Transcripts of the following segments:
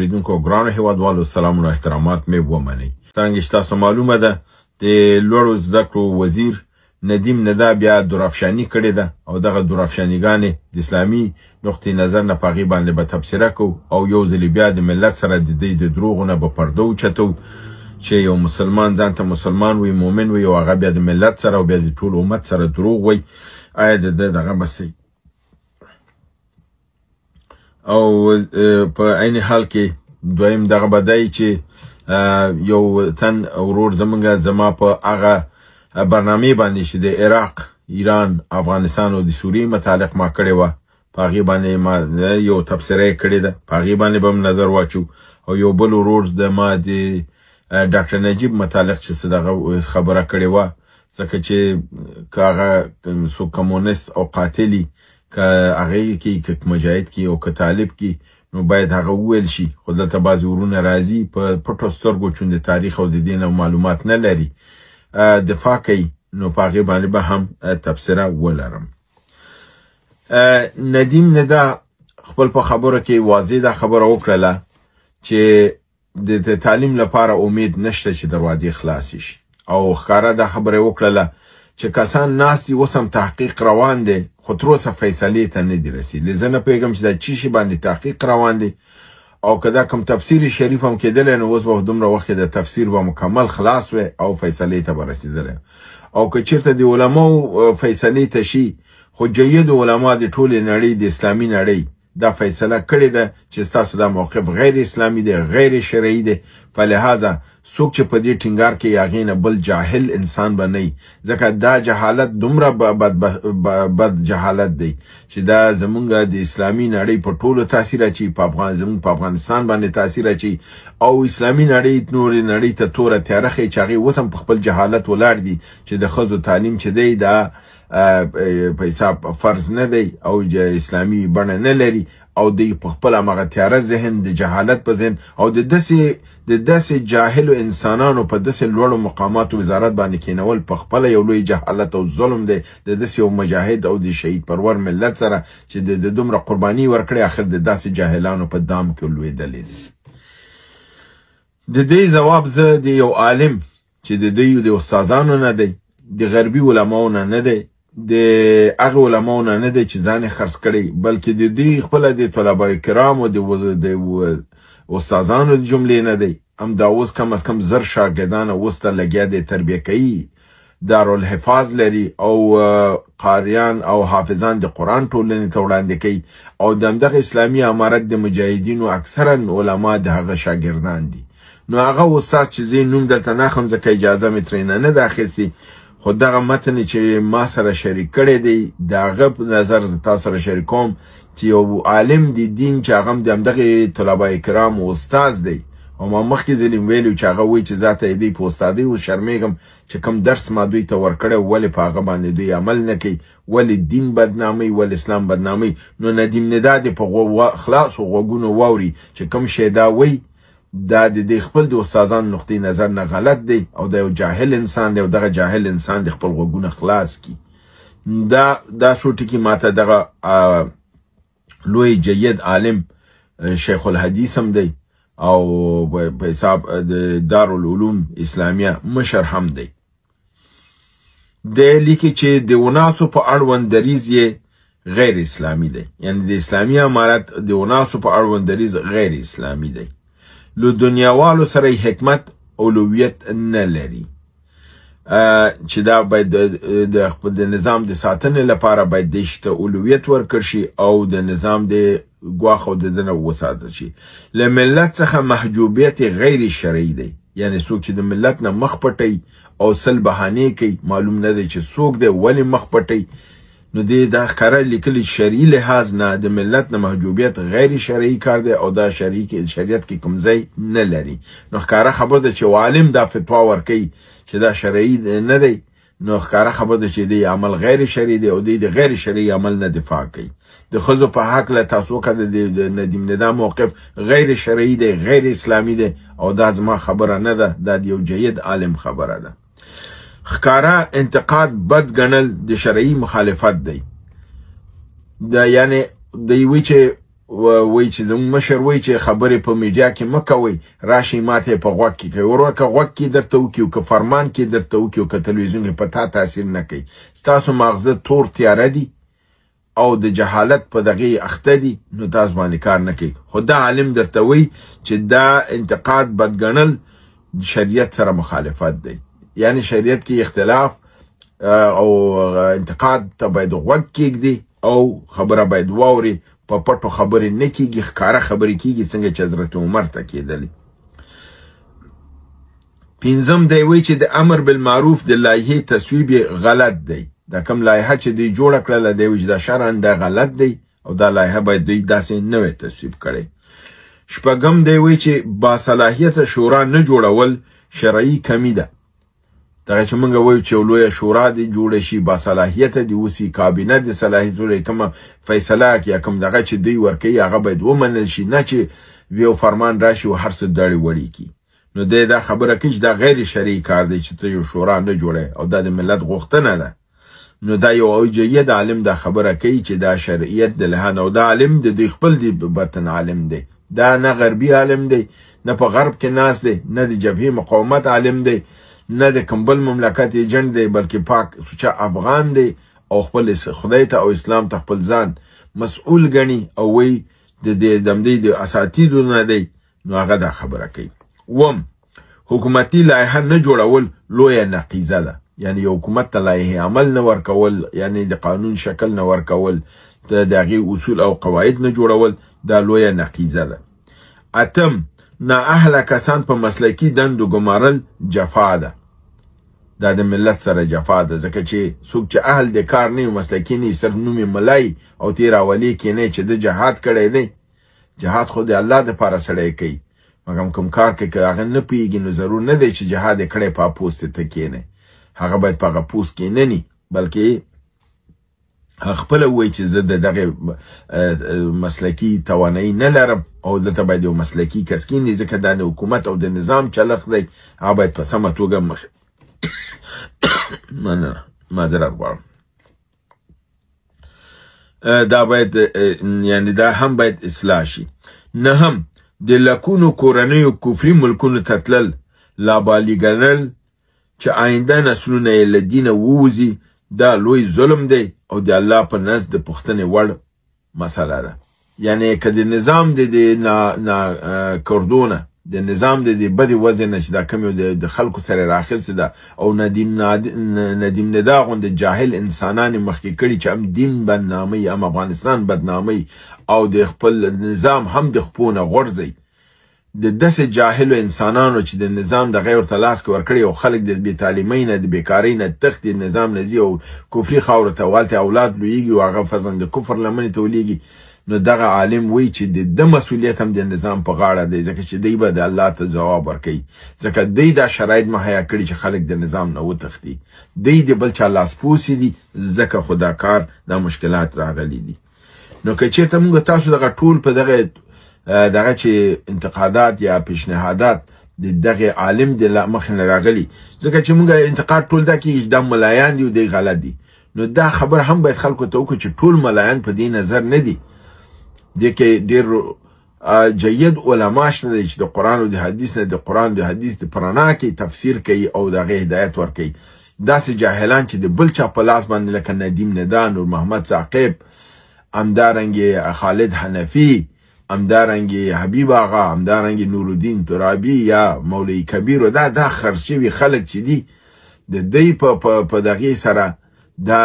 اوریدونکو ګرانو هیوادوالو، سلامونه او احترامات مې ومنئ. څرنګه چې تاسو معلومه ده، د لوړو زده کړو وزیر ندیم ندا بیا درافشاني کړې ده او دغه درافشانیګانې د اسلامي نقطې نظر نه په هغې باندې به تبصره کوو او یو ځلې بیا د ملت سره د دوی د دروغو نه به پرده اوچتو چې یو مسلمان ځان ته مسلمان وي، مؤمن وي، او هغه بیا د ملت سره او بیا د ټول امت سره دروغ وي. آیا د ده دغه به څه او په عین حال کې دویم دغه به دی چې یو تن ورور زمونږ زما په هغه برنامې باندې چې د عراق، ایران، افغانستان او د سوریې متعلق ما کړې وه، په هغې باندې ما یو تبصره یې کړې ده، په هغې باندې به هم نظر واچو. او یو بل ورور د ما د ډاکټر نجیب متعلق چې څه دغه خبره کړې وه، ځکه چې که هغه څوک کمونست او قاتلي، که هغه کې که مجاهد کې او که طالب کې، نو باید هغه وویل شي. خو دلته بعضې ورونه راځي په پټو سترګو، چون د تاریخ او د دین او معلومات نه لري، دفاع کوي، نو په هغې باندې به هم تبصره ولرم. ندیم ندا خپل په خبرو کې واضح دا خبره وکړله چې د تعلیم لپاره امید نشته چې دروازې خلاصې شي، او ښکاره دا خبره وکړله چې کسان ناست دي، اوس هم تحقیق روان دی، خو تر اوسه فیصلې ته نه دي رسېدلي. زه نه پوهېږم چې دا چی شي باندې تحقیق روان دی، او که دا کوم تفسیر شریف هم کېدلی نو اوس به دومره وخت کې د تفسیر به مکمل خلاص وی او فیصلې ته به رسېدلی. او که چېرته د علماو فیصلې ته شي، خو جید علما د ټولې نړۍ، د اسلامي نړۍ دا فیصله کړې ده چې ستاسو دا موقف غیر اسلامي دی، غیر شرعي دی، فلهذا څوک چې په دې ټینګار کوي هغې نه بل جاهل انسان به نه وي، ځکه دا جهالت دومره بد بد جهالت دی چې دا زمونږ د اسلامي نړۍ په ټولو تاثیر اچوي، په افغان زمونږ په افغانستان باندې تاثیر اچوي، او اسلامي نړۍ نورې نړۍ ته توره تیاره ښیي چې هغې اوس هم په خپل جهالت ولاړ دي چې د ښځو تعلیم چې دی دا په حساب فرض نه دی او اسلامي بڼه نه لري، او دی په خپل همغه تیاره ذهن، د جهالت په ذهن، او د داسې جاهلو انسانانو په داسې لوړو مقاماتو وزارت باندې کینول په خپله یو لوی جهالت او ظلم دی د داسې یو مجاهد او د شهید پرور ملت سره چې د دومره قرباني ورکړې، اخر د داسې جاهلانو په دام کې لوېدلی دی. د دې ځواب زه د یو عالم چې د دوی د استادانو نه دی، د غربي علماو نه نه دی، د هغه علماو نه نه دی چې ځان یې خرڅ کړی، بلکې د دوی خپله د طلبای کرامو د استادانو د جملې نه دی. همدا اوس کم از کم 1000 شاګردان اوس ته لګیا دی تربیه کوي، دارالحفاظ لري او قاریان او حافظان د قرآن ټولنې ته وړاندې کوي، او د همدغه اسلامي امارت د مجاهدینو اکثرا علما د هغه شاګردان دي. نو هغه استاد چې زه یې نوم دلته نه اخلم ځکه اجازه مې ترېنه نه ده اخیستې، خو دغه متن چې ما سره شریک کړی دی د هغه په نظر زه تاسو سره شریکوم چې یو عالم د دین چې هغه هم د همدغې طلبای کرامو استاد دی، او ما مخکې ځلې ویلي چې هغه وایي چې ذاته یې دی په استادۍ اوس شرمېږم چې کوم درس ما دوی ته ورکړی ولې په هغه باندې دوی عمل نه کوي، ولې دین بدناموي، ولې اسلام بدناموي. نو ندیم ندا دې په خلاصو غوږونو واوري چې کوم شی دا وایي دا د دې خپل د استادانو نقطې نظر نه غلط دی، او دا یو جاهل انسان دی، او دغه جاهل انسان د خپل غوږونه خلاص کړي. دا څو ټکي ماته دغه لوی جید عالم شیخ الحدیث هم دی او په حساب د دارالعلوم اسلامیه مشر هم دی. دی لیکي چې د اوناسو په اړوند دریځ یې غیر اسلامي دی، یعنی د اسلامي امارت د اوناسو په اړوند دریځ غیر اسلامي دی، له دنیاوالو سره یې حکمت اولویت نه لري، چې دا باید د خپل د نظام د ساتنې لپاره باید دې شي ته اولویت ورکړ شي او د نظام د ګواښ او د دنه وساتل شي. له ملت څخه محجوبیت غیر شرعي دی، یعنی څوک چې د ملت نه مخ پټوي او سل بهانې کوي، معلوم نه دی چې څوک دی ولې مخ پټوي، نو دې دا ښکاره لیکلي شرعي لحاظ نه د ملت نه محجوبیت غیر شرعي کار دی او دا شریعت کې کوم ځای نه لري. نو ښکاره خبره ده چې عالم دا فتوا ورکوي چې دا شرعي نه دی، نو ښکاره خبره ده چې دی عمل غیر شرعي دی او دی د غیر شرعي عمل نه دفاع کوي. د ښځو په هکله تاسو وکړه د ندیم ندا موقف غیر شرعي دی، غیر اسلامي دی، او دا زما خبره نه ده، دا د یو جید عالم خبره ده. ښکاره انتقاد بد ګڼل د شرعي مخالفت دی، د یعنی د یوې چې وایي چې زموږ مشر وایي چې خبرې په میډیا کې مه کوئ، راشئ ماته یې په غوږ کې کوي. وروره که غوږ کې درته وکړي او که فرمان کې درته وکړي او که تلویزیون کې، په تا تاثیر نه کوي. ستاسو ماغزه تور تیاره دي او د جهالت په دغې اخته دي، نو تاسو باندې کار نه کوي. خو دا عالم درته وایي چې دا انتقاد بدګڼل شریعت سره مخالفت دی، یعنی شریعت کې اختلاف او انتقاد ته باید غوږ کېږدي او خبره باید واوري، په پټو خبرې نه کېږي، ښکاره خبرې کېږي، څنګه چې حضرت عمر ته کېدلې. پنځم دی وایي چې د امر بالمعروف د لایحې تصویب یې غلط دی. دا کوم لایحه چې دوی جوړه کړله، دی وایي چې دا شرعاً دا غلط دی او دا لایحه باید دوی داسې نه وی تصویب کړې. شپږم دی وایي چې باصلاحیته شورا نه جوړول شرعي کمی ده. دغه چې موږ وایو چې یو لویه شورا دې جوړه شي، باصلاحیته دې اوسي، کابینه دې صلاحیت ولري، کومه فیصله یا کوم دغه چې دوی ورکوي هغه باید ومنل شي، نه چې یو فرمان راشي او هر څه دړې وړې کړي. نو دی دا خبره کوي چې دا غیر شرعي کار دی چې ته یو شورا نه جوړوې او دا د ملت غوښتنه ده. نو دا یو جید عالم دا خبره کوي چې دا شرعیت د لحاظ، او دا عالم د دوی خپل دی بطن عالم دی، دا نه غربي عالم دی، نه په غرب کې ناست دی، نه د جبهې مقاومت عالم دی، نه د کوم بل مملکت ایجنټ دی، بلکې پاک سوچه افغان دی او خپل خدای ته او اسلام ته خپل ځان مسؤل ګڼي او وایي د دې دمدې د اساتیدو نه دی، نو هغه دا خبره کوي. اووم، حکومتي لایحه نه جوړول لویه نقیضه ده، یعنی یو حکومت ته لایحه عمل نه ورکول، یعنی د قانون شکل نه ورکول، د هغې اصول او قواعد نه جوړول، دا لویه نقیضه ده. اتم، نااهله کسان په مسلکي دندو ګمارل جفا ده. دا د ملت سره جفا ده، ځکه چې څوک چې اهل د کار نه وي، مسلکي نه وي، صرف نوم یې ملای او تېر اولې کې نه چې ده جهاد کړی دی، جهاد خو د الله دپاره سړی کوي، مګم کوم کار کې که هغه نه پوهېږي نو ضرور نه دی چې جهاد یې کړی په پوست ته کښېنی، هغه باید په هغه پوست کښېنني، بلکې هغه خپله ووایي چې زه د دغې مسلکي توانایي نه لرم او دلته باید یو مسلکي کس کښېني، ځکه دا د حکومت او د نظام چلښت دی، هغه باید په سمه توګه مخ مننه، معذرت غواړم. دا باید یعنی دا هم باید اصلاح شي. نهم، د لکونو کورنیو کفري ملکونو ته تلل لابالي ګڼل چې آینده نسلونه یې له دینه ووځي، دا لوی ظلم دی او د الله په نزد د پوښتنې وړ مسله ده. یعنی که د نظام د دې نا کردونه، د نظام د دې بدې وضع نه چې دا کوم یو د خلکو سره راخیستې ده او ندیم ندا غوندې جاهل انسانان یې مخکې کړي چې هم دین بدناموي، هم افغانستان بدناموي او د خپل نظام هم د خپو نه غورځوي، د داسې جاهلو انسانانو چې د نظام د غیر ورته لاس کې ورکړي او خلک د بې تعلیمۍ نه، د بېکارۍ نه تښتي، نظام نه ځي او کفري خاورو ته هلته اولاد لویږي او هغه فرضاً د کفر لمنې ته ولیږي، نو دغه عالم وایي چې د ده مسؤلیت هم د نظام په غاړه دی، ځکه چې دی به د الله ته ځواب ورکوي، ځکه دی دا شرایط مهیا کړي چې خلک د نظام نه وتښتي، دی د بل چا لاسپوڅي دي، ځکه خو دا کار دا مشکلات راغلي دي. نو که چېرته موږ تاسو دغه ټول په دغه دغه چې انتقادات یا پیشنهادات د دغه عالم د مخې نه راغلي، ځکه چې موږ انتقاد ټول دا کېږي چې دا ملایان دي او دی غلط دي، نو دا خبر هم باید خلکو ته وکړو چې ټول ملایان په دې نظر نه دي. دې کې ډېر جید علما شته دي چې د قرآن او د حدیث نه د قرآن د حدیث د پرانا کې تفسیر کوي او د هغې هدایت ورکوي. داسې جاهلان چې د بل چا په لاس باندې لکه ندیم ندا، نور محمد ثاقب، همدارنګې خالد حنفي، همدارنګې حبیب آغا، همدارنګې نورالدین ترابي یا مولوي کبیر، دا خرڅ شوي خلک چې دي د دوی په دغې سره دا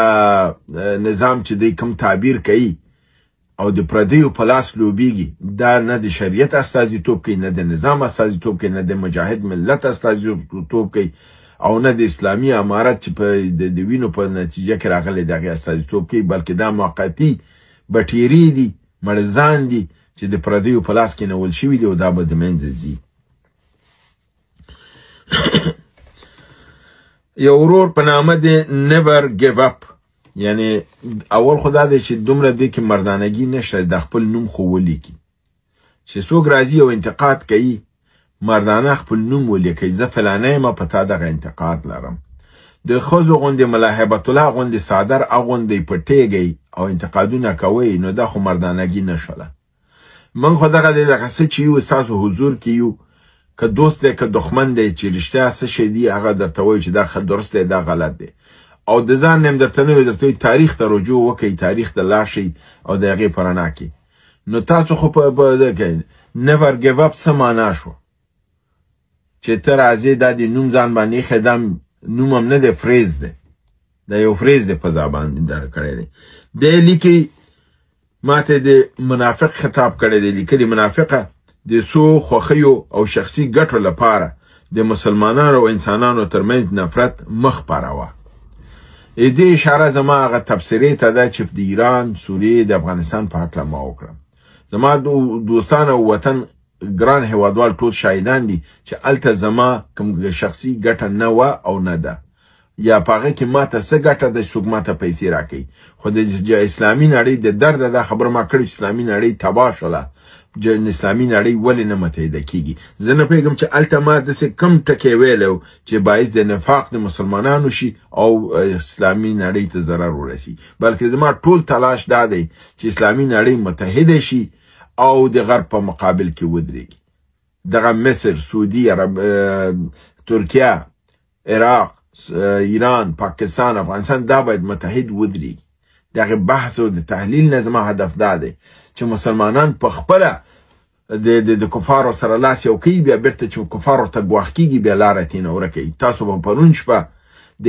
نظام چې دوی کوم تعبیر کوي او د پردیو په لاس لوبیږي، دا نه د شریعت استازیتوب کوي، نه د نظام استازیتوب کوي، نه د مجاهد ملت استازیتوب کوي او نه د اسلامي امارت چې په د وینو په نتیجه کې راغلی د هغې استازیتوب کوي، بلکې دا موقتي بټیرې دي، مړزان دي چې د پردیو په لاس کې نیول شوي دي او دا به د منځه ځي. یو ورور په نامه د نیور ګیو اپ، یعنی اول خو دا دی چې دومره دې کې مردانګي نشته د خپل نوم خو ولیکي، چې څوک راځي او انتقاد کوي مردانه خپل نوم ولیکي، زه فلانی یم په تا دغه انتقاد لرم. د ښځو غوندې ملا هیبت الله غوندې څادر اغوندئ پټېږئ او انتقادونه کوئ، نو دا خو مردانګي نه شوله. موږ خو دغه دی دغه څه چې یو ستاسو حضور کې یو، که دوست دی که دښمن دی، چې رښتیا څه شی دی هغه درته وایو چې دا ښه درست دی دا غلط دی. او د ځان نه هم درته نه وایو، درته وایو تاریخ ته رجوع وکړئ، تاریخ ته لاړ شئ او د هغې په رڼا کې. نو تاسو خو په never give up څه معنا شو چې ته راځې دا د نوم ځان باندې ایښی، دا نوم هم نه دی، phrase دی، دا یو phrase دی په ځان باندې دغه کړی دی. دی لیکي ماته د منافق خطاب کړی دی، لیکلي منافقه د څو خوښیو او شخصي ګټو لپاره د مسلمانانو او انسانانو ترمنځ نفرت مه خپروه. دې اشاره زما هغه تبصرې ته ده چې د ایران، سوریې، د افغانستان په هکله ما وکړه. زما دوستان او وطن ګران هیوادوال ټول شاهدان دي چې هلته زما کوم شخصي ګټه نه وه او نه ده، یا په هغه کې ماته څه ګټه ده چې څوک ماته پیسې راکوي. خو د اسلامي نړۍ د درده دا خبره ما کړې چې اسلامي نړۍ تباه شوله، اسلامي نړۍ ولې نه متحده کیږي؟ زه نه پوهېږم چې هلته ما داسې کوم ټکی ویلی و چې باعث د نفاق د مسلمانانو شي او اسلامي نړۍ ته ضرر ورسي، بلکې زما ټول تلاش دا دی چې اسلامي نړۍ متحده شي او د غرب په مقابل کې ودرېږي. دغه مصر، سعودي عرب، ترکیه، عراق، ایران، پاکستان، افغانستان دا باید متحد ودرېږي. دغه بحث او د تحلیل نه زما هدف دا دی چې مسلمانان په خپله د کفارو سره لاس یو کوي، بیا بیرته چې کفارو ته ګواښ کېږي بیا لاره ترېنه ورکوي. تاسو به پرون شپه د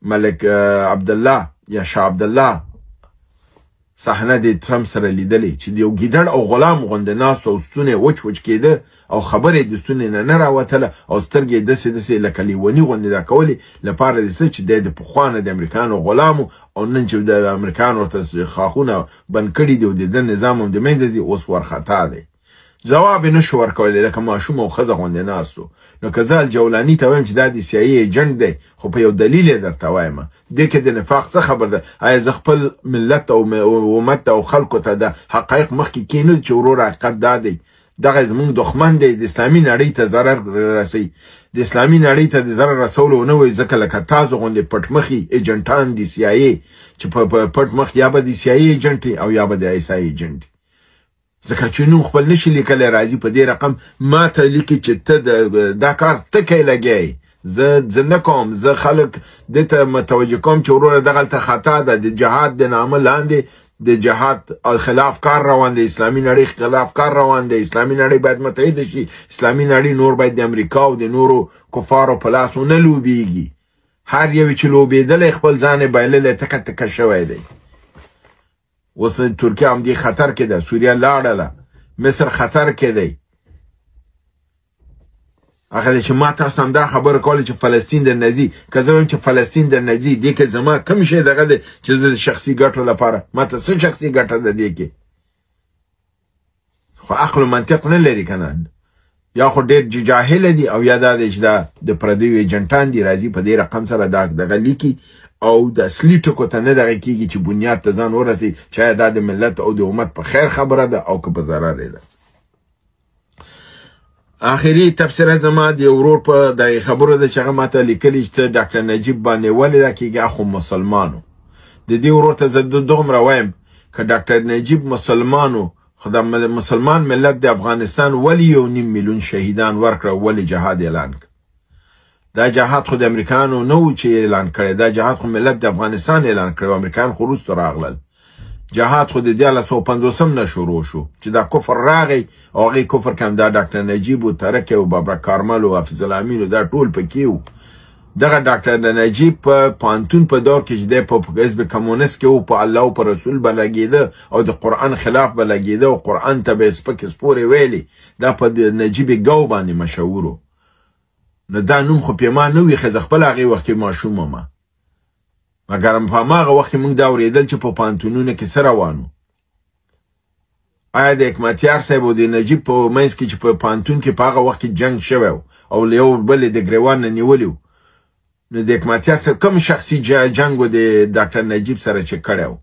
ملک عبدالله یا شاه عبدالله صحنه د ترمپ سره لیدلې چې د یو ګیدړ او غلام غوندې ناست او ستونی وچ وچ کېده او خبرې د ستونې نه نه راوتله او سترګې یې داسې داسې لکه لیوني غوندې دا کولې لپاره د څه چې دی د پخوا نه د امریکایانو غلام و او نن چې د امریکایانو ورته ښاخونه بند کړي دي او د ده نظام هم د منځه ځي، اوس ورخطا دی. ځواب یې نشو ورکولی لکه ماشوم او ښځه غوندې ناست و. نو که زه الجولاني ته وایم چې دا د سي آی ایجنټ دی، خو په یو دلیل یې درته وایم، دې کې د نفاق څه خبر ده؟ آیا زه خپل ملت او امت او خلکو ته د حقایق مخکې کینو چې ورور حقیقت دا دی، دغه زموږ دښمن دی، د اسلامي نړۍ ته ضرر رسوي، د اسلامي نړۍ ته د ضرر رسولو نه وایي، ځکه لکه تاسو غوندې پټمخي ایجنټان دي سي آی چې په پټ مخ یا به د سي آی ایجنټ او یا به د آی اس آی ایجنټ، ځکه چې نوم خپل نشي لیکلی راځي په دې رقم ما ته لیکي چې ته دا کار ته کوې لګیا یې، زه نه کوم، زه خلک دې ته متوجه کوم چې وروره دغلته خطا ده، د جهاد د نامه لاندې د جهاد خلاف کار روان دی، اسلامي نړۍ خلاف کار روان دی، اسلامي نړۍ باید متحده شي، اسلامي نړۍ نور باید د امریکا او د نورو کفارو په لاس ونه لوبیږي. هر یو چې لوبېدلی خپل ځان یې بایللی تکه تکه شوی دی. اوس ترکیه هم دې خطر کې ده، سوریه لاړله، مصر خطر کې دی. هغه دی چې ما تاسو هم دا خبره کوله چې فلسطین در نه ځي، که زه وایم چې فلسطین در نه ځي، دې کې زما کوم شی دغه دی چې زه د شخصي ګټو لپاره، ما ته څه شخصي ګټه ده دې کې؟ خو عقل و منطق نه لري که نه، یا خو ډېر جاهله دي او یا دا دی چې دا د پردیو ایجنټان دي، راځي په دې رقم سره دا دغه لیکي او د اصلي ټکو ته نه دغه کېږي چې بنیاد ته ځان ورسي چې آیا دا د ملت او د امت په خیر خبره ده او که په ضرر یې ده. آخري تبصره زما د یو ورور په دغې خبرو ده چې هغه ماته لیکلي چې ته ډاکټر نجیب باندې ولې دا کېږي، خو مسلمانو. د دې ورور ته زه دومره وایم که ډاکټر نجیب مسلمانو، خو د مسلمان ملت د افغانستان ولې 1.5 میلیون شهیدان ورکړه، ولې جهاد اعلان کړ؟ دا جهاد خو د امریکانو نه و چې اعلان کړی، دا جهاد خو ملت د افغانستان اعلان کړی، امریکان خو وروسته راغلل. جهاد خو د 1350 نه شروع شو چې دا کفر راغی او هغې کفر کې هم دا ډاکټر نجیب و، ترکی و، ببرک کارمل و، حافظ الامین و، دا ټول پکې و. دغه ډاکټر نجیب په پوهنتون په دور کې چې دی په حزب کمونست کې و، په الله او په رسول به لګېده او د قرآن خلاف به لګېده او قرآن ته به یې سپکې سپورې ویلې، دا په نجیب ګو باندې مشهور و. نو دا نوم خو پې ما نه وي، زه خپله هغې وخت کې ماشوم وم، مګر په هماغه وخت کې موږ دا اورېدل چې په پوهنتونونو کې څه روان وو. آیا د حکمتیار صاحب او د نجیب په منځ کې چې په پوهنتون کې په هغه وخت کې جنګ شوی و او له یو بل یې د ګریوان نه نیولي وو، نو د حکمتیار صاحب کوم شخصي جنګ و د ډاکټر نجیب سره چې کړی و؟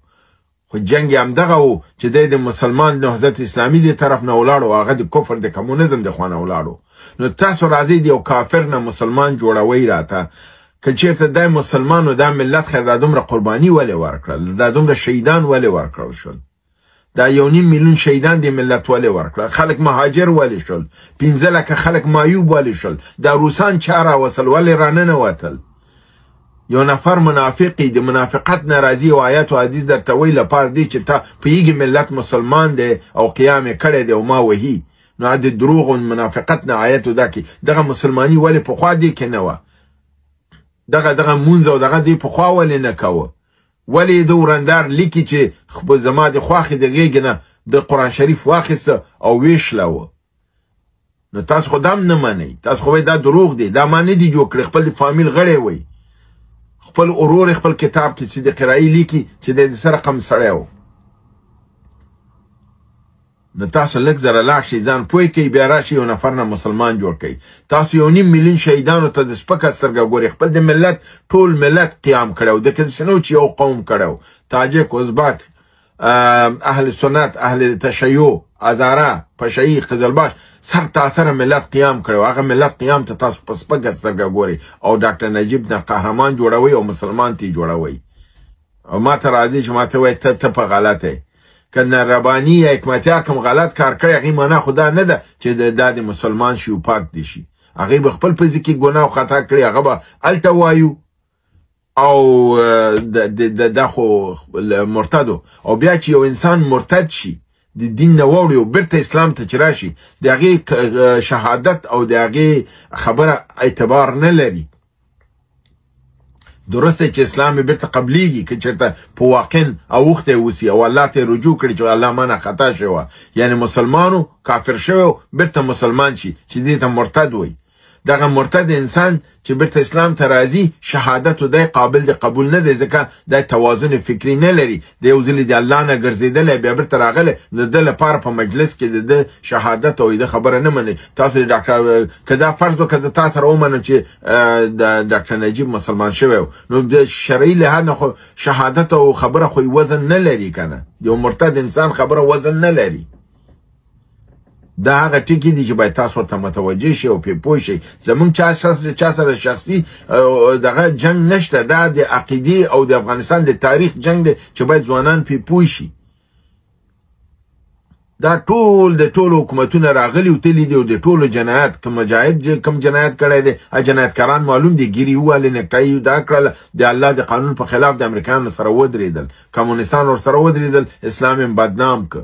خو جنګ یې همدغه و چې دی د مسلمان نهضت اسلامي د طرف نه ولاړ و، هغه د کفر د کمونیزم د خوا نه ولاړ و. نو تاسو راځئ د یو کافر نه مسلمان جوړوئ راته، که چېرته دی مسلمان و دا ملت خیر دا دومره قرباني ولې ورکړل، دا دومره شهیدان ولې ورکړل شول؟ دا 1.5 میلیون شهیدان د ملت ولې ورکړل؟ خلک مهاجر ولې شول؟ 5 لکه خلک معیوب ولې شول؟ دا روسان چا راوستل؟ ولې راننوتل؟ یو نفر منافقي د منافقت ناراضي او آیات او حدیث درته وایي لپاره دی چې تا پوهېږي ملت مسلمان دی او قیام یې کړی دی او ما وهي، نو د دروغ او منافقت نه آیت دا کې دغه مسلماني ولې پخوا دې کې نه وه؟ دغه مونځ او دغه دې پخوا ولې نه کوه؟ ولې د ورندار لیکي چې زما د خواښې د غېږې نه د قرآن شریف واخیسته او ویشلوه؟ نو تاسو خو دا هم نه منئ، تاسو خو وایئ دا دروغ دی، دا ما نه دي جوړ کړي، خپل فامیل غړی وایي، خپل ورور خپل کتاب کې چې د قرایي لیکي چې د سره قم سړی و. نو تاسو لږ زره لاړ شئ، ځان پوه کړئ، بیا راشئ یو نفر نه مسلمان جوړ کړئ. تاسو 1.5 میلیون شهیدانو ته د سپکه سترګه ګورئ، خپل د ملت ټول ملت قیام کړی و، د کسې نه و چې یو قوم کړی و، تاجک، ازبک، اهل سنت، اهل تشیع، هزاره، پشهیي، قزلباش، سر تاسره ملت قیام کړی و. هغه ملت قیام ته تاسو په سپکه سترګه ګورئ او ډاکټر نجیب نه قهرمان جوړوئ او مسلمان تی جوړوئ. او ما ته راځي چې ما ته وایي ته په غلطه یې. که نه رباني یا حکمتیار کوم غلط کار کړی، هغې معنا خو دا نه ده چې دا د مسلمان شي او پاک دي شي. هغې به خپل په ځای کې ګناه او خطا کړې، هغه به هلته وایو او دا خو مرتدو. او بیا چې یو انسان مرتد شي، د دین نه واوړي او بیرته اسلام ته چې راشي، د هغې شهادت او د هغې خبره اعتبار نه لري. درسته چې اسلام یې بیرته قبلیږي که چېرته په واقعا اوښتی اوسي او الله ته رجوع کړي چې الله ما نه خطا شوی، یعنې مسلمانو کافر شوی بیرته مسلمان شي چې دې ته مرتد وایي. دغه مرتد انسان چې بیرته اسلام ته راځي، شهادت دی قابل د قبول نه دی، ځکه دا توازن فکري نه لري. د یو ځلې د الله نه ګرځېدلی بیا بیرته راغلی، نو د ده لپاره په مجلس کې د ده شهادت او د خبره نه مني. تاسو ډاکټر که دا فرض وکړه زه تا سره ومنم چې د ډاکټر نجیب مسلمان شوی، نو د شرعي لحاظ نه خو شهادت او خبره خو وزن نه لري که نه، یو مرتد انسان خبره وزن نه لري. دا هغه ټکي دي چې باید تاسو ورته متوجه شئ او پرې پوه شئ. زمونږ چا سره شخصي دغه جنګ نشته، دا د عقیدې او د افغانستان د تاریخ جنګ دی چې باید ځوانان پرې پوه شي. دا ټول د ټولو حکومتونه راغلي او تللي دي او د ټولو جنایت، کوم مجاهد کوم جنایت کړی دی، جنایتکاران معلوم دي، ګیري ووهلې، نکټایي دا کړله، د الله د قانون په خلاف د امریکایانو سره ودرېدل، کمونستان ورسره ودرېدل، اسلام یې بدنام که.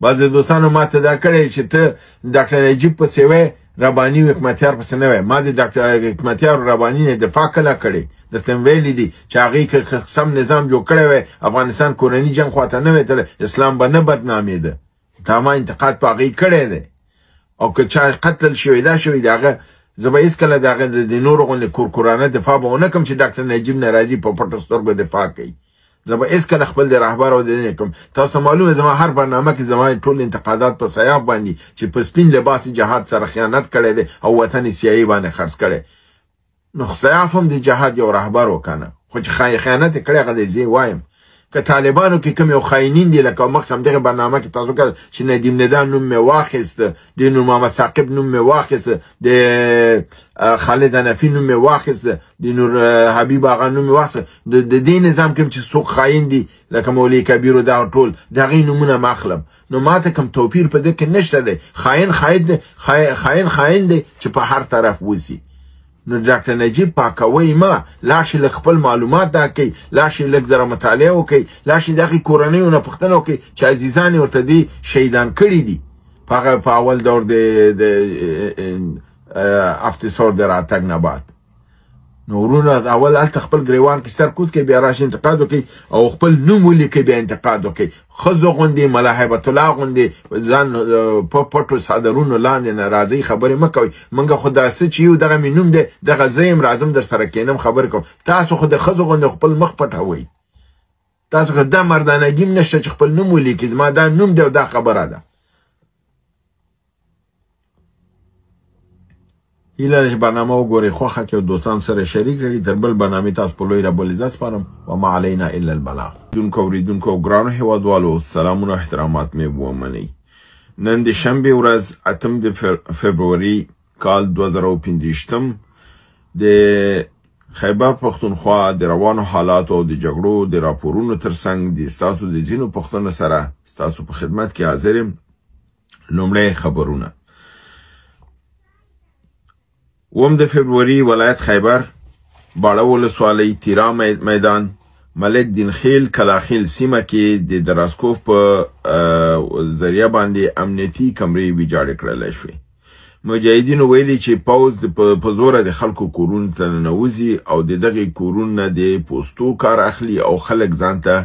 بعضې دوستانو ما ته دا کړی چې ته ډاکټر نجیب پسې وې، رباني او حکمتیار پسې نه وې. ما د ډاکټر حکمتیار او رباني نه دفاع کله کړې؟ درته مې ویلي دي چې هغوی که سم نظام جوړ کړی وی، افغانستان کورني جنګ خواته نه وی تللی، اسلام به نه بدنامېده. تا ما انتقاد په هغوی کړی دی. او که چا قتل شوی دا شوی د هغه، زه به هېڅکله د هغه د نورو غوندې کورکورانه دفاع به ونه کړم چې ډاکټر نجیب نه راځي په پټو سترګو دفاع کوي. زه به هېڅکله خپل د رهبر او د نه کوم. تاسو ته معلومه زما هر برنامه کې زما ټول انتقادات په سیاف باندې چې په سپین لباس جهاد سره خیانت کړی دی او وطن یې سیایي باندې خرڅ کړی. نو سیاف هم د جهاد یو رهبر و که نه، خو چې خیانت یې کړی هغه دی زه وایم. که طالبانو کې کوم یو خاینین دي، لکه مخکې هم دغه برنامه کې تاسو کړل چې ندیم ندا نوم مې واخیست، د نور محمد ثاقب نوم مې واخیست، د خالد حنفي نوم مې واخیست، د نور حبیب آغا نوم مې واخیست، د دې نظام کې چې څوک خاین دي لکه مولوي کبیر او دا ټول د هغې نومونه مه اخلم. نو ما ته کوم توپیر په دې کې نشته دی. خاین خاین دی، خاین خاین دی چې په هر طرف وځي. نو ډاکټر نجیب پاکوي ما، لاړ شي لږ خپل معلومات دا کوي، لاړ شي لږ زره مطالعه وکړي، لاړ شي د هغې کورنیو نه پوښتنه وکړي چې عزیزان یې ورته دي شهیدان کړي دي په هغه په اول دور د افتسور د راتګ نه بعد. نو ورونه اول هلته خپل ګریوان کې سر کوز کوي، بیا راشي انتقاد وکړي او خپل نوم ولیکي، بیا انتقاد وکړي. ښځو غوندې، ملا هیبت الله غوندې ځان په پټو څادرونو لاندې نه راځئ، خبرې مه کوئ. موږ خو دا څه چې یو دغه مې نوم دی، دغه زه یم، راځم در سره کښېنم خبرې کوم. تاسو خو د ښځو غوندې خپل مخ پټوئ. تاسو خو دا مردانګي هم نشته چې خپل نوم ولیکي، زما دا نوم دی او دا خبره ده. هیله ده چې برنامه وګورئ، خوښه کړئ او دوستان سره شریک کړئ. تر بل برنامې تاسو په لوی رب العزت سپارم. وما علینا الا البلاغ. لیدونکو اورېدونکو او ګرانو هیوادوالو، سلامونه او احترامات مې ومنئ. نن د شنبې ورځ 8 د فبروري کال 2025 د خیبر پښتونخوا د روانو حالاتو او د جګړو د راپورونو ترڅنګ د ستاسو د ځینو پوښتنو سره ستاسو په خدمت کې حاضر یم. لومړی خبرونه. 7 د فبروري، ولایت خیبر، باړه ولسوالۍ، تیرا میدان، ملک دین خیل کلاخیل سیمه کې د دراسکوف په ذریعه باندې امنیتي کمرې ویجاړې کړلی شوې. مجاهدینو ویلي چې پوځ په زوره د خلکو کورونو ته ننوځي او د دغې کورونو نه د پوستو کار اخلي او خلک ځان ته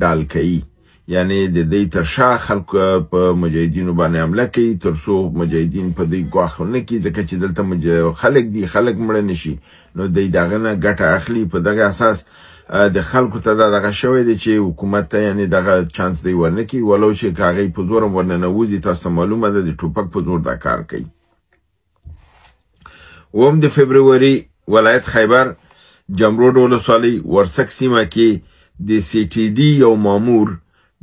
ډال کوي، یعنی د دې تر شا خلک په مجاهدینو باندې حمله کوي تر څو مجاهدین په دې ګواښ نه کړي، ځکه چې دلته خلک دي، خلک مړه نه شي، نو دوی د هغه نه ګټه اخلي. په دغه اساس د خلکو ته دا دغه شوی دی چې حکومت ته یعنی دغه چانس دی ورنه کړي، ولو چې که هغوی په زور هم ورننوځي، تاسو ته معلومه ده د ټوپک په زور دا کار کوي. 7 د فبروري، ولایت خیبر، جمرود ولسوالۍ، ورسک سیمه کې د سی ټي ډي یو مامور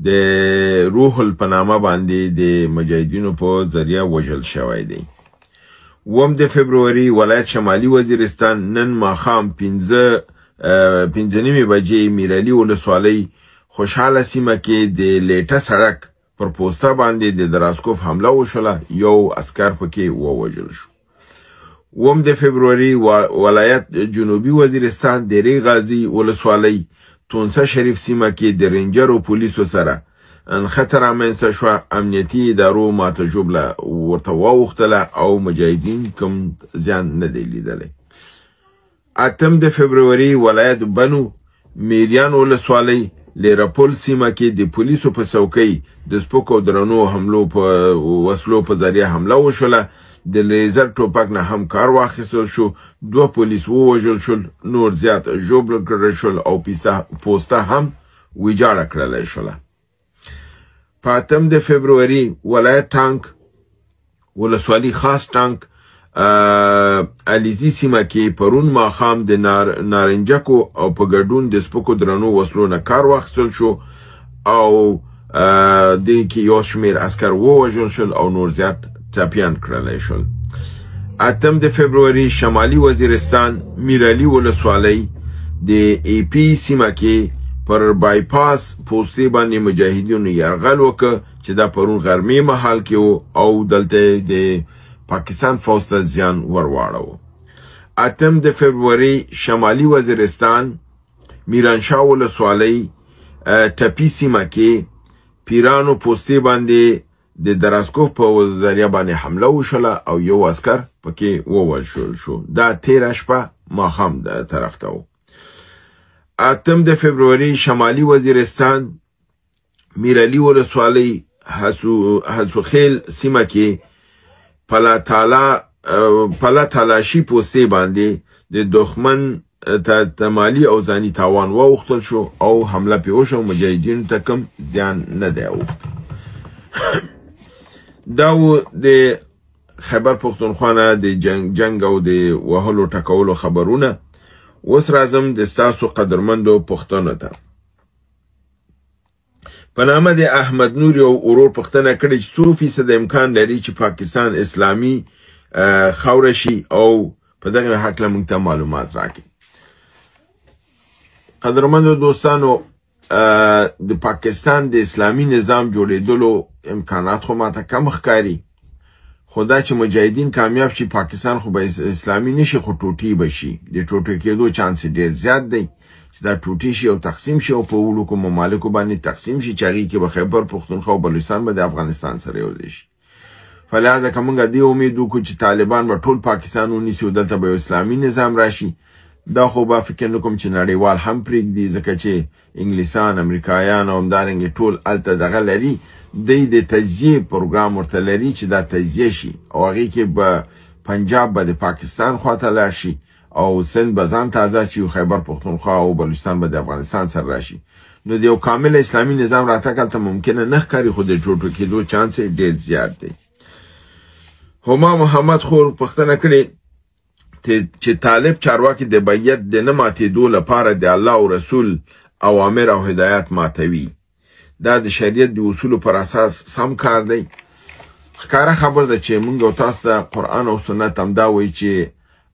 د روحل په نامه باندې د مجاهدینو په ذریعه وژل شوی دی. 7 د فبروري، ولایت شمالي وزیرستان، نن ماښام 5:30 بجې میرعلي ولسوالۍ خوشحاله سیمه کې د لیټه سړک پر پوسته باندې د دراسکوف حمله وشوله، یو عسکر پکې ووژل شو. 7 د فبروري، ولایت جنوبي وزیرستان، دیرې غازي ولسوالۍ، تونسه شریف سیمه کې د رینجرو پولیسو سره نښته رامنځته شوه، امنیتي ادارو ماته ژوبله ورته واوښتله او مجاهدین کوم زیان نه دی لیدلی. 8 د فبروري، ولایت بنو، میریان ولسوالۍ، لیرپول سیمه کې د پولیسو په څوکۍ د سپکو او درنو حملو په وسلو په ذریعه حمله وشوله، د لیزر ټوپک نه هم کار واخیستل شو، 2 پولیس ووژل شول، نور زیات ژوبل کړل شول او پوسته هم ویجاړه کړلی شوله. په 8 د فبروري، ولایت ټانک، ولسوالي خاص ټانک، علیزي سیمه کې پرون ماښام د نارنجکو او په ګډون د سپکو درنو وسلو نه کار واخیستل شو او دې کې یو شمېر عسکر ووژل شول او نور زیات ټپیان کړلی شول. 8 د فبروري، شمالي وزیرستان، میرعلي ولسوالۍ، د ای پي سیمه کې پر بایپاس پوستې باندې مجاهدینو یرغل وکړ چې دا پرون غرمې مهال کې و او دلته د پاکستان فوځ ته زیان ورواړاوه. 8 د فبروري، شمالي وزیرستان، میرانشاه ولسوالۍ، ټپي سیمه کې پیرانو پوستې باندې د دراسکوف په ذریعه باندې حمله وشوله او یو عسکر پکې ووژل شو. دا تیره شپه ماښام د طرف ته و. 8 د فبروري، شمالي وزیرستان، میرعلي ولسوالۍ، حسوخیل سیمه کې پلا تالاشي پوستې باندې د دښمن ته مالي او ځاني تاوان واوښتل شو او حمله پرې وشوه، مجاهدینو ته کوم زیان نه دی اوښتی. دا و د خیبر پښتونخوا نه د جنګ او د وهلو ټکولو خبرونه. اوس راځم د ستاسو قدرمندو پوښتنو ته. په نامه د احمد نور یو ورور پوښتنه کړې چې څو فیصده امکان لري چې پاکستان اسلامي خاوره شي او په دغه هکله موږ ته معلومات راکړي. قدرمندو دوستانو، د پاکستان د اسلامي نظام جوړېدلو امکانات خو ماته کم ښکاري، خو دا چې مجاهدین کامیاب شي پاکستان خو به اسلامي نشي، خو ټوټې به شي. د ټوټې کېدو چانس یې ډېر زیات دی چې دا ټوټې شي او تقسیم شي او په وړوکو ممالکو باندې تقسیم شي چې هغې کې به خیبر پښتونخوا او بلوچستان به د افغانستان سره یو ځای شي. فلهذا که موږ دې امید وکړو چې طالبان به ټول پاکستان ونیسي او دلته به یو اسلامي نظام راشي، دا خو به فکر نه کوم چې نړیوال هم پرېږدي، ځکه چې انګلیسان، امریکایان او همدارنګه ټول هلته دغه لري، دی د تجزیې پروګرام ورته لري چې دا تجزیه شي او هغې کې به پنجاب به د پاکستان خواته لاړ شي او سند به ځان ته ازاد شي او خیبر پښتونخوا او بلوچستان به د افغانستان سره راشي. نو د یو کامل اسلامي نظام راتګ هلته ممکنه نه ښکاري، خو د ټوټو کېدو چانس یې ډېر زیات دی. هما محمد خور پوښتنه کړې چې طالب چارواکي د بیعت د نه ماتېدو لپاره د الله او رسول اوامر او هدایات ماتوي، دا د شریعت د اصولو پر اساس سم کار دی؟ ښکاره خبر ده چې موږ او تاسو ته قرآن او سنت همدا وایي چې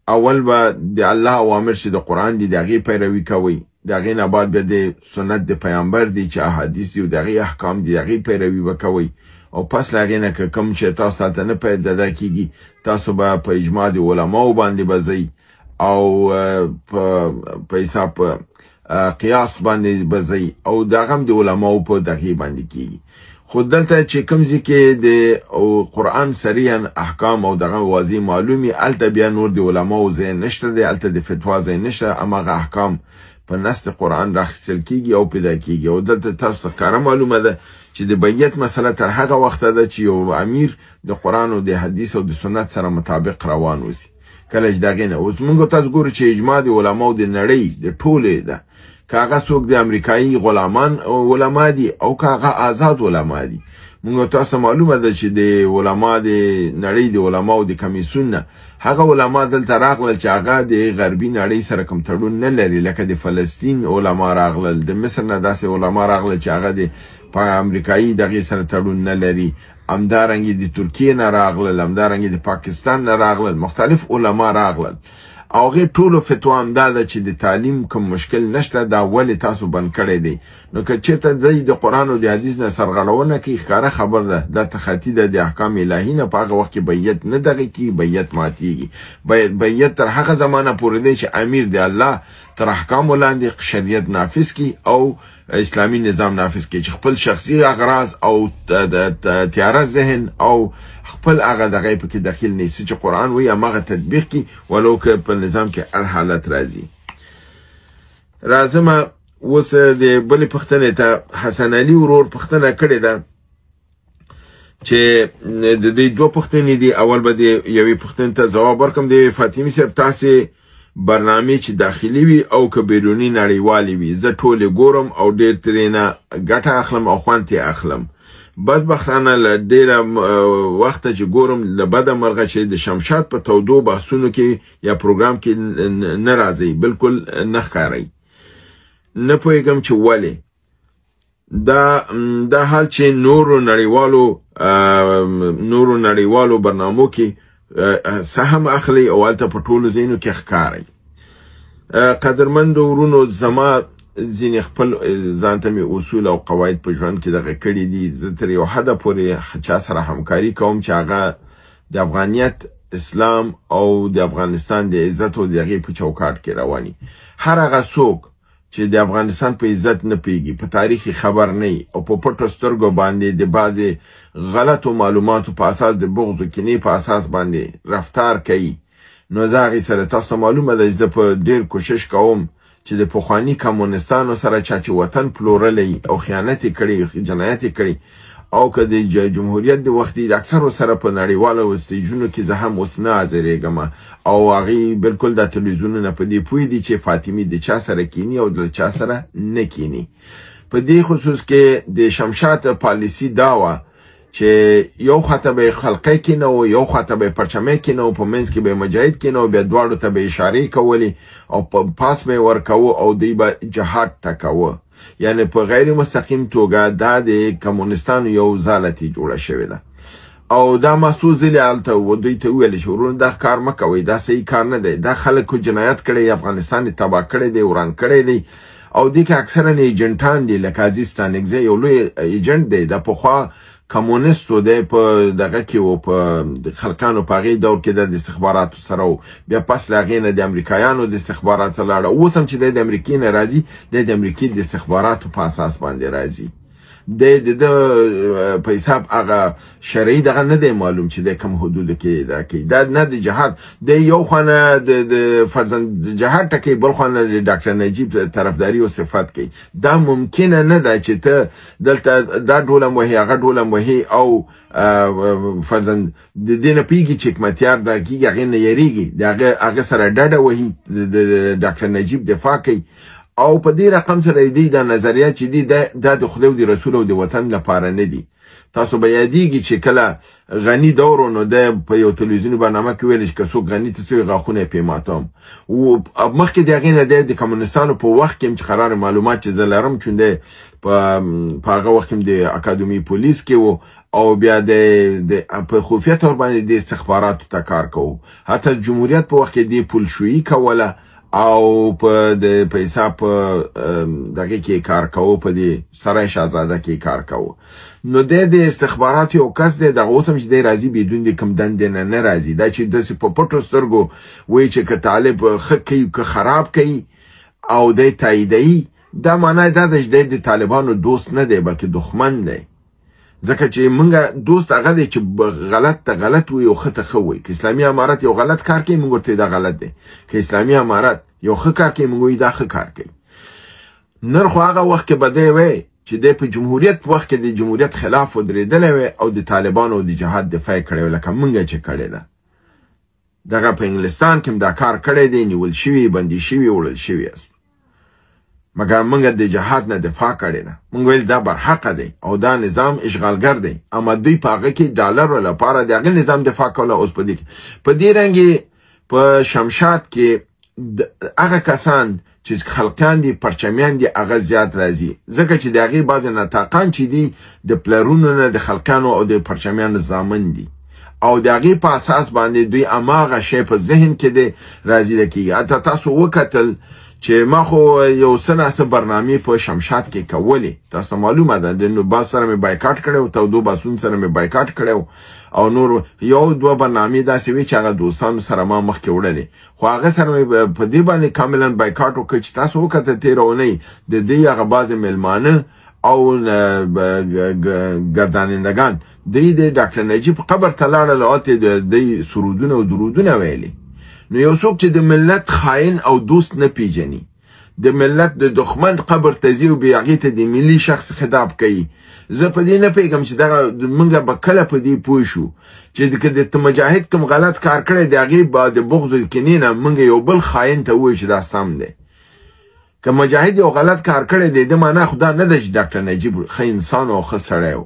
اول به د الله اوامر چې د قرآن دي د هغې پیروي کوئ، د هغې نه بعد بیا د سنت د پیغمبر دي چې احادیث دي او د هغې احکام دي، د هغې پیروي به کوئ، او پس له هغې نه که کوم چې تاسو هلته نه پیدا کېږي تاسو به په اجماع د علماو باندې به ځئ او په حساب قیاس باندې به ځئ، او دغه هم د علماو په دغې باندې کېږي. خو دلته چې کوم ځای کې د قرآن صریحا احکام او دغه واضح معلومي، هلته بیا نور د علماو ځای نشته دی، هلته د فتوا ځای نشته، هماغه احکام په نص د قرآن راخیستل کېږي او پیدا کېږي. او دلته تاسو ته ښکاره معلومه ده چې د بیعت مسله تر هغه وخته ده چې یو امیر د قرآن او د حدیث او د سنت سره مطابق روان اوسي. کله چې د هغې نه اوس موږ تاسو ګورو چې اجماع د علماو د نړۍ د ټولې ده، که هغه څوک د امریکایي غلامان علما دي او که هغه آزاد علما دي. موږ تاسو معلومه ده چې د علما د نړۍ د علماو د کمیسیون نه هغه علما دلته راغلل چې هغه د غربي نړۍ سره کوم تړون نه لري، لکه د فلسطین علما راغلل، د مصر نه داسې علما راغلل چې هغه د په امریکایي دغې سره تړون نه لري، همدارنګې د ترکیې نه راغلل، همدارنګې د پاکستان نه راغلل، مختلف علما راغلل. او هغې ټولو فتوا همدا ده چې د تعلیم کوم مشکل نشته، دا ولې تاسو بند کړی دی؟ نو که چېرته دی د قرآن او د حدیث نه سرغړونه کوي، ښکاره خبر ده دا تخطي ده د احکام الهي نه، په هغه وخت کې بیعت نه دغه کېږي، بیعت ماتېږي. بیعت تر هغه زمانه پورې دی چې امیر د الله تر احکامو لاندې شریعت نافذ کړي او اسلامي نظام نافذ کړي، چې خپل شخصي اغراض او تیاره ذهن او خپل هغه دغه یې پکې دخیل نه شي، چې قرآن وایي هماغه تطبیق کړي، ولو که په نظام کې هر حالت راځي. راځمه اوس د بلې پوښتنې ته. حسن علي ورور پوښتنه کړې ده چې د دې دوه پوښتنې دي. اول به د یوې پوښتنې ته ځواب ورکړم. د فاطمي صاحب، تاسې برنامې چې داخلي وي او که بیروني نړیوالې وي، زه ټولې ګورم او ډېر ترې نه ګټه اخلم او خوند ترې اخلم. بدبختانه له ډېره وخته چې ګورم، له بده مرغه چې د شمشاد په تودو بحثونو کې یا پروګرام کې نه راځئ، بالکل نه ښکارئ. نه پوهېږم چې ولې دا حال چې نورو نړیوالو برنامو کې سهم اخلي او هلته په ټولو ځایونو کې ښکارئ. قدرمندو ورونو، زما ځینې خپل ځان ته مې اصول او قواعد په ژوند کې دغه کړي دي. زه تر یو حده پورې چا سره همکاري کوم چې هغه د افغانیت، اسلام او د افغانستان د عزت او د هغې په چوکاټ کې رواني. هر هغه څوک چې د افغانستان په عزت نه پوهېږي، په تاریخ یې خبر نه وي او په پټو سترګو باندې د بعضې غلطو معلوماتو په اساس، د بغض و کینې په اساس باندې رفتار کوي، نو زه هغې سره تاسو ته معلومه ده زه په ډېر کوشش کوم چې د پخواني کمونستانو سره چا چې وطن پلورلی او خیانت یې کړی، جنایت یې کړی، او که د جمهوریت د وخت د اکثرو سره په نړیوالو استیجونو کې زه هم اوس نه حاضرېږم، او هغوی بالکل دا تلویزیونونه په دې پوه دي چې فاطمي د چا سره کیني او د چا سره نه کیني. په دې خصوص کې د شمشاد پالیسي دا وه چې یو خواته به یې خلقی کینوو، یو خواته به یې پرچمی کینوو، په منځ کې به یې مجاهد کینوو، بیا دواړو ته به یې اشارې کولې او په پاس به یې ورکوه او دوی به جهاد ټکوه. یعنی په غیر مستقیم توګه دا د کمونستانو یو ځاله ترې جوړه شوې ده. او دا ما څو ځلې هلته و دوی ته وویل چې ورونه دا کار مه کوئ، دا صحیح کار نه دی، دا خلکو جنایت کړی، افغانستان یې تباه کړی دی، وران کړی دی، او دې کې اکثرا ایجنټان دي، لکه عزیز ستانکزی یو لوی ایجنټ دی، دا پخوا کمونستو دی، په دغه کې و، په خلکانو په هغې دور کې د استخباراتو سره و، بیا پس له هغې نه د امریکایانو د استخباراتو سره لاړه. اوس هم چې دی د امریکې نه راځي، دی د امریکې د استخباراتو په اساس باندې راځي. دی د ده په حساب هغه شرعي دغه نه دی معلوم چې دی کوم حدودو کې دا کوي. دا نه د جهاد دی، یو خوا نه د فرزند جهاد ټکی، بل خوا نه د ډاکټر نجیب طرفداري او صفت کوي. دا ممکنه نه ده چې ته دلته دا ډولم وهې هغه ډولم وهې او فرزند د دې نه پوهېږي چې حکمتیار دا کېږي، هغې نه یریږي، د هغه سره ډډه وهي، د ډاکټر نجیب دفاع کوي. او په دې رقم سره دی دا نظریه چې دی دا د خدای او د رسول او د وطن لپاره نه دي. تاسو به یادېږي چې کله غني دور و، نو دی په یو تلویزیوني برنامه کې ویل چې که څوک غني ته څه وي غاښونه یې پرې ماتوم. او مخکې د هغې نه دی د کمونستانو په وخت کې هم چې قرار معلومات چې زه لرم، چون دی په هغه وخت کې هم د اکادمي پولیس کې و او بیا د په خفیه طور باندې د استخباراتو ته کار کوو. حتی جمهوریت په وخت کې د پولشویي کوله او په د پیسا په دغه کې کار کوو، په دې سرای شاهزاده کې کار کوو. نو د استخباراتو یو کس دی، دغه اوس هم چې دی راځي بدون د کوم دندې نه نه راځي. دا چې داسې په پټو سترګو وایي چې که طالب ښه کوي که خراب کوي او دی تاییدوي، دا معنا دا ده چې دی د طالبانو دوست نه دی بلکې دښمن دی. ځکه چې موږ دوست هغه دی چې غلط ته غلط وي او ښه ته ښه وي. که اسلامي امارت یو غلط کار کوي موږ ورته دا غلط دی، که اسلامي امارت یو ښه کار کوي موږ وایو دا ښه کار کوي. نر خو هغه وخت کې به دی وی چې دی په جمهوریت وخت کې د جمهوریت خلاف ودرېدلی وی او د طالبانو د جهاد دفاع کړی وی، لکه موږ چې کړې ده. دغه په انګلستان کې هم دا کار کړی دی، نیول شوي، بندي شوي، وړل شوي یاست، مګر موږ د جهاد نه دفاع کړې ده. موږ ویل دا برحقه دی او دا نظام اشغالګر دی، اما دوی په هغه کې ډالرو لپاره د هغه نظام دفاع کوله. اوس په دې کې په دې رنګ په شمشاد کې هغه کسان چې خلقیان دي، پرچمیان دي، هغه زیات راځي، ځکه چې د هغې بعضې نطاقان چې دي د پلرونو نه د خلقیانو او د پرچمیانو زامن دي، او د هغې په اساس باندې دوی هماغه شی په ذهن کې دی راځي کېږي. حتی تاسو وکتل چې ما خو یو څه ناڅه برنامې په شمشاد کې کولې، تاسو ته معلومه ده، د باس سره مې بایکاټ کړی و، تودو باسونو سره مې بایکاټ کړی و، او نور یو دوه برنامې داسې وې چې هغه دوستانو سره ما مخکې وړلې، خو هغه سره مې په دې باندې کاملا بایکاټ وکړ چې تاسو وکتل تېره اونۍ د دې هغه بعضې مېلمانه او ګردانندګان دوی د ډاکټر نجیب قبر ته لاړل او هلته د دوی سرودونه او درودونه ویلې. نو یو څوک چې د ملت خاین او دوست نه پیژني، د ملت د دښمن قبر ته ځي او بیا هغې ته د ملي شخص خطاب کوي، زه په دې نه پوهېږم چې دغه موږ به کله په دې پوه شو چې که د مجاهد کوم غلط کار کړی د هغې به د بغض او کینې نه موږ یو بل خاین ته ووایو چې دا سم دی. که مجاهد یو غلط کار کړی دی، د معنا خو دا نه ده چې ډاکټر نجیب ښه انسان او ښه سړی و.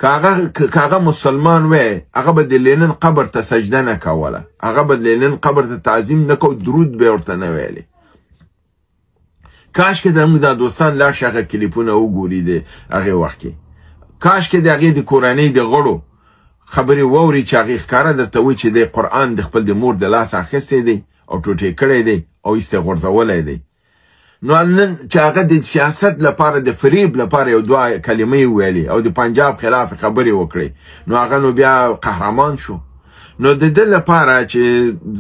که هغه مسلمان وی هغه به د لینن قبر ته سجده نه کوله، هغه به د لینن قبر ته تعظیم نه کو، درود به ورته نه ویلې. کاش کې د موږ دا دوستان لاړ شي هغه کلیپونه وګوري د هغې وخت کې، کاش کې د هغې د کورنۍ د غړو خبرې واوري چې هغې ښکاره درته وایي چې د قرآن د خپل د مور د لاسه اخیستی دی او ټوټې کړی دی او ایسته غورځولی دی. نو نن چې هغه د سیاست لپاره د فریب لپاره یو دوه کلمې وویلې او د پنجاب خلاف خبرې وکړې، نو هغه نو بیا قهرمان شو. نو د ده لپاره چې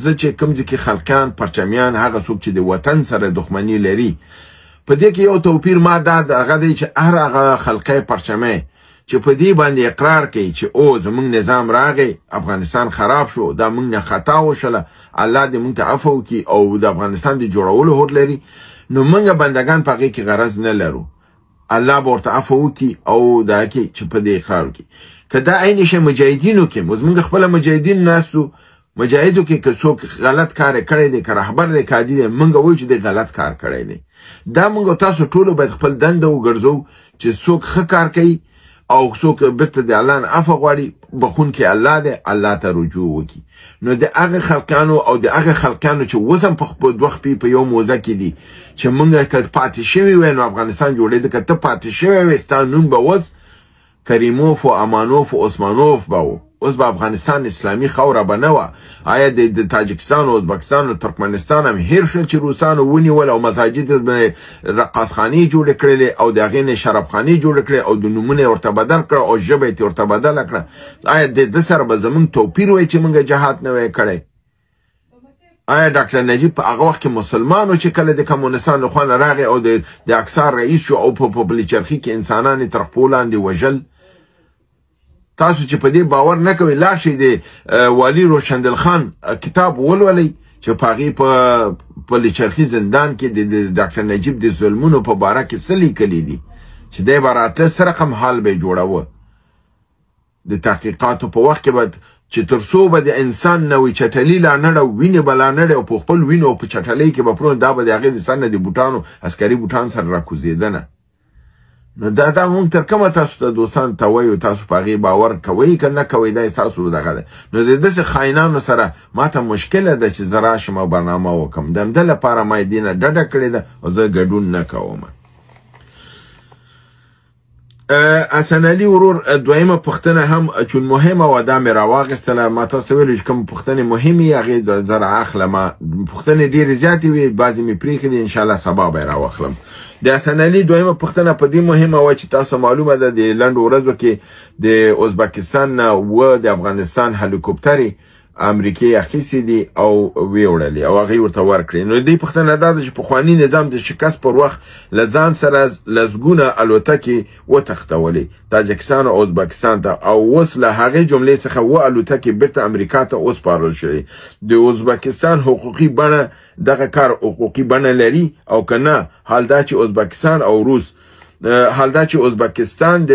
زه چې کوم ځای کې خلقیان، پرچمیان، هغه څوک چې د وطن سره دښمني لري، په دې کې یو توپیر ما دا هغه دی چې هر هغه خلقی پرچمی چې په دې باندې اقرار کوي چې او زمونږ نظام راغی، افغانستان خراب شو، دا مونږ نه خطا وشوله، الله دې مونږ ته عفو وکړي او د افغانستان د جوړولو هوډ لري، نو مونږ بندگان په هغې کې غرض نه لرو، الله به ورته عفو وکړي او دا کې چې په دې اقرار وکړي. که دا عین شی مجاهدینو کې، اوس مونږ خپله مجاهدین ناست یو، مجاهدو کې که څوک غلط کار یې کړی دی، که رهبر دی، که عادي دی، مونږ وایو چې دی غلط کار کړی دی. دا مونږ تاسو ټولو باید خپل دنده وګرځوو چې څوک ښه کار کوي او څوک بیرته د الله نه عفو غواړي، بخښونکی الله دی، الله ته رجوع وکړي. نو د هغه خلقیانو او د هغه خلقیانو چې اوس هم په خپل دوه خپې په یو موزه کې دي چې مونږ که پاتې شوي وای نو افغانستان جوړېده، که ته پاتې شوی وای ستا نوم به اوس کریموف و امانوف و عثمانوف به و، اوس به افغانستان اسلامي خاوره به نه وه. آیا د تاجکستان او ازبکستان او ترکمنستان هم هېر شول چې روسانو ونیول او مساجد به رقاصخانې جوړې کړلې او د هغې نه شرابخانې جوړې کړې او د نومونه یې ورته بدل کړه او ژبه یې ورته بدله کړه؟ آیا د ده سره به زمونږ توپیر وای چې مونږ جهاد نه وای کړی؟ آیا ډاکټر نجیب په هغه وخت کې مسلمان و چې کله د کمونستانو له خوا نه راغی او د اکثار رئیس شو او په پلچرخي کې انسانان یې تر خپو لاندې وژل؟ تاسو چې په دې باور نه کوئ لاړ شئ د والي روشندل خان کتاب ولولئ چې په هغې په پلچرخي زندان کې د ډاکټر نجیب د ظلمونو په باره کې څه لیکلي دي چې دی به راتله څه رقم حال به یې جوړوه. د تحقیقاتو په وخت کې به چې تر څو به د انسان نه وي چټلي لا نړه، وینې به لا نړې او په خپل وینو او په چټلۍ کې به پرون دا به د هغې د سر نه د بوټانو عسکري بوټان سره راکوزېدنه. نو دا مونږ تر کومه تاسو ته دوستان ته وایو، تاسو په هغې باور کوئ که نه کوئ دا ستاسو دغه ده. نو د داسې خاینانو سره ما ته مشکله ده چې زه راشم او برنامه وکړم، د همده لپاره ما یې دې نه ډډه کړې ده او زه ګډون نه کوم. حسن علي ورور دویمه پوښتنه هم چون مهمه وه دا مې راواخیستله. ما تاسو ته ویلو چې کوم پوښتنې مهمې هغې زه رااخلم. پوښتنې ډېرې زیاتې وې، بعضې مې پرېښې دي، انشاءالله سبا به یې راواخلم. د حسن علي دویمه پوښتنه په دې مهمه وه چې تاسو معلومه ده د لنډو ورځو کې د ازبکستان نه و د افغانستان هلیکوپترې امریکې اخیستې دي او ویوړلې او هغې ورته ورکړې. نو دې پوښتنه دا ده چې پخواني نظام د شکست پر وخت له ځان سره لسګونه الوتکې وتښتولې تاجکستان او ازبکستان ته، او اوس له هغې جملې څخه اوه الوتکې بیرته امریکا ته وسپارل شوې. د ازبکستان حقوقي بڼه دغه کار حقوقي بڼه لري او که نه؟ حال دا چې ازبکستان او روس، حال دا چې ازبکستان د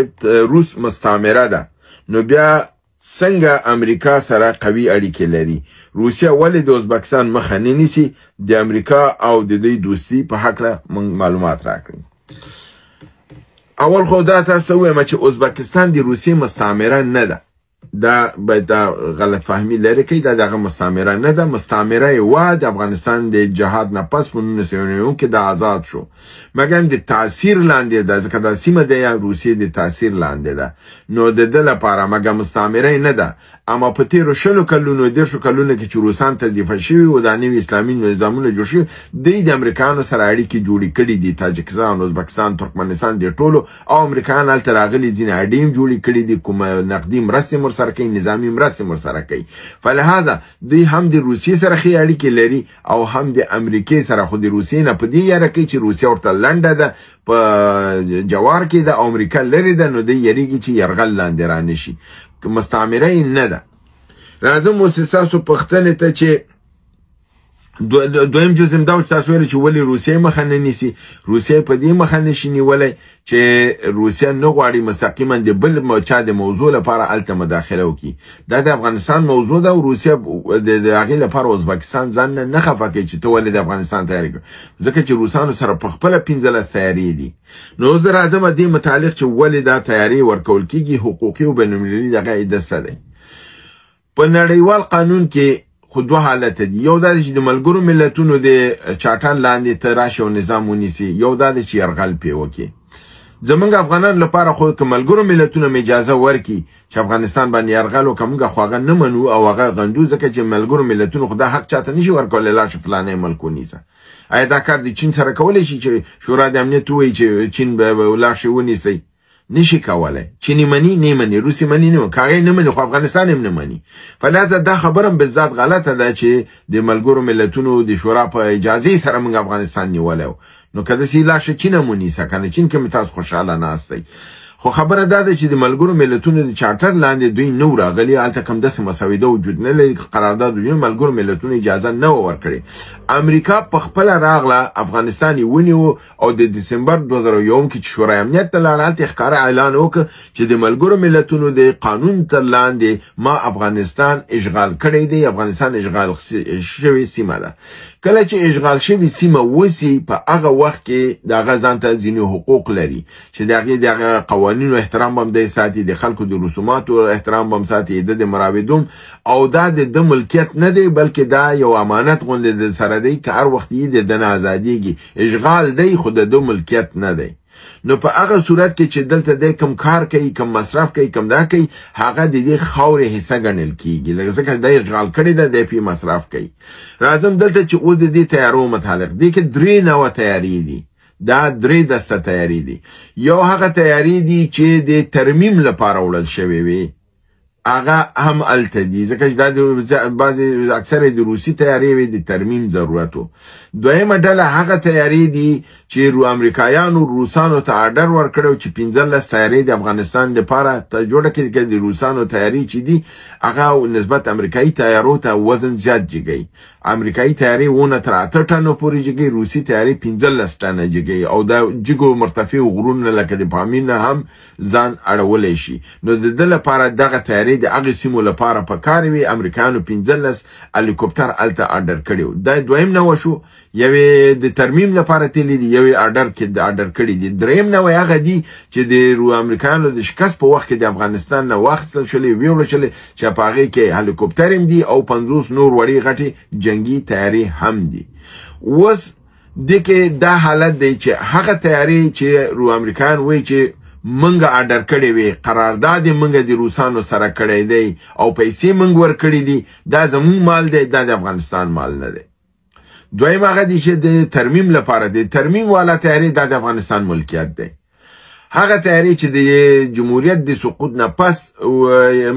روس مستعمره ده، نو بیا څنګه امریکا سره قوي اړیکې لري؟ روسیه ولې د ازبکستان مخه نه نیسي؟ د امریکا او د دوی دوستي په هکله موږ معلومات راکړي. اول خو دا تاسو ته ووایم چې ازبکستان د روسیې مستعمره نه ده. دا باید دا غلط فهمي لرې کړئ، دا دغه مستعمره نه ده. مستعمره یې وه د افغانستان د جهاد نه پس په 1991 کې دا آزاد شو، مګر د تاثیر لاندې ده، ځکه دا سیمه د روسیې د تاثیر لاندې ده، نو د ده لپاره مګر مستعمره یې نه ده. اما په تېرو 20 کلونو 30 کلونو کې چې روسان تضعیفه شوي او دا نوي اسلامي نظامونه جوړ شوي، دوی د امریکایانو سره اړیکې جوړې کړي دي. تاجکستان، ازبکستان، ترکمنستان دې ټولو او امریکایان هلته راغلي، ځینې اډې هم جوړې کړي دي، کومه نقدي مرستې هم ورسره کوي، نظامي مرستې هم ورسره کوي. فلهذا دوی هم د روسیې سره ښې اړیکې لري او هم د امریکې سره. خو د روسیې نه په دې یاره کوي چې روسیه ورته لنډه ده، په جوار کې ده او امریکا لرې ده، نو دوی یریږي چې یرغل لاندې رانشي. مستعمره یې نه ده. راځم اوس ستاسو پوښتنې ته چې دویم جز هم دا و چې تاسو ویل چې ولې روسیه مخه نه نیسي. روسیه په دې مخه نشي نیولی چې روسیه نه غواړي مستقیما د بل چا د موضوع لپاره هلته مداخله وکړي. دا د افغانستان موضوع ده او روسیه د هغې لپاره ازبکستان ځان نه خفه کوي چې ته ولې د افغانستان تیاري کړې، ځکه چې روسانو سره په خپله 15 تیارې دي. نو زه راځم دې متعلق چې ولې دا تیارې ورکول کېږي، حقوقي او بین المللي دغه یې څه دی. په نړیوال قانون کې خو دوه حالت دي، یو دا دی چې د ملګرو ملتونو د چارټر لاندې ته راشي او نظام ونیسي، یو دا دی چې یرغل پرې وکړي. زمونږ افغانانو لپاره خو که ملګرو ملتونو هم اجازه ورکړي چې افغانستان باندې یرغل وکړي، موږ خو هغه نه منو او هغه غندو، ځکه چې ملګرو ملتونو خو دا حق چاته نشي ورکولی لاړ شه فلانی ملک ونیسه. آیا دا کار د چین سره کولی شي چې شورا د امنیت ووایي چې چین به لاړ شي ونیسئ؟ نشي کولی. چین یې مني نه مني، روس یې مني نه مني، که هغه یې نه مني خو افغانستان یې هم نه مني. فلهذا دا خبره هم بالذات غلطه ده چې د ملګرو ملتونو د شورا په اجازې سره موږ افغانستان نیولی و. نو که داسې لاړ شي چین هم ونیسه، که نه چین کې مې تاسو خوشحاله ناست دی. خو خبره دا ده چې د ملګرو ملتونو د چارټر لاندې دوی نه وو راغلي، هلته کوم داسې مسوده وجود نه لري، قرارداد وجود نه، ملګرو ملتونو اجازه نه وه ورکړې. امریکا په خپله راغله، افغانستان یې ونیو او د دسمبر 2001 کې چې شورای امنیت ته لاړه، هلته یې ښکاره اعلان وکړ چې د ملګرو ملتونو د قانون تر لاندې ما افغانستان اشغال کړی دی، افغانستان اشغال شوې سیمه ده. کله چې اشغال شوې سیمه وسی، په هغه وخت کې د هغه ځان ته ځینې حقوق لري چې د هغې د هغه قوانینو احترام به هم دی ساتي، د خلکو د رسوماتو احترام به هم ساتي، د ده مراودوم، او دا د ده ملکیت نه دی، بلکې دا یو امانت غوندې د سره دی که هر وخت یې د ده نه ازادېږي. اشغال دی خو د ده ملکیت نه دی. نو په هغه صورت کې چې دلته دی کوم کار کوي، کوم مصرف کوي، کوم دا کوي، هغه د دې خاورې حصه ګڼل کېږي، لکه ځکه دی اشغال کړې ده، دی پرې مصرف کوي. راځم دلته چې اوس د دې تیارو متعلق، دې کې درې نوع تیارې دي، دا درې دسته تیارې دي. یو هغه تیارې دي چې د ترمیم لپاره وړل شوې وي، هغه هم هلته دي، ځکه چې دا بعضې اکثره د روسي تیارې وي، د ترمیم ضرورت و. دویمه ډله هغه تیارې دي چې امریکایانو روسانو ته آرډر ورکړی چې 15 تیارې د افغانستان دپاره ته جوړه کړي، که د روسانو تیارې چې دي هغه نسبت امریکایي تیارو ته وزن زیات جګوي. امریکایي تیارې 7 تر 8 ټنو پورې جګوي، روسي تیارې 15 ټنه جګوي، او دا جګو مرتفع غرونو لکه د پامیر نه هم ځان اړولی شي. نو د ده لپاره دغه تیارې د هغې سیمو لپاره په کار وي. امریکایانو 15 هلیکوپتر هلته آرډر کړي وو. دا دویم نوع شو، یوې د ترمیم لپاره تللي دي، یوې آرډر کړي دي. دریم نوع هغه دي چې د امریکایانو د شکست په وخت کې د افغانستان نه واخیستل شولې، ویوړل شولې، چې په هغې کې هلیکوپتر هم دي او 50 نور وړې غټې جنګي تیارې هم دي. اوس دې کې دا حالت دی چې هغه تیارې چې امریکایان وایي چې مونږ آرډر کړې وي، قرارداد یې مونږ د روسانو سره کړی دی او پیسې مونږ ورکړي دي، دا زمونږ مال دی، دا د افغانستان مال نه دی. دویم هغه دی چې د ترمیم لپاره د ترمیم والا طیارې دا د افغانستان ملکیت دی. هغه طیارې چې د جمهوریت د سقوط نه پس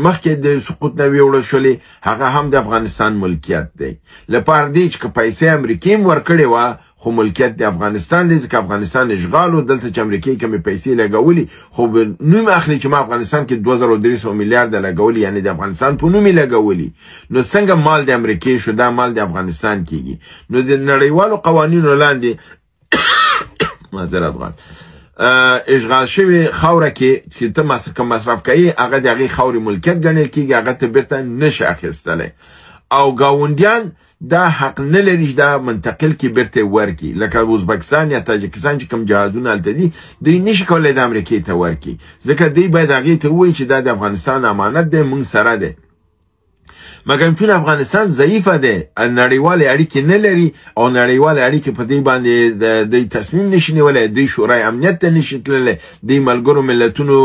مخکې د سقوط نه ویوړل شولې، هغه هم د افغانستان ملکیت دی. لپاره دې چې که پیسې امریکې هم ورکړې وه، خو ملکیت د افغانستان دی، ځکه افغانستان اشغال و. دلته چې امریکې کمې پیسې لګولي، خو نوم اخلي چې ما افغانستان کې 2300 میلیارده لګولي، یعنې د افغانستان په نوم یې لګولي. نو څنګه مال د امریکې شو؟ دا مال د افغانستان کیږي. نو د نړیوالو قوانینو لاندې معذرت غواړم، اشغال شوی خاوره کې چې ته کوم مصرف کوي، هغه د هغې خاورې ملکیت ګڼل کیږي، هغه ته بیرته نشي اخیستلی. او ګاونډیان دا حق نه لري چې دا منتقل کې بیرته ورکړي، لکه ازبکستان یا تاجکستان چې کوم جهازونه هلته دي، دوی نشي کولی د امریکې ته ورکړي، ځکه دوی باید هغې ته ووایي چې دا د افغانستان امانت دی، موږ سره دی. مګر چون افغانستان ضعیفه دی، نړیوالې اړیکې نه لري او نړیوالې اړیکې په دې باندې دوی تصمیم نشي نیولی، دوی شورای امنیت ته نشي تللی، دوی ملګرو ملتونو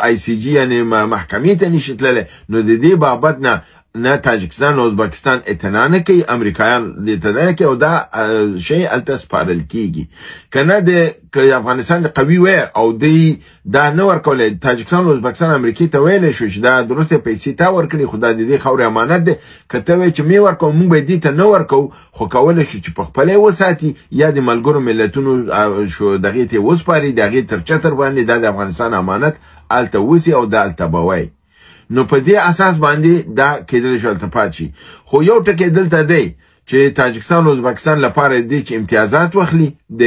آی سی جی یعنې محکمې ته نشي تللی. نو د دې بابت نه تاجکستان او ازبکستان اعتنا نه کوي، امریکایان اعتنا نه کوي او دا شی هلته سپارل کیږي. که نه که افغانستان قوي وی او دوی دا نه ورکولی، تاجکستان او ازبکستان امریکې ته ویلی شو چې دا درستې پیسې تا ورکړي، خو دا د دې خاورې امانت دی، که ته وایې چې مې ورکوم، موږ به دې ته نه ورکوو، خو کولی شو چې په خپله یې وساتي یا د ملګرو ملتونو شو دغې ته یې وسپاري، د هغې تر چتر باندې دا د افغانستان امانت هلته وسي او دا هلته به وای. نو په دې اساس باندې دا کېدلی شو هلته پاتې شي. خو یو ټکی دلته دی چې تاجکستان او ازبکستان لپاره دی چې امتیازات واخلي د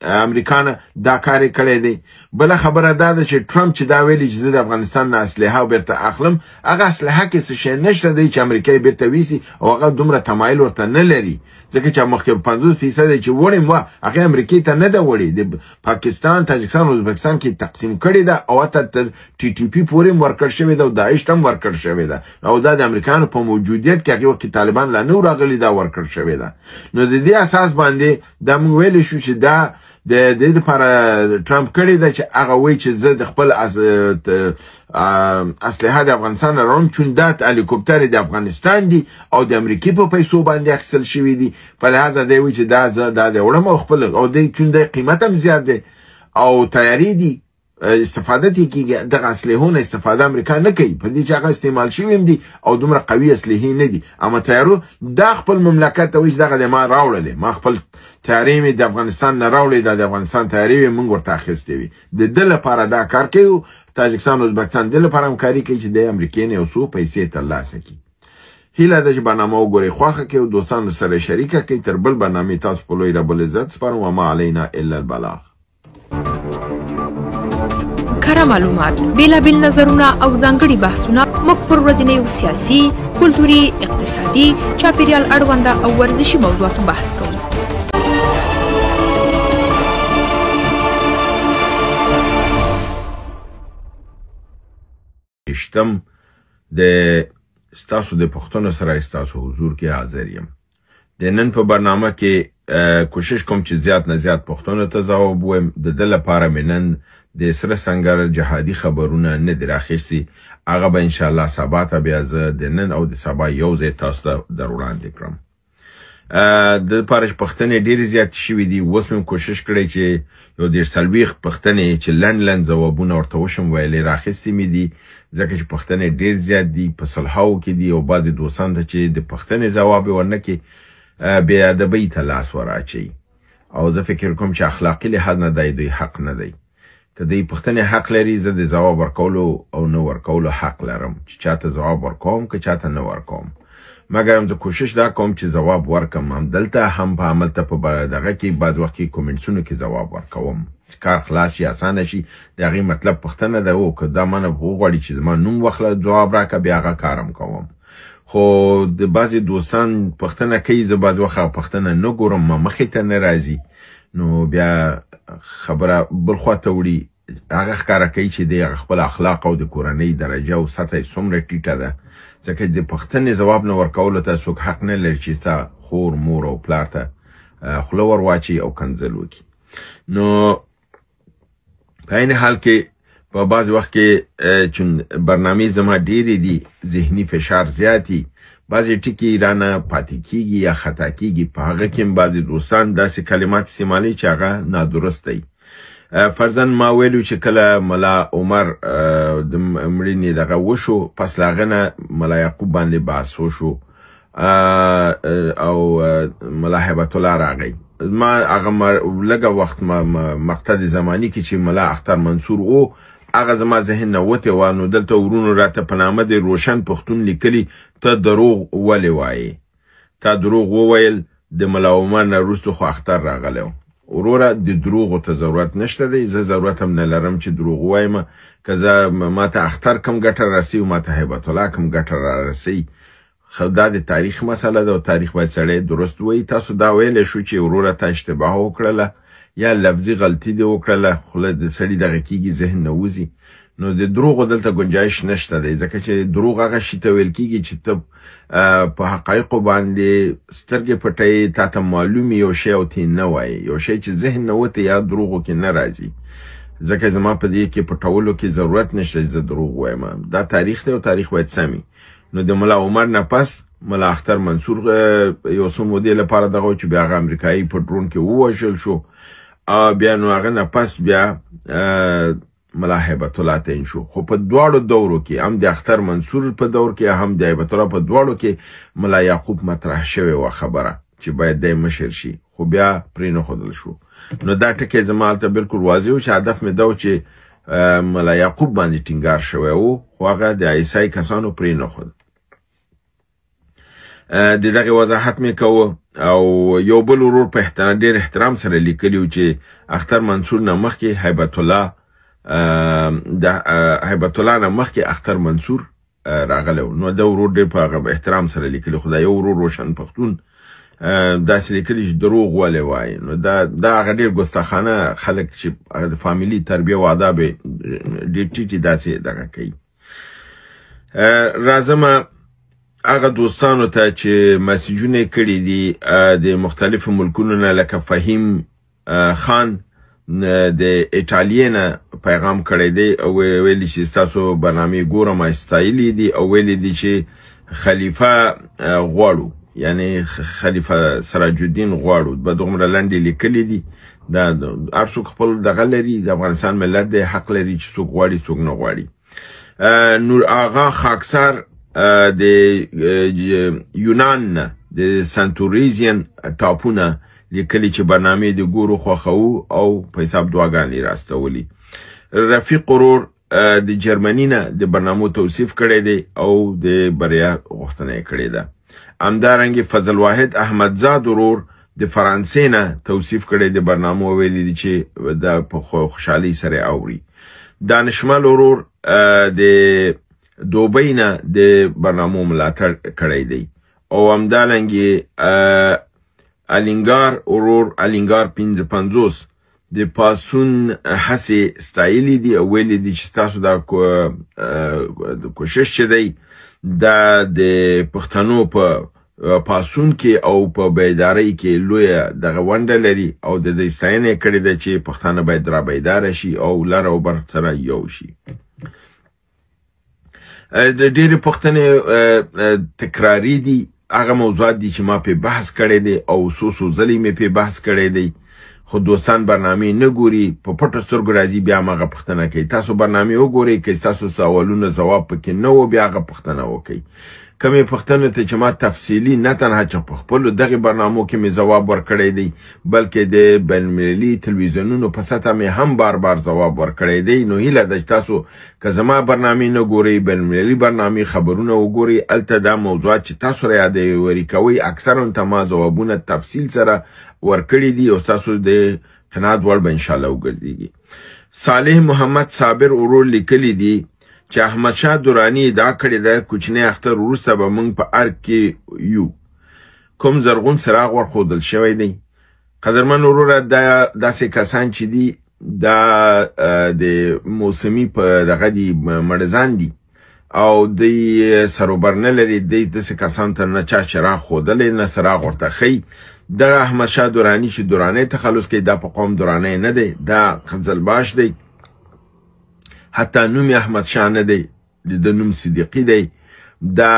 امریکا نه، دا کار یې کړی دی. بله خبره دا ده چې ټرمپ چې دا ویلي چې زه د افغانستان نه اسلحه بیرته اخلم، هغه اسلحه کې څه شی نشته دی چې امریکا یې بیرته ویسي او هغه دومره تمایل ورته نه لري، ځکه چې مخکې 50% چې وړي وه هغه امریکې ته نه ده وړې، د پاکستان، تاجکستان او ازبکستان کې تقسیم کړې ده او حتی تر ټي ټي پي پورې هم ورکړ شوې ده او داعش ته هم ورکړ شوې ده او دا د امریکایانو په موجودیت کې هغې وخت کې طالبان لا نه وو راغلي، دا ورکړ شوې ده. نو د دې اساس باندې دا موږ ویلی شو چې دا د دې لپاره ټرمپ کړې ده چې هغه وایي چې زه د خپل اسلحه د افغانستان نه راوړم، چون دا هلیکوپترې د افغانستان دي او د امریکې په پیسو باندې اخیستل شوي دي، فلهذا دی وایي چې دا زه دا دی وړم او خپل او دی چون دی قیمت هم زیات دی او تیارې دي، استفاده ترې کېږي، دغه اسلحو نه استفاده امریکا نه کوي، په دې چې هغه استعمال شوي هم دي او دومره قوي اسلحې نه دي. اما تیارو دا خپل مملکت ته وایي چې دغه دی ما راوړلې، ما خپل تیارې مې د افغانستان نه راوړې، دا د افغانستان تیارې وې، موږ ورته اخیستې وې. د ده لپاره دا کار کوي. تاجکستان او ازبکستان دې لپاره همکاري کوي چې د امریکې نه یو څو پیسې ترلاسه کړي. هیله ده چې برنامه وګورئ، خوښه کړئ او دوستانو سره شریکه کړئ. تر بل برنامې تاسو په لوی رب العزت سپارم. وما علینا الا البلاغ. کره معلومات، بېلابېل نظرونه او ځانګړي بحثونه موږ پر ورځنیو سیاسي، کلتوري، اقتصادي، چاپېریال اړونده او ورزشي موضوعاتو بحث کوو. شتم د ستاسو د پوښتنو سره ستاسو حضور کې حاضر یم. د نن په برنامه کې کوشش کوم چې زیات نه زیات پوښتنو ته ځواب ووایم. د ده لپاره مې نن د سره سنګر جهادي خبرونه نه دي راخیستي، هغه به انشاءالله سبا ته بیا زه د نن او د سبا یو ځای تاسو ته در وړاندې کړم. د لپاره چې پوښتنې ډېرې زیاتې شوې دي، اوس مې کوشش کړی چې یو 40 پوښتنې چې لنډ لنډ ځوابونه ورته وشم ویلې راخیستې مې دي، ځکه چې پوښتنې ډېر زیات دي، په سلهاو کې دي او بعضې دوستان ته چې د پوښتنې ځواب یې ورنه کړي بې ادبۍ ته لاس وراچوي او زه فکر کوم چې اخلاقي لحاظ نه دی دوی حق نه دی. که دوی پوښتنې حق لري، زه د ځواب ورکولو او نه ورکولو حق لرم چې چاته ځواب ورکوم که چاته نه ورکوم. مګر هم زه کوشش دا کوم چې ځواب ورکم، هم دلته هم په هملته په دغه کې بعض وخت کې کومنټسونو کې ځواب ورکوم چې کار خلاص شي، اسانه شي. د هغې مطلب پوښتنه ده، او که دا منه وغواړي چې زما نوم واخله ځواب راکړه، بیا هغه کار هم کوم. خو د بعضې دوستان پوښتنه کوي، زه بعض وخت هغه پوښتنه نه ګورم، ما مخې ته نه راځي، نو بیا خبره بل خوا ته وړي. هغه ښکاره کوي چې دی هغه خپل اخلاق او د کورنۍ درجه او سطح یې څومره ټیټه ده، ځکه د پوښتنې ځواب نه ورکولو ته څوک حق نه لري چې ستا خور، مور او پلار ته خوله ور واچوي او کنځل وکړي. نو په عین حال کې په بعضې وخت کې چون برنامې زما ډېرې دي، ذهني فشار زیات وي، بعضې ټکي رانه پاتې کیږي یا خطا کیږي. په هغه کې هم بعضې دوستان داسې کلمات استعمالوي چې هغه نادرست دی. فرضاً ما ویلو چې کله ملا عمر د مړینې دغه وشو، پس له هغه نه ملا یعقوب باندې بحث وشو او ملا هیبت الله راغی. ما هغه لږه وخت مقطع د زماني کې چې ملا اختر منصور و، هغه زما ذهن نه وتی وه. نو دلته ورونو راته په نامه د روشن پښتون لیکلي، ته دروغ ولې وایې؟ تا دروغ وویل، د ملا عمر نه وروسته خو اختر راغلی و. وروره د دروغو ته ضرورت نشته دی، زه ضرورت هم نه لرم چې دروغ ووایم. که زه ما ته اختر کم ګټه رسي او ما ته هیبت الله کم ګټه را رسي، خو دا د تاریخ مسله ده او تاریخ باید سړی درست وایي. تاسو دا ویلی شو چې وروره تا اشتباه وکړله یا لفظي غلطي دې وکړله، خوله د سړي دغه کېږي، ذهن نه وځي. نو د دروغو دلته ګنجایش نشته دی، ځکه چې دروغ هغه شي ته ویل کېږي چې ته په حقایقو باندې سترګې پټوې، تا ته معلوم یو شی او تی نه وایې، یو شی چې ذهن نه وتی یا دروغو کې نه راځي. ځکه زما په دې کې پټولو کې ضرورت نشته چې زه دروغ وایم. دا تاریخ دی او تاریخ باید سم وي. نو د ملا عمر نه پس ملا اختر منصور یو څو مودې لپاره دغه و چې بیا هغه امریکایي په ډرون کې ووژل شو، او بیا نو هغه نه پس بیا ملا هیبت الله تعین شو. خو په دواړو دورو کې، هم د اختر منصور په دور کې هم د هیبت الله په دواړو کې ملا یعقوب مطرح شوې وه خبره چې باید دی مشر شي، خو بیا پرې نه ښودل شو. نو دا ټکی زما هلته بالکل واضح و چې هدف مې دا و چې ملا یعقوب باندې ټینګار شوی و، خو هغه د عیسای کسانو پرې نه ښود. د دغې وضاحت مې کوه. او یو بل ورور په احترام، ډېر احترام سره لیکلي و چې اختر منصور نه مخکې هیبت الله، د هیبت الله نه مخکې اختر منصور راغلی و. نو دا ورور ډېر په هغه احترام سره لیکلي، خو دا یو ورور روشن پښتون داسې لیکلي چې دروغ ولې وایي. نو دا هغه ډېر ګستاخانه خلک چې هغه د فامیلي تربیه او آداب یې ډېر ټیټي داسې دغه کوي. راځمه هغه دوستانو ته چې مسیجونه یې کړي دي د مختلفو ملکونو نه، لکه فهیم خان د ایټالیا نه پیغام کړی دی او ویلي چې ستاسو برنامې ګورم، ستایلي دي او ویلي دي چې خلیفه غواړو، یعنی خلیفه سراج الدین غواړو. به دومره لنډې لیکلي دي. دا هر څوک خپل دغه لري، د افغانستان ملت دی، حق لري چې څوک غواړي څوک نه غواړي. نور آغا خاکسار د یونان نه د سنتوریزین ټاپونه لیکلي چې برنامې د ګورو خوښوو او په حساب دعاګانې راستولي. رفیق ورور د جرمني نه د برنامو توصیف کړی دی او د بریا غوښتنه یې کړې ده. همدارنګه فضل واحد احمدزاد ورور د فرانسې نه توصیف کړی د برنامو، ویلي دي چې دا په خوشحالۍ سره اوري. دانشمل ورور د دوبۍ نه د برنامو ملاتړ کړی دی. او همدارنګه الینګار ورور الینګار 55 د پاسون هڅې ستایلي دي او ویلي دي چې تاسو دا کوشش چې دی دا د پښتنو په پاسون کې او په بیدارۍ کې لویه دغه ونډه لري او د دې ستاینه یې کړې ده چې پښتانه باید را بیداره شي او لر او بر سره یو شي. د ډېرې پوښتنې تکراري دي، هغه موضوعات دي چې ما پې بحث کړی دی او څو څو ځلې مې پې بحث کړی دی، خو دوستان برنامې نه ګوري، په پټو سترګو راځي بیا هماغه پوښتنه کوي. تاسو برنامې وګورئ، که ستاسو سوالونه ځواب پکې نه و بیا هغه پوښتنه وکړئ. کومې پوښتنو ته چې ما تفصیلي نه تنها چې په خپلو دغې برنامو کې مې ځواب ورکړی دی، بلکې د بین المللي تلویزیونونو په سطح مې هم بار بار ځواب ورکړی دی. نو هیله ده چې تاسو که زما برنامې نه ګورئ، بین المللي برنامې خبرونه وګورئ، هلته دا موضوعات چې تاسو را یادوري کوئ اکثرا ته ما ځوابونه تفصیل سره ورکړي دي او ستاسو د قناعت وړ به انشاءالله وګرځېږي. صالح محمد صابر ورور لیکلي دي چې احمد شاه دراني ادعا کړې ده کوچنی اختر وروسته به موږ په ارګ کې یو، کوم زرغون څراغ ورښودل شوی دی. قدرمن وروره، دا داسې کسان چې دي دا د موسمي په دغه دي، مړزان دي او دوی سروبر نه لري. دوی داسې کسان ته نه چا چراغ ښودلی نه څراغ ورته ښیي. دغه احمد شاه دراني چې درانی تخلص کوي دا په قوم درانی نه دی، دا قزلباش دی. حتی نوم یې احمد شاه نه دی، د ده نوم صدیقي دی. دا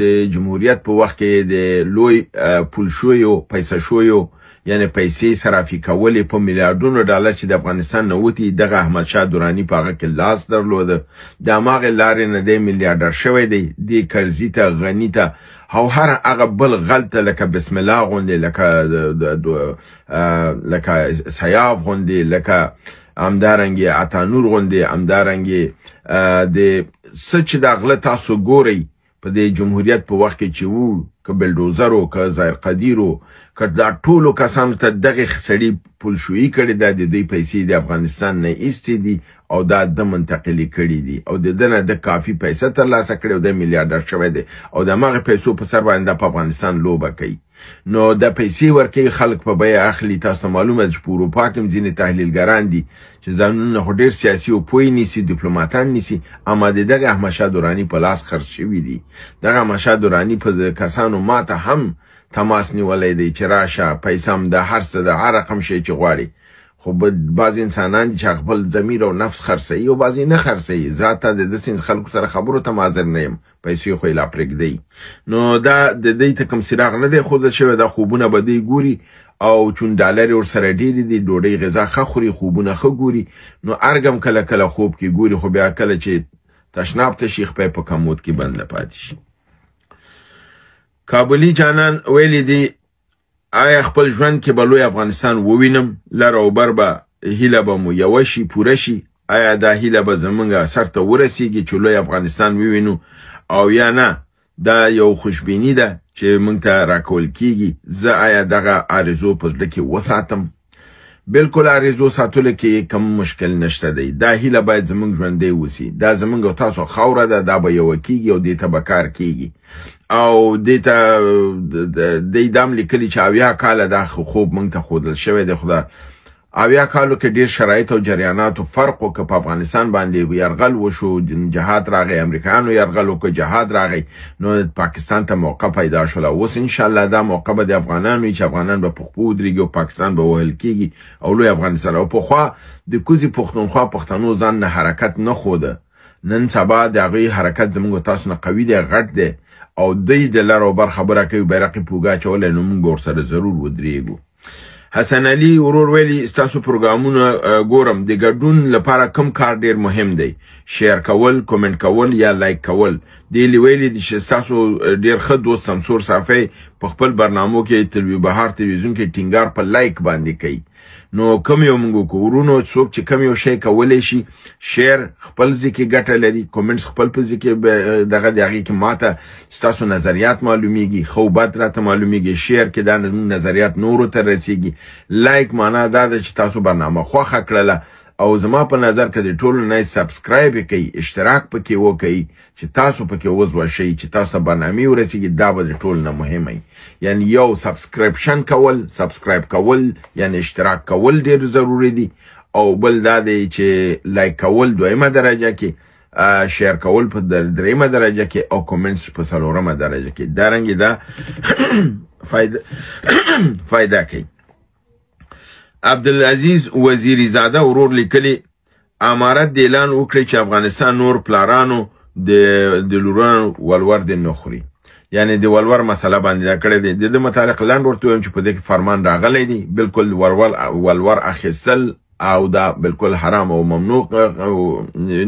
د جمهوریت په وخت کې د لوی پولشویو پیسه شویو، یعنی پیسې صرافي کولې په میلیارډونو ډالر چې د افغانستان نه وتي، دغه احمد شاه دراني په هغه کې لاس درلوده. د هماغې لارې نه دی میلیارډر شوی دی. دې کرزي ته، غني ته او هر هغه بل غل ته لکه بسم الله غوندې، لکه سیاف غوندې، لکه همدارنګې عطانور غوندې، همدارنګې د څه چې دا غله تاسو ګورئ په دې جمهوریت په وخت کې چې وو، که بلډوزر و، که ظاهر قدیر و، که دا ټولو کسانو ته دغې سړي پولشویي کړې ده، د دوی پیسې د افغانستان نه ایستې دي او دا ده منتقلې کړې دي او د ده نه ده کافي پیسه ترلاسه کړې او ده میلیارډر شوی دی او د هماغې پیسو په سر باندې دا په افغانستان لوبه کوي. نو دا پیسې ورکوي، خلک په بیه اخلي. تاسو ته معلومه ده چې په اروپا کې هم ځینې تحلیلګران دي چې ځانونه خو ډېر سیاسي او پوه نیسي، دیپلوماتان نیسي، اما د دغه احمدشاه دراني په لاس خرڅ شوي دي. دغه احمدشاه دراني په کسانو ماته هم تماس نیولی دی چې راشه پیسه هم د هر څه د هر رقم شی چې غواړي. خو بعضې انسانان دي چې خپل ضمیر او نفس خرڅوي او بعضې نه خرڅوي. زه حتی د داسې خلکو سره خبرو ته حاضر نه یم، پیسې خو یې لا پرېږدئ. نو دا د دوی ته کوم څراغ نه دی ښودل شوی، دا خوبونه به دوی ګوري او چون ډالرې ورسره ډېرې دي، ډوډۍ غذا ښه خوري، خوبونه ښه ګوري، نو ارګم کله کله خوب کې ګوري، خو بیا کله چې تشناب ته شي خپه په کمود کې بنده پاتې شي. کابلی جانان ویلي دي آیا خپل ژوند کې به لوی افغانستان ووینم؟ لر او بر به هیله به مو یوه شي، پوره شي؟ آیا دا هیله به زمونږ سر ته ورسیږي چې لوی افغانستان ووینو او یا نه؟ دا یو خوشبیني ده چې موږ ته راکول کیږي. زه آیا دغه آرزو په زړه کې وساتم؟ بالکل آرزو ساتلو کې کم مشکل نشته دی. دا هیله باید زمونږ ژوندی وسی. دا زمونږ او تاسو خاوره ده، دا به یوه کیږي او دې ته به کار کیږي. او دې ته دی دام لیکلي چې 70 کاله دا خوب موږ ته ښودل شوی دی. خو دا 70 کالو کې ډېر شرایط او جریاناتو فرق وکړ. په افغانستان باندې یرغل وشو، جهاد راغی، امریکایانو یرغل وکړ، جهاد راغی، نو پاکستان ته موقع پیدا شوله. اوس انشاءالله دا موقع به د افغانانو وي چې افغانان به په خپو ودرېږي او پاکستان به وهل کېږي او لوی افغانستان. او پخوا د کوزې پښتونخوا پښتنو ځان نه حرکت نه ښوده، نن سبا د هغوی حرکت زموږ تاسو نه قوي دی، غټ دی او دوی د لر او بر خبره کوي، بیرغ یې په اوږه اچولی، نو موږ به ورسره ضرور ودرېږو. حسن علي ورور ویلي ستاسو پروګرامونه ګورم، د ګډون لپاره کوم کار ډیر مهم دی؟ share کول، کومنټ کول یا لایک کول؟ دی ویلي دي چې ستاسو ډیر ښه دوست سمسور صافی په خپل برنامو کې تلوي بهار تلویزیون کې ټینګار په لایک باندې کوي. نو کوم یو موږ وکړو ورونو، څوک چې کوم یو شی کولی شي، share خپل ځای کې ګټه لري، comments خپل په ځای کې دغه د هغې کې ماته ستاسو نظریات معلومیږي، ښه او بد راته معلومیږي. share کې دا نظریات نورو ته رسیږي. لایک معنا دا ده چې تاسو برنامه خوښه کړله او زما په نظر که د ټولو نه subscribe کړئ، اشتراک پکې وکړئ چې تاسو پکې وزوه شئ، چې تاسو ته برنامې ورسیږي، دا به د ټولو نه مهمه وي. یعنی یو subscription کول، subscribe کول یعنی اشتراک کول ډېر ضروري دي، او بل دا دی چې لایک کول دویمه درجه کې، share کول په دریمه درجه کې، او comments په څلورمه درجه کې. دا رنګې دا فایده کوي. عبدالعزیز وزیری زاده ورور لیکلی امارت د اعلان وکړي چې افغانستان نور پلارانو د لورانو ولور د نه خوري، یعنی د ولور مسله باندې دا کړی دی. د ده متعلق لنډ ورته ووایم چې په دې کې فرمان راغلی دی، بالکل ولور اخیستل او دا بالکل حرام او ممنوع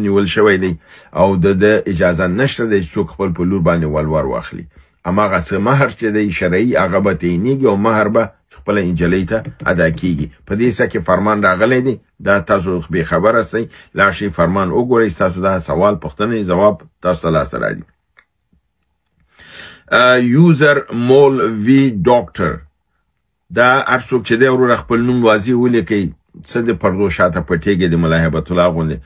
نیول شوی دی او د ده اجازه نشته دی چې څوک خپل په لور باندې ولور واخلي. هماغه څه مهر چې دی شرعي هغه به تعینېږي او مهر به خپله نجلۍ ته ادا کیږي. په دې څه کې فرمان راغلی دی، دا تاسو بې خبره سئ، لاړ شئ فرمان وګورئ، ستاسو دا سوال پوښتنې ځواب تاسو ته لاسته راځي. یوزر مول وی ډاکټر، دا هر څوک چې دی وروره خپل نوم واضح ولیکئ، څه د پردو شاته پټېږي د ملا هبت الله غوندې،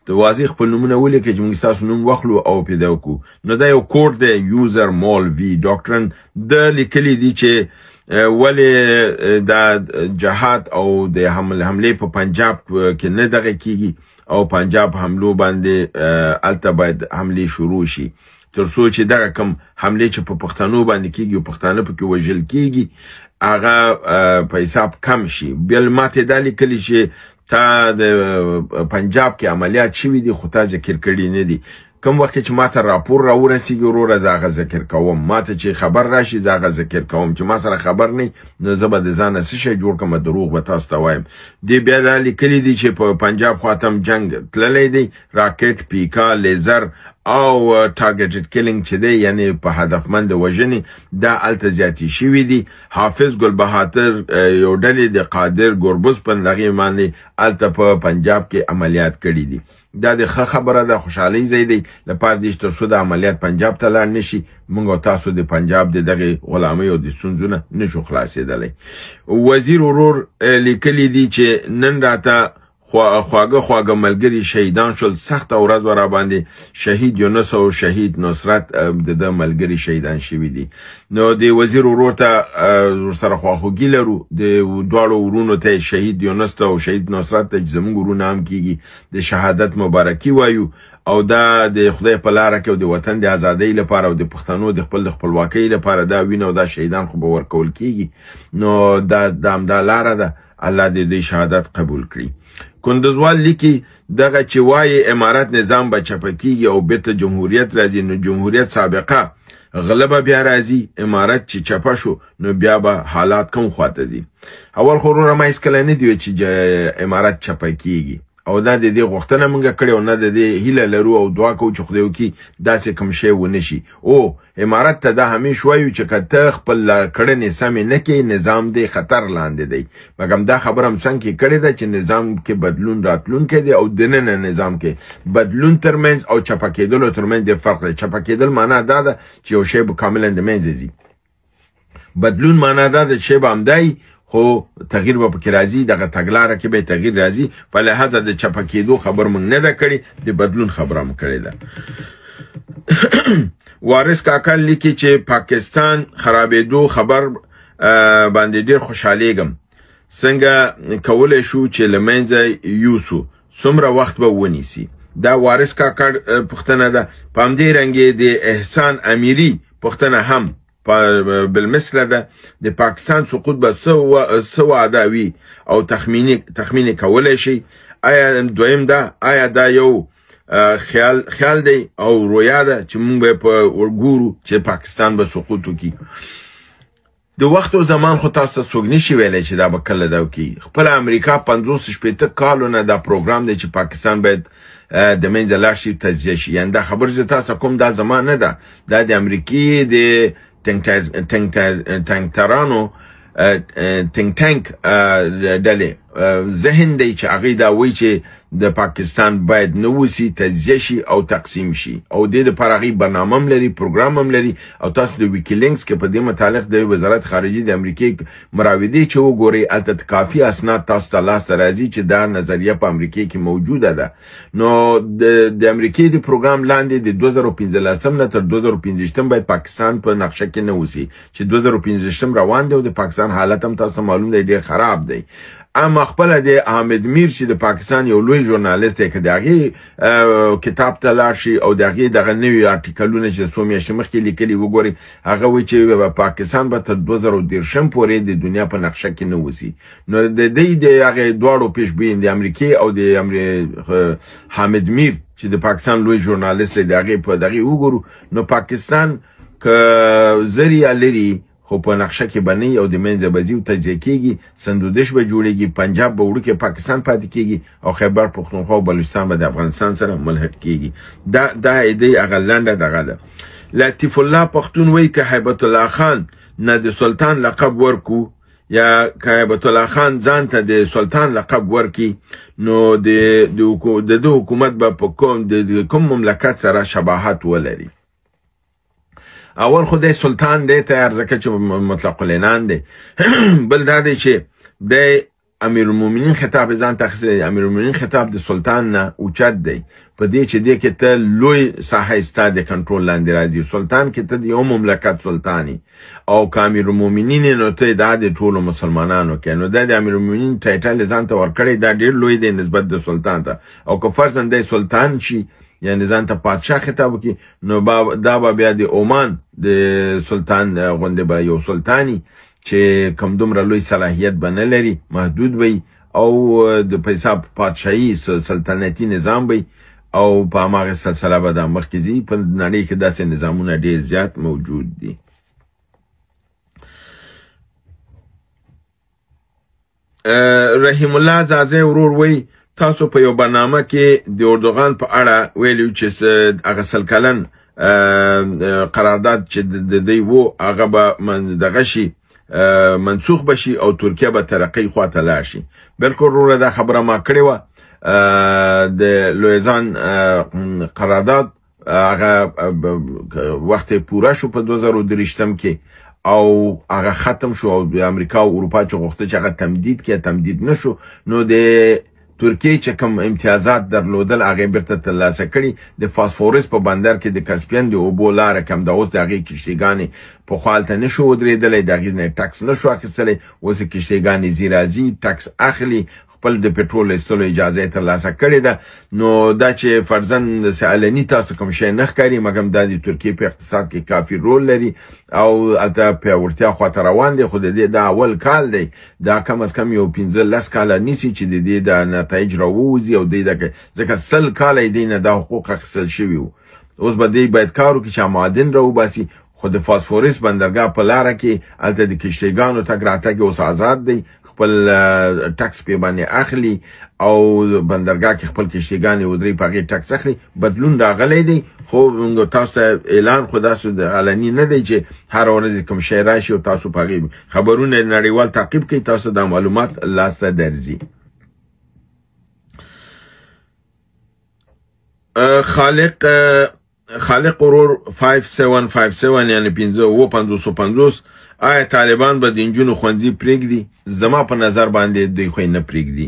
د واضح خپل نومونه ولیکئ چې موږ ستاسو نوم واخلو او پیدا وکړو. نو دا یو کوډ دی، یوزر مول وی ډاکټر، ده لیکلي دي چې ولې دا جهاد او د حملې په پنجاب کې نه دغه کیږي او پنجاب حملو باندې هلته باید حملې شروع شي، تر څو چې دغه کم حملې چې په پښتنو باندې کیږي او پښتانه پکې وژل کیږي هغه په حساب کم شي. بل ماته دا لیکلي چې تا د پنجاب کې عملیات شوي دي خو تا ذکر کړي نه دي. کوم وخت چې ماته راپور راورسیږي وروره زه هغه ذکر کوم، ماته چې خبر راشي زه هغه ذکر کوم، چې ما سره خبر نه نو زه به د ځانه څه شی جوړ کړم، دروغ به تاسو ته وایم. دې بیا دا لیکلي دي چې په پنجاب خواته هم جنګ تللی دی، راکټ، پیکا، لیزر او targeted killing چې دی، یعنی په هدفمند وژنې، دا هلته زیاتې شوي دي. حافظ ګل بهادر یو ډلې د قادر ګربز په دغې باندې هلته په پنجاب کې عملیات کړي دي. دا د ښه خبره ده، خوشحالۍ ځای دی لپاره دې چې تر څو د عملیات پنجاب ته لاړ نه شي، موږ او تاسو د پنجاب د دغې غلامۍ او د ستونزو نه نشو خلاصېدلی. وزیر ورور لیکلي دي چې نن راته خواږه خواږه ملګري شهیدان شول، سخته ورځ وه راباندې، شهید یونس او شهید نصرت د ده ملګري شهیدان شوي دي. نو د وزیر ورور ته ورسره خواخوږي لرو، د دواړو ورونو ته، شهید یونس ته او شهید نصرت ته چې زموږ ورونه هم کیږي، د شهادت مبارکي وایو. او دا د خدای په لاره کې او د وطن د ازادۍ لپاره او د پښتنو د خپل د خپلواکۍ لپاره دا وینه او دا شهیدان خو به ورکول کیږي. نو دا همدا لاره ده، الله دې دوی شهادت قبول کړي. کندوزوال لیکي دغه چې وایي امارت نظام به چپه کیږي او بیرته جمهوریت راځي، نو جمهوریت سابقه غله به بیا راځي، امارت چې چپه شو نو بیا به حالات کوم خواته ځي. اول خو وروره ما هېڅکله نه دي ویل چې امارت چپه کیږي، او نه د دې غوښتنه موږ کړې او نه د دې هیله لرو او دعا کوو چې خدای وکړي داسې کوم شی ونه شي. او امارت ته دا همیش وایو چې که ته خپل کړنې سمې نه کړې نظام دې خطر لاندې دی، مګم دا خبره هم څنګه کې کړې ده چې نظام کې بدلون راتلونکی دی او دننه نظام کې بدلون ترمنځ او چپه کېدلو ترمنځ ډېر فرق دی. چپه کېدل معنا دا ده چې یو شی به کاملا د منځه ځي، بدلون معنا دا ده چې شی به همدا وي خو تغییر به پکې راځي، دغه تګلاره کې به تغییر راځي. فلهذا د چپه کېدو خبر موږ نه ده کړې، د بدلون خبره مو کړې ده. وارث کاکړ لیکي چې پاکستان خرابېدو خبر باندې ډېر خوشحالېږم، څنګه کولی شو چې له منځه یوسو، څومره وخت به ونیسي؟ دا وارث کاکړ پوښتنه ده. په همدې رنګ د احسان امیري پوښتنه هم بالمثله ده، د پاکستان سقوط به څه وعده وي او تخمین کولی شي؟ آیا دویم ده، آیا دا یو خیال دی او رویا ده چې موږ به په ګورو چې پاکستان به سقوط وکړي؟ د وخت او زمان خو تاسو ته څوک نشي ویلی چې دا به کله دا وکړي. خپله امریکا 50-60 کالو نه دا پروګرام دی چې پاکستان باید د منځه لاړ شي، تجزیه شي. یعنی دا خبر زه تاسو کوم دا زما نه ده، دا د امریکې د ټینکټرانو تینک ټانک ډلې ذهن دی چې هغوی دا وایي چې د پاکستان باید نه وسي، تجزیه شي او تقسیم شي، او دې دپاره هغوی برنامه هم لري، پروګرام هم لري. او تاسو د ویکیلینکس کې په دې متعلق د وزارت خارجې د امریکې مراودې چې وګورئ، هلته کافي اسناد تاسو ته لاسته راځي چې دا نظریه په امریکې کې موجوده ده. نو د امریکې د پروګرام لاندې د 2015 نه تر 2025 باید پاکستان په نقشه کې نه وسي، چې 2025 روان دی او د پاکستان حالت هم تاسو ته معلوم دی، ډېر خراب دی. اما خپله د حامد میر چې د پاکستان یو لوی ژورنالیست دی، که د هغې کتاب ته لاړ شي او د هغې دغه نوي آرټیکلونه چې څو میاشتې مخکې لیکلي وګوري، هغه وایي چې پاکستان به تر 2030 پورې د دنیا په نقشه کې نه وسي. نو د دې د هغې دواړو پیشبین، د امریکې او د حامد میر چې د پاکستان لوی ژورنالیست دی، د هغې په دغې وګورو، نو پاکستان که زر یا لري خو په نقشه کې به نه او د منځه به ځي او تجزیه کېږي، سندودش به جوړېږي، پنجاب به وړوکی پاکستان پاتې کېږي او خیبر پښتونخوا او بلوچستان به د افغانستان سره ملحق کېږي. دا دی هغه لنډه دغه ده. لطیف الله پښتون وایي که هیبت الله خان نه د سلطان لقب ورکو یا که هیبت الله خان ځان ته د سلطان لقب ورکي، نو د ده حکومت به په کوم مملکت سره شباهت ولري. اول خو دی سلطان دی تیار، ځکه چې مطلق العنان دی. بل دا دی چې دی امیرالمومنین خطاب ځان ته اخیستی دی. امیرالمومنین خطاب د سلطان نه اوچت دی، په دې چې دې کې ته لوی ساحه ستا د کنټرول لاندې راځي. سلطان کې ته د یو مملکت سلطان یې، او که امیرالمومنین یې نو ته دا د ټولو مسلمانانو کې. نو دا د امیرالمومنین title یې ځان ته ورکړی، دا ډېر لوی دی نسبت د سلطان ته. او که فرضاً دی سلطان شي، یعنی ځان ته پادشاه خطاب وکړي، نو دا به بیا د عمان د سلطان غوندې به یو سلطاني چې کوم دومره لوی صلاحیت به نه لري، محدود به وي او د په حساب پادشاهي سلطنتي نظام وي او په هماغه سلسله به دا مخکې ځي. په نړۍ کې داسې نظامونه ډېر زیات موجود دي. رحیم الله ځاځی ورور وایي تاسو په یو برنامه کې د اردوغان په اړه ویلي چې هغه 100 کلن قرارداد چې د دوی وو هغه به دغه شي، منسوخ به شي او ترکیه به ترقۍ خواته لاړ شي. بالکل وروره دا خبره ما کړې وه. د لویزان قرارداد هغه وخت پوره شو په 2023 کې او هغه ختم شو، او د امریکا او اروپا چې غوښته چې هغه تمدید کړي تمدید نه شو. نو د ترکیې چې کوم امتیازات درلودل هغې بیرته ترلاسه کړي. د فاسفورس په بندر کې د کسپین د اوبو لاره کم ده، اوس د هغې کښتیګانې پخوا هلته نه شو ودرېدلی، د هغې نه ټکس نه شو اخیستلی، اوس یې کښتیګانې ځي راځي ټکس اخلي، خپل د پټرول ایستلو اجازه یې ترلاسه کړې ده. نو دا چې فرضاً علني تاسو کوم شی نه ښکاري، مګم دا د ترکیې په اقتصاد کې کافي رول لري او هلته پیاوړتیا خواته روان دی. خو د دې دا اول کال دی، دا کم از کم یو 15 کاله نیسي چې د دې دا نتایج راووځي او دی ځکه 100 کاله یې دی نه دا حقوق اخیستل شوي وو. اوس به دی باید کار وکړي چې معادن راوباسي. خو د فاسفورس بندرګاه په لاره کې هلته د کښتیګانو تګ راتګ اوس آزاد دی، خپل ټکس پې باندې اخلي او بندرګاه کې خپل کښتیګانې ودرې په هغې ټکس اخلي. بدلون راغلی دی، خو موږ تاسو ته اعلان خو داسې د علني نه دی چې هره ورځ کوم شی راشي او تاسو په هغې خبرونه نړیوال تعقیب کوي، تاسو دا معلومات لاسته درځي. خالق ورور 5757 یعنی 5550، آیا طالبان به د نجونو ښوونځي پرېږدي؟ زما په نظر باندې دوی خو یې نه پرېږدي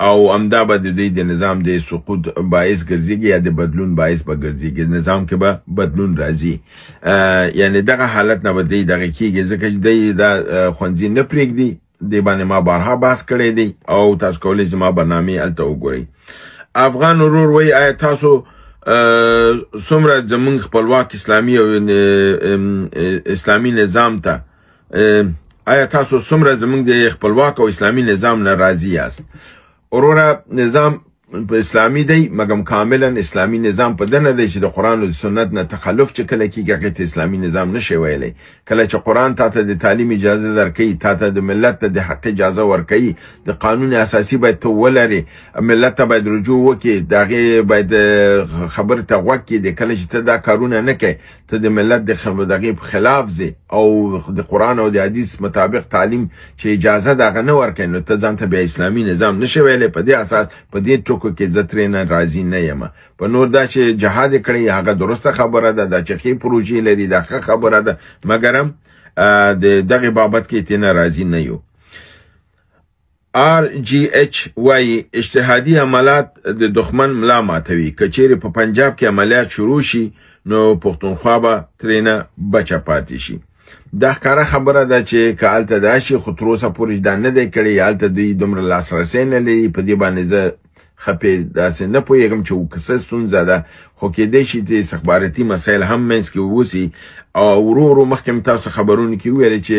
او همدا به د دوی د نظام د سقوط باعث ګرځېږي یا د بدلون باعث به ګرځېږي، نظام کې به بدلون راځي. یعنی دغه حالت نه به دوی دغه کېږي، ځکه چې دوی دا ښوونځي نه پرېږدي. دې باندې ما بارها بحث کړی دی او تاسو کولی زما برنامې هلته وګورئ. افغان ورور وایي آیا تاسو څومره زمونږ خپلواک اسلامي او اسلامي نظام ته، آیا تاسو څومره زمونږ د خپلواک او اسلامي نظام نه راضي یاست؟ وروره نظام اسلامي دی، مګم کاملا اسلامي نظام په دنه دی چې د قرآن او سنت نه تخلف چې کله کېږي هغې ته اسلامي نظام نشي ویلی. کله چې قرآن تا ته د تعلیم اجازه درکوي، تا ته د ملت ته د حق اجازه ورکوي، د قانون اساسي باید ته ولرې، ملت ته باید رجوع وکړي، د هغې باید خبرې ته غوږ کېږدې. کله چې ته دا کارونه نه کوې، ته د ملت د دغې په خلاف ځې او د قرآن او د حدیث مطابق تعلیم چې اجازه د هغه نه ورکوي، نو ته ځان ته بیا اسلامي نظام نشي ویلی. په دې اساس په دې ټکو کې زه ترې نه راضي نه یم. په نور دا چې جهاد یې کړی هغه درسته خبره ده، دا چې ښې پروژې لري دا ښه خبره ده، مګرم د دغې بابت کې ترې نه راضي نه یو. آر جی ایچ وایي اجتهادي عملات د دښمن ملا ماتوي، که چیرې په پنجاب کې عملیات شروع شي نو پښتونخوا به ترې نه بچه پاتې شي. دا ښکاره خبره ده چې که هلته دا شي، خو تر اوسه پورې دا نه دی کړی، هلته دوی دومره لاسرسی نه لري. په دې باندې زه ښه پې داسې نه پوهېږم چې څه ستونزه ده، خو کېدای شي چې استخباراتي مسایل هم منځ کې ووسي. او ورو ورو مخکې مې تاسو خبرونو کې وویل چې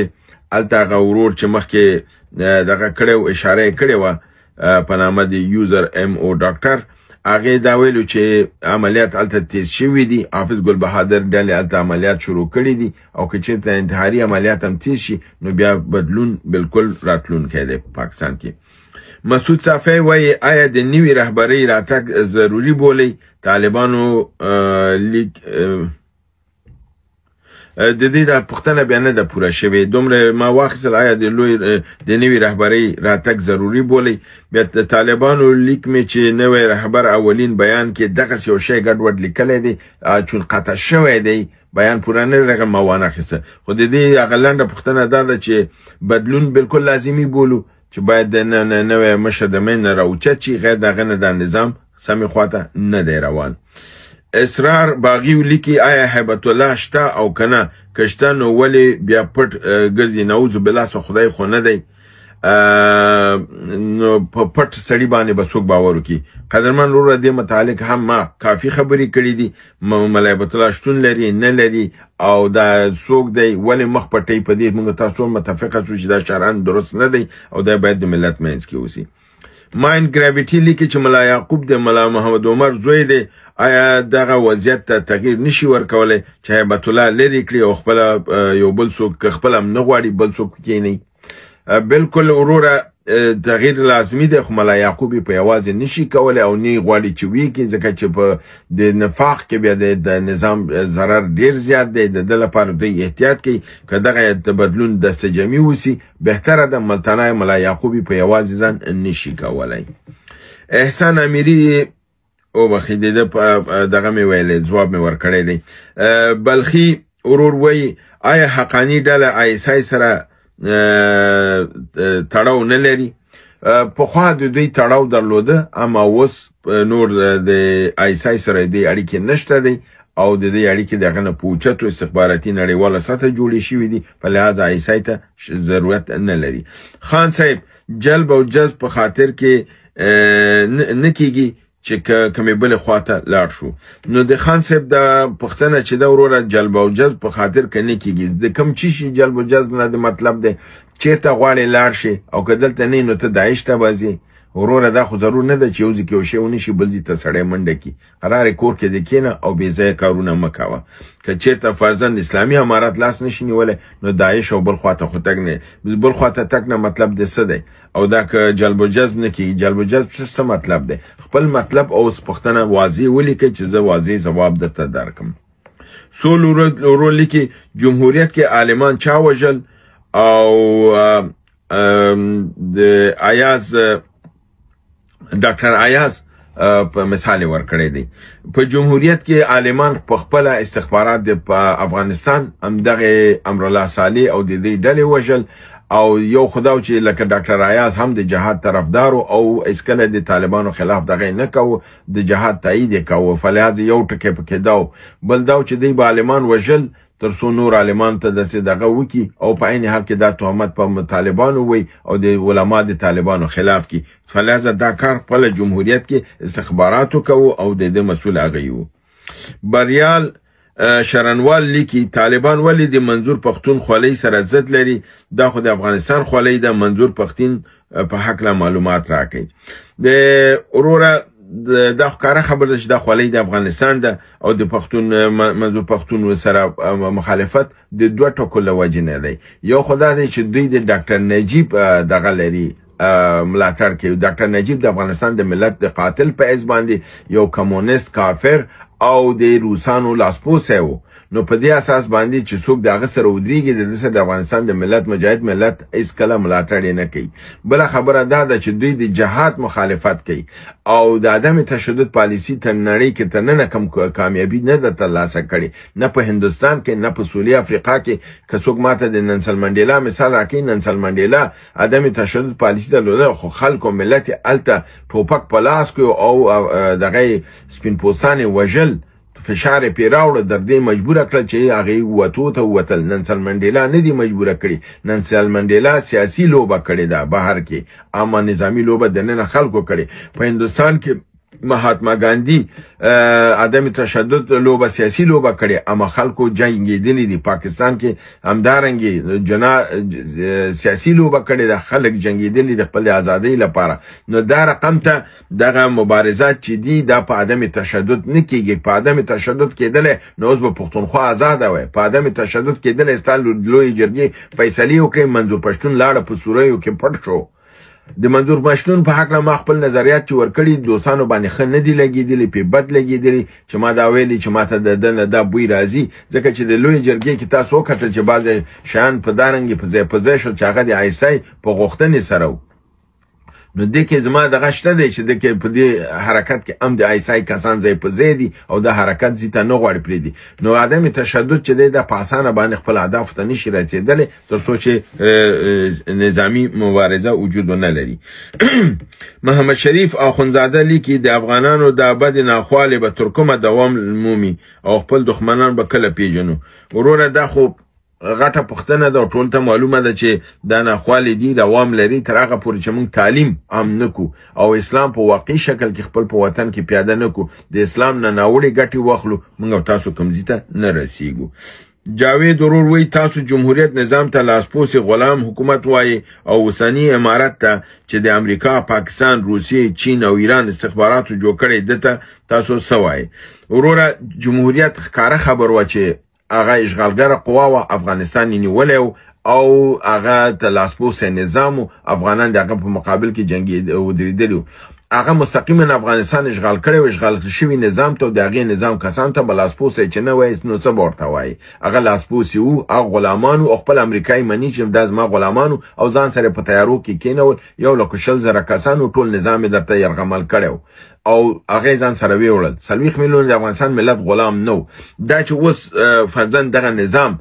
هلته هغه ورور چې مخکې دغه کړی و، اشاره یې کړې وه په نامه د یوزر ام او ډاکټر، هغې دا ویلو چې عملیات هلته تیز شوي دي، حافظ ګل بهادر ډلې هلته عملیات شروع کړي دي او که چېرته انتحاري عملیات هم تیز شي نو بیا بدلون بالکل راتلونکی دی په پاکستان کې. مسعود صافی وایي آیا د نوي رهبرۍ راتګ ضروري بولئ؟ طالبانو لیک د دې دا پوښتنه بیا نه ده پوره شوې، دومره ما واخیستل. آیا د لوی د نوي رهبرۍ راتګ ضروري بولئ؟ بیا د طالبانو لیک مې چې نوی رهبر اولین بیان کې دغسې یو شی ګډوډ لیکلی دی، چون قطع شوی دی، بیان پوره نه دی راغلی، ما وانه اخیسته. خو د دې هغه لنډه پوښتنه دا ده چې بدلون بالکل لازمي بولو چې باید د نوی مشر د منځ نه راوچت شي، غیر د هغه نه دا نظام سمې خواته نه دی روان. اسرار باغی لیکي آیا هیبت الله شته او که نه؟ که شته نو ولې بیا پټ ګرځي؟ نعوذ بالله څه خدای خو نه دی، نو په پټ سړي باندې به څوک باور وکړي؟ قدرمن وروره دې متعلق هم ما کافي خبرې کړې دي. ملا هیبت الله شتون لري نه لري او دا څوک دی، ولې مخ پټوي، په دې موږ تاسو متفقه شو چې دا شرعاً درست نه دی او دا باید د ملت منځ کې اوسي. ماین ګراویټي لیکي چې ملا یعقوب د ملا محمد عمر زوی دی، آیا دغه وضعیت ته تغییر نشي ورکولی چې هیبت الله لرې کړي او خپله یو بل څوک که خپله هم نه غواړي بل څوک کښېنوي؟ بالکل وروره، تغییر لازمي دی، خو ملا یعقوب یې په یوازې نشي کولی او نه یې غواړي چې ویې کړي، ځکه چې په د نفاق کې بیا د نظام ضرر ډېر زیات دی. د ده لپاره دوی احتیاط کوي، که دغه د بدلون دسته جمعي وسي بهتره ده، ملتنای ملا یعقوب یې په یوازې ځان نشي کولی. احسان امیري وبخښئ، د ده دغه مې ویلی، ځواب مې ورکړی دی. بلخي ورور وایي آیا حقاني ډله آی اس آی سره تړاو نه لري؟ پخوا د دوی تړاو درلوده، اما اوس نور د آی اس آی سره د اړیکې نشته دی او د دې اړیکې د هغه نه په اوچتو استخباراتي نړیواله سطح جوړې شوې دي، په لحاظ آی اس آی ته ضرورت نه لري. خان صاحب، جلب او جذب په خاطر کې نه کیږي چې کومې بلې خواته لاړ شو. نو د خان صاحب دا پوښتنه چې دا وروره جلب او جذب په خاطر که نه کیږي، د کوم چي شي جلب او جذب نه د مطلب دی چیرته غواړې لاړ شي او که دلته نه نو ته داعش ته به ځې؟ وروره دا خو ضرور نه ده چې یو ځای کې یو شی ونه شي بل ځای ته سړی منډه کړي. قرار کور کې دې کښېنه او بې ځایه کارونه مه کوه. که چېرته فرضاً اسلامي امارت لاس نشي نیولی نو داعش او بل خواته خو تګ نه، بل خواته تګ نه مطلب دې څه دی؟ او دا که جلب و جذب نه کېږي، جلب و جذب څه مطلب دی؟ خپل مطلب او پوښتنه واضح ولیکئ چې زه واضح ځواب درته درکړم. سول ورور لیکي جمهوریت کې عالمان چا وژل او د ایاز ډاکټر ایاز په مثال یې ورکړی دی. په جمهوریت کې عالمان په خپله استخبارات د افغانستان همدغې امرالله صالح او د دې ډلې وژل، او یو خدا چې لکه ډاکټر ایاز هم د جهاد طرفدار او هیڅکله د طالبانو خلاف دغه نه کاوه، د جهاد تایید یې کاوه، فلهذا یو ټکی پکې دا و. بل دا چې دوی به عالمان وژل تر څو نور عالمان ته داسې دغه وکړي او په عین حال کې دا تهمت په طالبانو وي او د علما د طالبانو خلاف کړي، فلهذا دا کار خپله جمهوریت کې استخباراتو کوو او د دې مسؤل هغه وو. بریال شرنوال لیکي طالبان ولې د منظور پښتون خولۍ سره ضد لري؟ دا خو د افغانستان خولۍ ده، منظور پښتین په هکله معلومات راکړئ. د وروره دا ښکاره خبره ده چې دا خولۍ د افغانستان ده او د پښتون منظور پښتون سره مخالفت د دوه ټکو له وجې نه دی. یو خو دا دی چې دوی د ډاکټر نجیب دغه لري ملاتړ کوي. ډاکټر نجیب د افغانستان د ملت د قاتل په حیث باندې یو کمونست کافر او د روسانو لاسپوڅی و، نو په دې اساس باندې چې څوک د هغه سره ودرېږي د ده سره د افغانستان د ملت مجاهد ملت هیڅکله ملاتړ یې نه کوي. بله خبره دا ده چې دوی د جهاد مخالفت کوي او د عدم تشدد پالیسي تر نړۍ کې تر ننه کوم کامیابي نه ده ترلاسه کړې، نه په هندوستان کې نه په سویلي افریقا کې. که څوک ماته د ننسل منډیلا مثال راکوي، ننسل منډیلا عدم تشدد پالیسي درلوده، خو خلکو ملت یې هلته ټوپک په لاس کړو او دغه یې سپین پوستان یې وژل، فشار یې پرې راوړه، در دې مجبوره کړل چې هغې وتو ته ووتل. ننسل منډیلا نه دي مجبوره کړي، ننسل منډیلا سیاسي لوبه کړې ده بهر کې، اما نظامي لوبه دننه خلکو کړې. په هندوستان کې مهاتما ګاندي عدم تشدد لوبه سیاسي لوبه کړې، اما خلکو جنګېدلي دي. پاکستان کې همدارنګې جنا سیاسي لوبه کړې ده، خلک جنګېدلي د خپلې ازادۍ لپاره. نو دا رقم ته دغه مبارزات چې دي دا په عدم تشدد نه کېږي. په عدم تشدد کېدلی نو اوس به پښتونخوا ازاده وای، په عدم تشدد کېدلی ستا لویې جرګې فیصلې وکړې، منظور پښتون لاړه په سوریو کې پټ شو. د منظور پښتون په هکله ما خپل نظریات چې ورکړي دوستانو باندې ښه نه دي لګېدلي، پې بد لګېدلي، چې ما دا ویلي چې ما ته د ده نه دا بوی راځي، ځکه چې د لویې جرګې کې تاسو وکتل چې بعضې شیان په دا رنګې په ځای په ځای شول چې هغه د آی اس آی په غوښتنې سره و. نو دې کې زما دغه شته دی چې دې کې په دې حرکت کې هم د آی اس آی کسان ځای په ځای دي او دا حرکت ځي ته نه غواړي پرېږدي. نو عدم تشدد چې دی دا په اسانه باندې خپل اهدافو ته نشي رسېدلی تر څو چې نظامي مبارزه وجود ونه لري. محمد شریف اخوندزاده لیکي د افغانانو دا بدې ناخوالې به تر کومه دوام مومي او خپل دښمنان به کله پیژنو؟ وروره دا خو غټه پوښتنه ده او ټول ته معلومه ده چې دا ناخوالې دي دوام لري تر هغه پورې چې موږ تعلیم عام نه کړو او اسلام په واقعي شکل کې خپل په وطن کې پیاده نه کړو، د اسلام نه ناوړې ګټې واخلو، موږ او تاسو کوم ځای ته نه رسیږو. جاوید ورور وایي تاسو جمهوریت نظام ته لاسپوڅی غلام حکومت وایي او اوسني امارت ته چې د امریکا، پاکستان، روسیې، چین او ایران استخباراتو جوړ کړی ده ته تاسو څه وایي؟ وروره جمهوریت ښکاره خبر وه چې هغه اشغالګره قوا وه، افغانستان یې نیولی و او هغه ته لاسپوڅی نظام و، افغانان د هغه په مقابل کې جنګي ودرېدلي وو. هغه مستقیما افغانستان اشغال کړی او اشغال شوي نظام ته او د هغې نظام کسان ته به لاسپوڅی چې نه وایي نو څه به ورته وایي؟ هغه لاسپوڅي وو، هغه غلامان وو او خپل امریکا یې مني چې دا زما غلامان وو او ځان سره په تیارو کې کېنول. 1,20,000 کسان وو، ټول نظام یې درته یرغمل کړی و او هغه ځان سره ویوړل. 40 میلیونه د افغانستان ملت غلام نه و. دا چې اوس فرضاً دغه نظام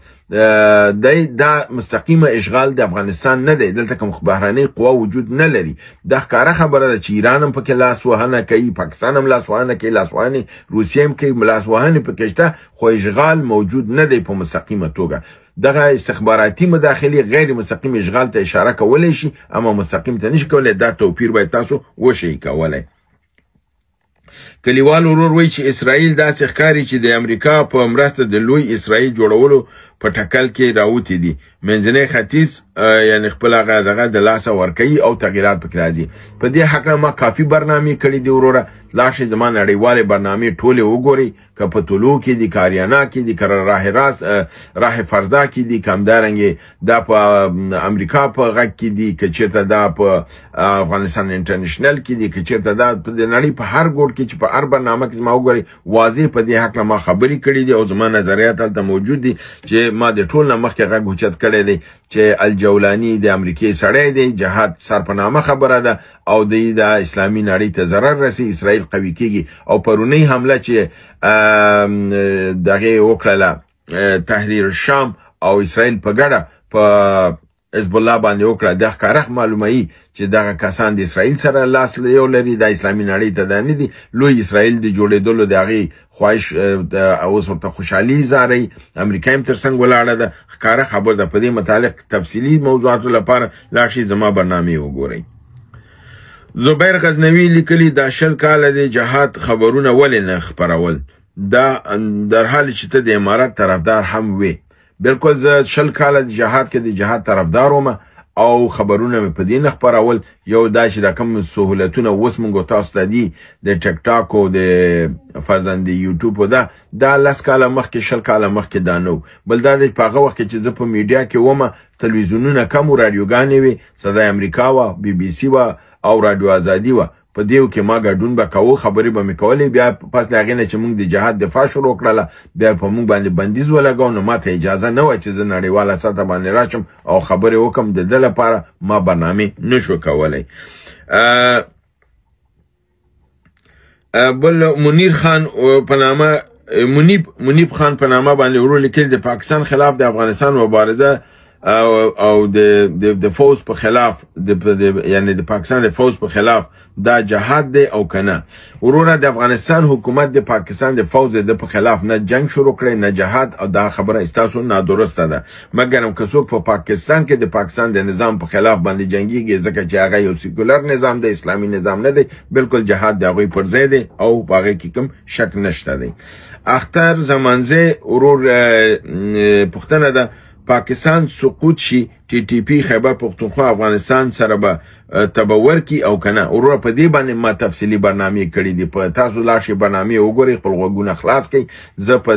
دی، دا مستقیمه اشغال د افغانستان نه دی، دلته کوم بهرنۍ قوا وجود نه لري. دا ښکاره خبره ده چې ایران هم پکې لاس وهنه کوي، پاکستان هم لاس وهنه کوي، لاس وهنې روسیه هم کوي، لاس وهنې پکې شته، خو اشغال موجود نه دی په مستقیمه توګه. دغه استخباراتي مداخلې غیر مستقیم اشغال ته اشاره کولی شي، اما مستقیم ته نشي کولی. دا توپیر باید تاسو وشئ کولی. کلیوال ورور وایي چې اسرائیل داسې ښکاري چې د امریکا په مرسته د لوی اسرائیل جوړولو په ټکل کې راوتي دي. منځنی ختیځ یعنی خپل هغه دغه د لاسه ورکوي او تغییرات پکې راځي. په دې هکله ما کافي برنامې کړې دي وروره، لاړ شئ زما نړیوالې برنامې ټولې وګورئ، که په طلوع کې دي، که اریانا کې دي، که راه راست راه فردا کې دي، که همدارنګې دا په امریکا په غږ کې دي، که چېرته دا په افغانستان انټرنشنل کې دي، که چېرته دا د نړۍ په هر ګوټ کې چې په هر برنامه کې زما وګورئ، واضح په دې هکله ما خبرې کړې دي او زما نظریات هلته موجود دي چې ما د ټول نه مخکې غږ اوچت کړی دی چې الجولاني د امریکې سړی دی، جهاد سر په نامه خبره ده او دی د اسلامي نړۍ ته ضرر رسي، اسرائیل قوي کیږي. او پرونۍ حمله چې دغې وکړله تحریر الشام او اسرائیل په ګډه په حزب الله باندې وکړه، دا ښکاره معلوموي چې دغه کسان د اسرائیل سره لاس یو لري، دا اسلامي نړۍ ته دا نه دي. لوی اسرائیل د جوړېدلو د هغې خواهش اوس ورته خوشحالي اظهاروي، امریکا هم تر څنګ ولاړه ده. ښکاره خبر ده. په دې متعلق تفصیلي موضوعاتو لپاره لاړ شئ زما برنامې وګورئ. زبیر غزنوي لیکلي دا 20 کاله د جهاد خبرونه ولې نه خپرول، دا در حال چې ته د امارت طرفدار هم وې. بالکل زه 20 کاله د جهاد کې د جهاد طرفدار وم او خبرونه مې په دې نه خپرول. یو دا چې دا کوم سهولتونه اوس موږ تاسو ته دي د ټیک ټاک او د فرضاً د یوټیوب او دا 10 کاله مخکې 20 کاله مخکې دا نه و. بل دا دی په هغه وخت کې چې زه په میډیا کې وم، تلویزیونونه کم و، راډیوګانې وې، صدای امریکا وه، بي بي سي وه او راډیو ازادي وه. په دیو کې ما ګډون به کاوه، خبرې به مې کولې. بیا پس له هغې نه چې موږ د جهاد دفاع شروع کړله، بیا په موږ باندې بندیز ولګاو، نو ما ته اجازه نه وه چې زه نړیواله سطح باندې راشم او خبرې وکړم. د ده لپاره ما برنامې نشو کولی. بل منیر خان په نامه منیب خان په نامه باندې ورور لیکلي د پاکستان خلاف د افغانستان مبارزه او د فوج په خلاف یعنی د پاکستان د فوج په خلاف دا جهاد دی او کنه؟ وروره د افغانستان حکومت د پاکستان د فوج د په خلاف نه جنگ شروع کړی نه جهاد، او دا خبره ستاسو نادرسته ده. مګر که څوک په پاکستان کې د پاکستان د نظام په خلاف باندې جنګیږي، ځکه چې هغه یو سیکولر نظام دی، اسلامي نظام نه دی، بالکل جهاد د هغوی پر ځای دی او په هغې کې کوم شک نشته دی. اختر زمانزی ورور پوښتنه ده، پاکستان سقوط شي، ټي ټي پي خیبر پښتونخوا افغانستان سره به تبور کی او کنه؟ وروره په دې باندې ما تفصیلي برنامې کړې دي، په تاسو لاړ شئ برنامې وګورئ، خپل غوږونه خلاص کړئ. زه په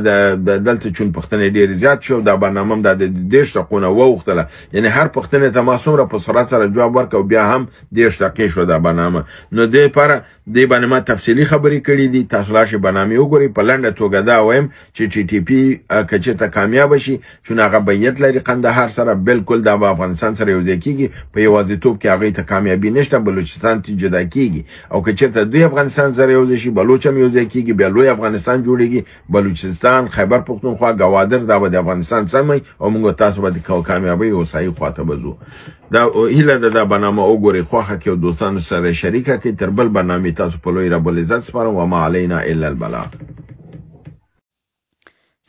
دلته چون پوښتنې ډېرې زیات شو، دا برنامه هم دا د 30 دقیقو نه واوښتله، یعنې هر پوښتنې ته ما څومره په سرعت سره جواب ورکړ او بیا هم 30 دقیقې شو دا برنامه. نو دې لپاره دې باندې ما تفصیلي خبرې کړې دي، تاسو لاړ شئ برنامې وګورئ. په لنډه توګه دا وایم چې ټي ټي پي که چېرته کامیابه شي، چون هغه بیعت لري قندهار سره، بالکل دا به افغانستان سره یو ځای کېږي، په یوازیتوب کې هغوی ته کامیابي نشته، بلوچستان ته جدا کېږي. او که چېرته دوی افغانستان سره یو ځای شي، بلوچ هم یو ځای کېږي، بیا لوی افغانستان جوړېږي، بلوچستان، خیبر پښتونخوا، ګوادر، دا به د افغانستان سم وي او موږ تاسو به د کامیابۍ هوسایي خواته به ځو. دا هیله ده دا برنامه وګورئ، خوښه کړئ او دوستانو سره شریکه کړئ. تر بل برنامې تاسو په لوی رب العزت سپارم. وما علینا الا البلاغ.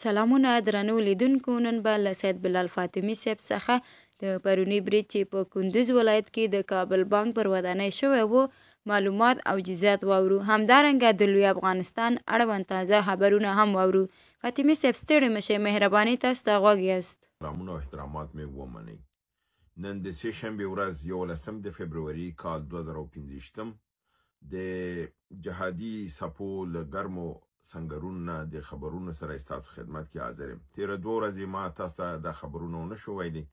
سلامونه درنو لیدونکو، نن به له سید بلال فاطمي صاحب څخه د پروني برید چې په کندوز ولایت کې د کابل بانک پر ودانۍ شوی و معلومات او جزئیات واورو، همدارنګه د لوی افغانستان اړوند تازه خبرونه هم واورو. فاطمي صاحب ستړي مه شئ، مهرباني تاسو ته غوږ یاست. سلامونه او احترامات مې ومنئ. نن د سې شنبې ورځ 11 د فبروري کال 2025 د جهادي سپو له ګرمو سنګرونو نه د خبرونو سره ستاسو خدمت کې حاضر یم. تېره 2 ورځې ما تاسو ته دا خبرونه ونه شو ویلي.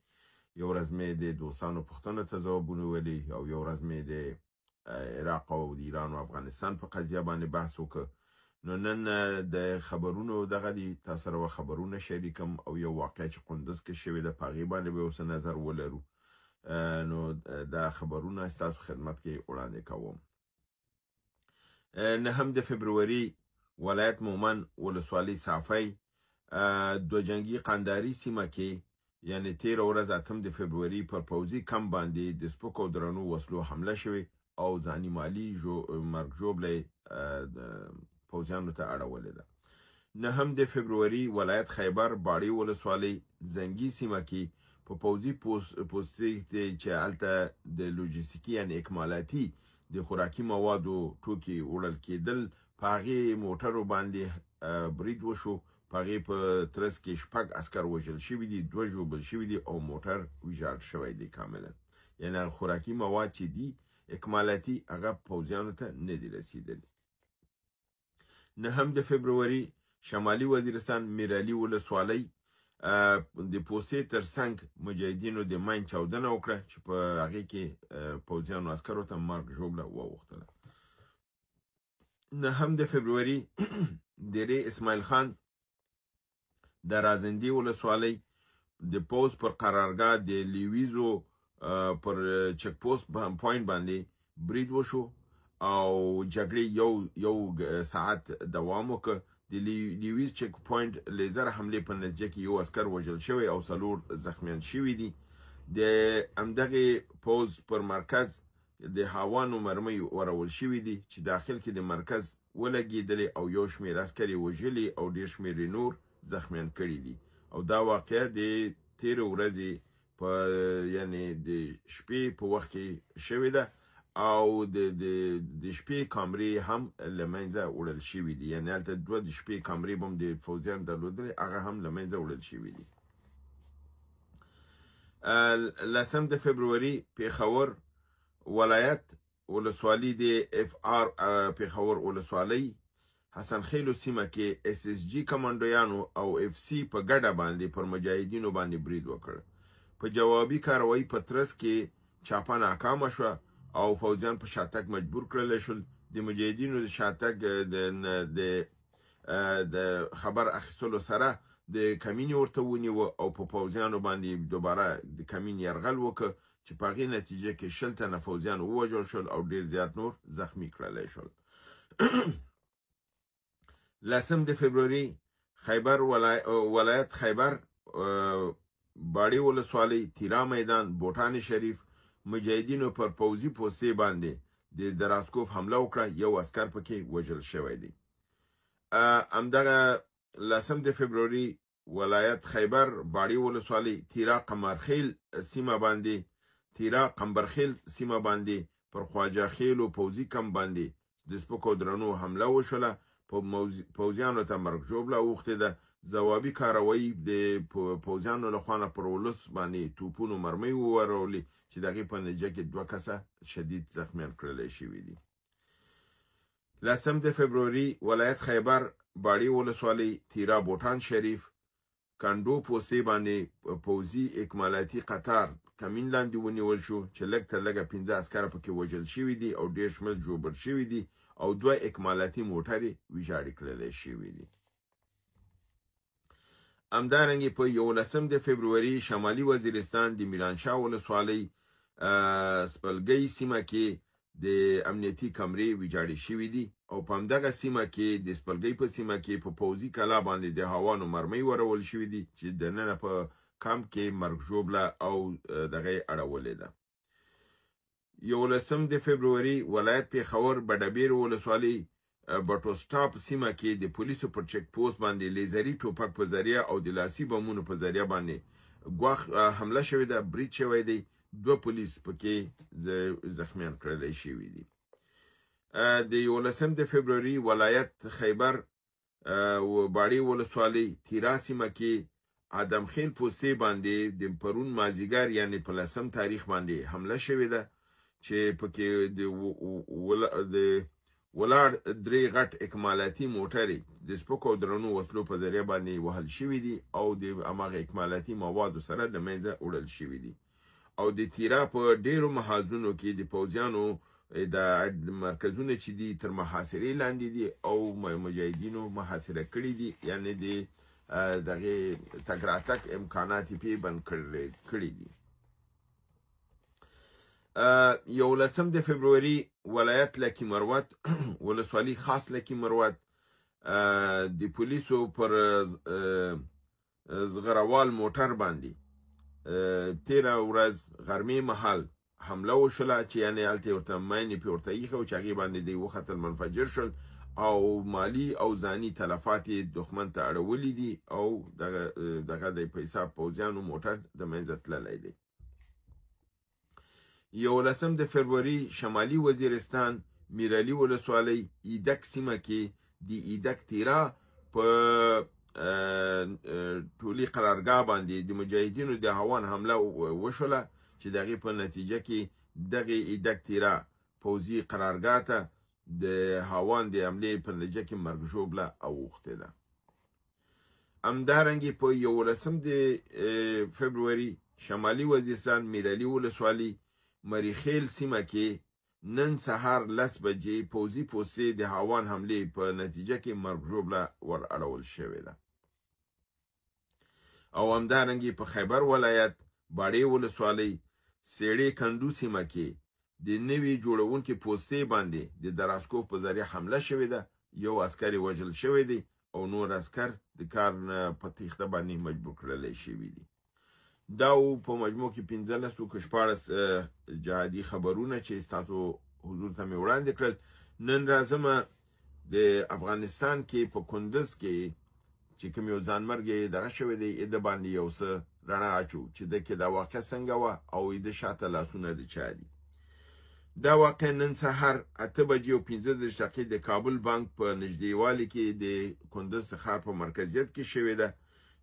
یو ورځ مې د دوستانو پوښتنو ته ځوابونه ویلي او یو ورځ مې د عراق او د ایران او افغانستان په قضیه باندې بحث وکړ. نو نن د خبرونو دغه دي، تاسو سره به خبرونه شریکم او یو واقعه چې قندوز کې شوې ده په هغې باندې به یو څه نظر ولرو. نو دا خبرونه ستاسو خدمت کې وړاندې کوم. 9 د فبروري ولایت مومن ولسوالۍ صافی دو جنګي قنداري سیمه کې، یعنی تېره ورځ 8 د فبروري پر پوځي کمپ باندې د سپکو او درنو وسلو حمله شوې او ځاني مالي مرګ ژوبله یې پوځیانو ته اړولې ده. 9 د فبروري ولایت خیبر باړې ولسوالۍ زنګي سیمه کې په پوځي پوستې کې چې هلته د لوجستیکي یعنی اکمالاتي د خوراکي موادو ټوکي وړل کېدل، په هغې موټرو باندې برید وشو. په هغې په ترڅ کې 6 عسکر وژل شوي دي، 2 ژوبل شوي دي او موټر ویجاړ شوی دی کاملا. یعنی هغه خوراکي مواد چې دي اکمالاتي هغه پوځیانو ته نه دي رسېدلي. 9 د فبروري شمالي وزیرستان میرعلي ولسوالۍ د پوستې تر څنګ مجاهدینو د ماین چاودنه وکړه چې په هغې کې پوځیانو عسکرو ته مرګ ژوبله واوښتله. 9 د فبروري ډېرې اسماعیل خان د رازندې ولسوالۍ د پوځ پر قرارګاه د لیویزو پر چک پوسټ پوینټ باندې برید وشو او جګړې یو ساعت دوام وکړ. د لیویز چک پوینټ لیزر حملې په نتیجه کې یو عسکر وژل شوی او 4 زخمیان شوي دي. د همدغې پوځ پر مرکز د هاوانو مرمۍ ورول شوي دي چې داخل کې د مرکز ولګېدلې او یو شمېر عسکر یې وژلي او ډېر شمېر یې نور زخمیان کړي دي. او دا واقعه د تېرې ورځې په یعنی د شپې په وخت کې شوې ده او د شپې کامرې هم له منځه وړل شوي دي. یعنی هلته 2 د شپې کامرې به هم د فوځیانو درلودلې، هغه هم له منځه وړل شوي دي. 10 د فبروري پېښور ولایت ولسوالي د اف آر پېښور ولسوالۍ حسن خیلو سیمه کې اس اس جي کمانډویانو او اف سي په ګډه باندې پر مجاهدینو باندې برید وکړ. په جوابي کاروایی په ترڅ کې چاپه ناکامه شوه او فوځیان په شاتګ مجبور کړل شول. د مجاهدینو د شاتګ د خبر اخیستلو سره د کمین ورته ونیوه او په پوځیانو باندې دوباره د کمین یرغل وکړ چې په هغې نتیجه کې 20 تنه فوځیان ووژل شول او ډېر زیات نور زخمی کړلی شول. 10 د فبروري خیبر ولایت خیبر باړې ولسوالۍ تیرا میدان بوټان شریف مجاهدینو پر پوځي پوستې باندې د دراسکوف حمله وکړه، یو عسکر پکې وژل شوی دی. همدغه 10 د فبروري ولایت خیبر باړې ولسوالۍ تیرا قمرخیل سیمه باندې تیرا قمبرخیل سیمه باندې پر خواجه خیلو پوځي کمپ باندې د سپکو درنو حمله وشوله، پوځیانو ته مرګ ژوبله اوښتې ده. ځوابي کاروایی د پوځیانو له خوا نه پر ولس باندې توپونو مرمۍ وورولې چې د هغې په نتیجه کې 2 کسه شدید زخمیان کړلی شوي دي. 10 د فبروري ولایت خیبر باړې ولسوالۍ تیرا بوټان شریف کندو پوسې باندې پوځي اکمالاتي قطار کمین لاندې ونیول شو چې لږ تر لږه 5 عسکر پکې وژل شوي دي او ډېر شمېر ژوبل شوي دي او 2 اکمالاتي موټرې ویجاړې کړلی شوي دي. همدارنګه په 11 د فبروري شمالي وزیرستان د میرانشاه ولسوالۍ سپلګۍ سیمه کې د امنیتي کمرې ویجاړې شوې دي او په همدغه سیمه کې د سپلګۍ په سیمه کې په پوځي کلا باندې د هاوانو مرمۍ ورول شوې دي چې دننه په کمپ کې مرګ ژوبله او دغه یې اړولې ده. 11 د فبروري ولایت پېښور بډبیر ولسوالۍ بټو سټاپ سیمه کې د پولیسو پر چک پوسټ باندې لیزري ټوپک په ذریعه او د لاسي بمونو په ذریعه باندې ګواښ حمله شوې ده، برید شوی دی، 2 پولیس پکې زخمیان کړلی شوي دي. د 11 د فبروري ولایت خیبر باړې ولسوالۍ تیرا سیمه کې ادم خیل پوستې باندې د پرون مازیګر یعنی په 10 تاریخ باندې حمله شوې ده چې پکې د ولاړ 3 غټ اکمالاتي موټرې د سپکو او درنو وسلو په ذریعه باندې وهل شوي دي او د هماغه اکمالاتي موادو سره د منځه وړل شوي دي. او د تیرا په ډیرو محاذونو کې د پوځیانو د مرکزونه چې دي تر محاصرې لاندې دي او مجاهدینو محاصره کړي دي، یعنی د دغې تګ راتګ امکانات یې پرې بند کړي دي. 11 د فبروري ولایت لکي مروت ولسوالي خاص لکي مروت د پولیسو پر زغروال موټر باندې تیره ورځ غرمې مهال حمله وشوله چې یعنې هلته یې ورته ماین پرې ورته ایښی و چې هغې باندې دی وختل منفجر شول او مالي او ځاني تلفات یې دښمن ته اړولي دي او دغه د په حساب پوځیانو موټر د منځه تللی دی. 11 د فبروري شمالي وزیرستان میرعلي ولسوالۍ ایدک سیمه کې د ایدک تیرا په ټولي قرارګاه باندې د مجاهدینو د هاوان حمله وشوله چې د هغې په نتیجه کې دغې ایدک تیرا پوځي قرارګاه ته د هاوان د حملې په نتیجه کې مرګ ژوبله اوښتې ده. همدارنګې په 11 د فبروري شمالي وزیرستان میرعلي ولسوالي مریخیل سیمه کې نن سهار 10 بجې پوځي پوستې د هاوان حملې په نتیجه کې مرګ ژوبله ور اړول شوې ده. او همدارنګې په خیبر ولایت باړې ولسوالۍ سیړې کندو سیمه کې د نوي جوړونکي پوستې باندې د دراسکوف په ذریعه حمله شوې ده، یو عسکر یې وژل شوی دی او نور عسکر د کار په تیښته باندې مجبور کړلی شوي دي. دا په مجموع کې 15 او 16 جهادي خبرونه چې ستاسو حضور ته مې وړاندې کړل. نن راځمه د افغانستان کې په کندز کې چې کوم یو ځانمرګی دغه شوی دی د باندې یو څه رڼا اچو چې ده کې دا واقع څنګه وه او د شاته لاسونه د چا دي. دا واقع نن سهار 8:35 د کابل بانک په نږدېوالي کې د کندز ښار په مرکزیت کې شوې ده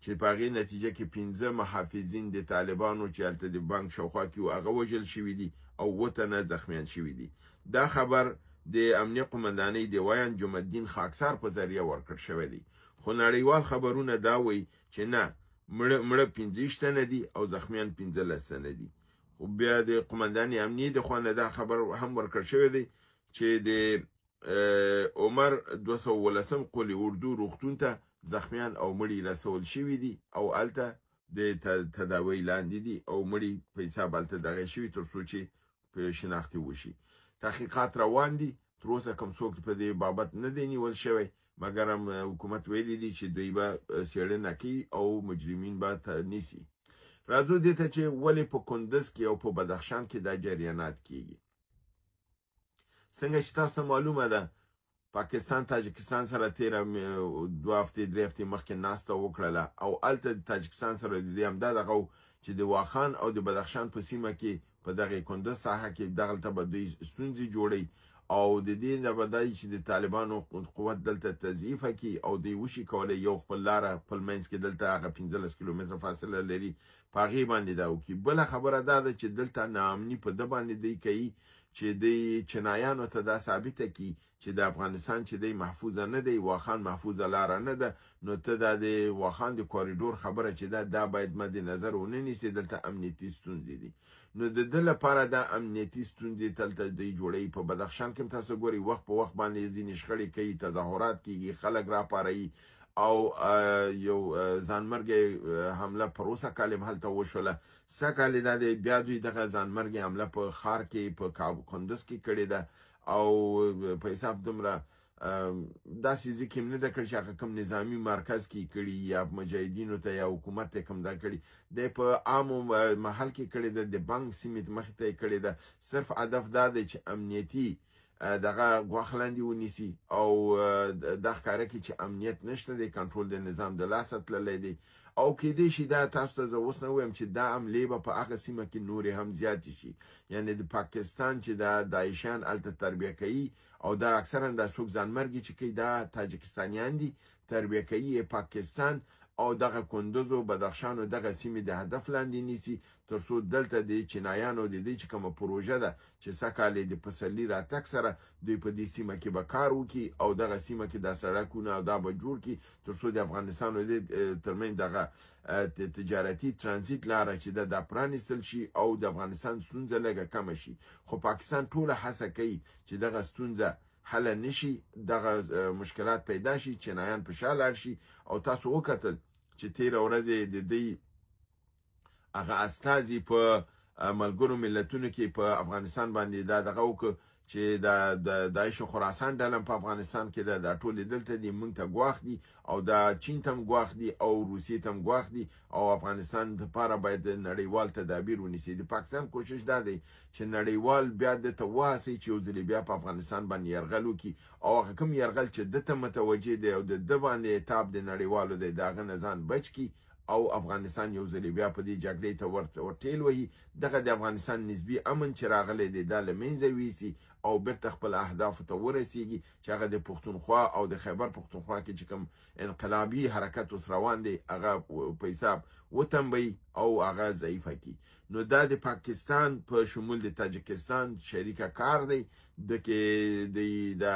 چې په هغې نتیجه کې 5 محافظین د طالبانو چې هلته د بانک شاوخوا کې وو هغه وژل شوي دي او 7 تنه زخمیان شوي دي. دا خبر د امنیه قومندانۍ د ویاند جمعه الدین خاکسار په ذریعه ورکړ شوی دی، خو نړیوال خبرونه دا وایي چې نه، مړه 25 تنه دي او زخمیان 15 تنه دي. خو بیا د قومندانۍ امنیې د خوا نه دا خبر هم ورکړ شوی دی چې د عمر 218 قول اردو روغتون ته زخمیان او مړي رسول شوي دي او هلته د تداوۍ لاندې دي او مړي په حساب هلته دغه شوي تر څو چې په شناختي وشي. تحقیقات روان دي، تر اوسه کوم څوک په دې بابت نه دی نیول شوی، مګر هم حکومت ویلي دي چې دوی به څېړنه کوي او مجرمین به نیسي. راځو دې ته چې ولې په کندز کې او په بدخشان کې دا جریانات کیږي. څنګه چې تاسو معلومه ده پاکستان تاجکستان سره تیره 2 هفتې 3 هفتې مخکې ناسته وکړله او هلته د تاجکستان سره د دې همدا دغه چې د واخان او د بدخشان په سیمه کې په دغې کندز ساحه کې دغلته به دوی ستونزې جوړوي او د دې نه به دا چې د طالبانو قوت دلته تضعیفه کړي او دوی وشي کولی یو خپل لاره خپل منځ کې دلته هغه 15 کیلومتره فاصله لري په هغې باندې دا وکړي. بله خبره دا ده چې دلته ناامني په ده باندې دوی کوي چې دوی چینایانو ته دا ثابته کړي چې د افغانستان چې دی محفوظه نه دی، واخان محفوظه لاره نه ده، نو ته دا د واخان د کوریډور خبره چې ده دا باید مد نظر ونه نیسي، دلته امنیتي ستونزې دي. نو د ده لپاره دا امنیتي ستونزې دلته دوی جوړوي. په بدخشان کې هم تاسو ګورئ وخت په وخت باندې ځینې شخړې کوي، تظاهرات کیږي، خلک راپاروي او یو ځانمرګی حمله پروسه کال هم هلته وشوله. سږ کال دا دی بیا دوی دغه ځانمرګې حمله په ښار کې په کندز کې کړې ده او په حساب دومره داسې ځکه هم نه ده کړې چې هغه کوم نظامي مرکز کې کړي یا مجاهدینو ته یا حکومت ته کوم دا کړي، دی په عامو محل کې کړې ده، د بانک سیمې مخې ته یې کړې ده. صرف هدف دا دی چې امنیتي دغه ګواښ لاندې ونیسي او دا ښکاره کړي چې امنیت نشته دی، کنټرول د نظام د لاسه تللی دی او کېدای شي دا تاسو ته زه اوس نه ووایم چې دا حملې به په هغه سیمه کې نورې هم زیاتې شي. یعنې د پاکستان چې دا داعشیان هلته تربیه کوي، او دا اکثرا دا څوک ځانمرګي چې کوي دا تاجکستانیان دي، تربیه کوي یې پاکستان، او دغه کندوزو بدخشانو دغه سیمې د هدف لاندې نیسي، تر څو دلته د چینایانو د دې چې کومه پروژه ده چې سږکال یې د پسرلي راتګ سره دوی په دې سیمه کې به کار وکړي، او دغه سیمه کې دا سړکونه او دا به جوړ کړي، تر څو د افغانستان او دې ترمنځ دغه تجارتي ترانزیت لاره چې ده دا پرانیستل شي او د افغانستان ستونزه لږه کمه شي. خو پاکستان ټوله هڅه کوي چې دغه ستونزه حل نشي، دغه مشکلات پیدا شي، چینایان په شا لاړ شي. او تاسو وکتل چې تېره ورځ یې د دوی هغه استازي په ملګرو ملتونو کې په افغانستان باندې دا دغه وکړ چې د داعش خراسان ډله په افغانستان کې ده، دا ټولې دلته دي، موږ ته ګواښ دي، او دا چین ته هم ګواښ دي، او روسیې ته هم ګواښ دي، او افغانستان لپاره باید نړیوال تدابیر ونیسي. د پاکستان کوشش دا دی چې نړیوال بیا ده ته وهڅوي چې یو ځلې بیا په افغانستان باندې یرغل وکړي، او هغه کوم یرغل چې ده ته متوجه دی او د ده باندې عتاب د نړیوالو دی، د هغه نه ځان بچ کړي او افغانستان یو ځلې بیا په دې جګړې ته ورټېل وهي. دغه د افغانستان نسبي امن چې راغلی دی دا له منځه ویسي او بیرته خپل اهدافو ته ورسیږي، چې هغه د پښتونخوا او د خیبر پښتونخوا کې چې کوم انقلابي حرکت اوس روان دی هغه په حساب وتنبوي او هغه ضعیفه کړي. نو دا د پاکستان په شمول د تاجکستان شریکه کار دی، د کې د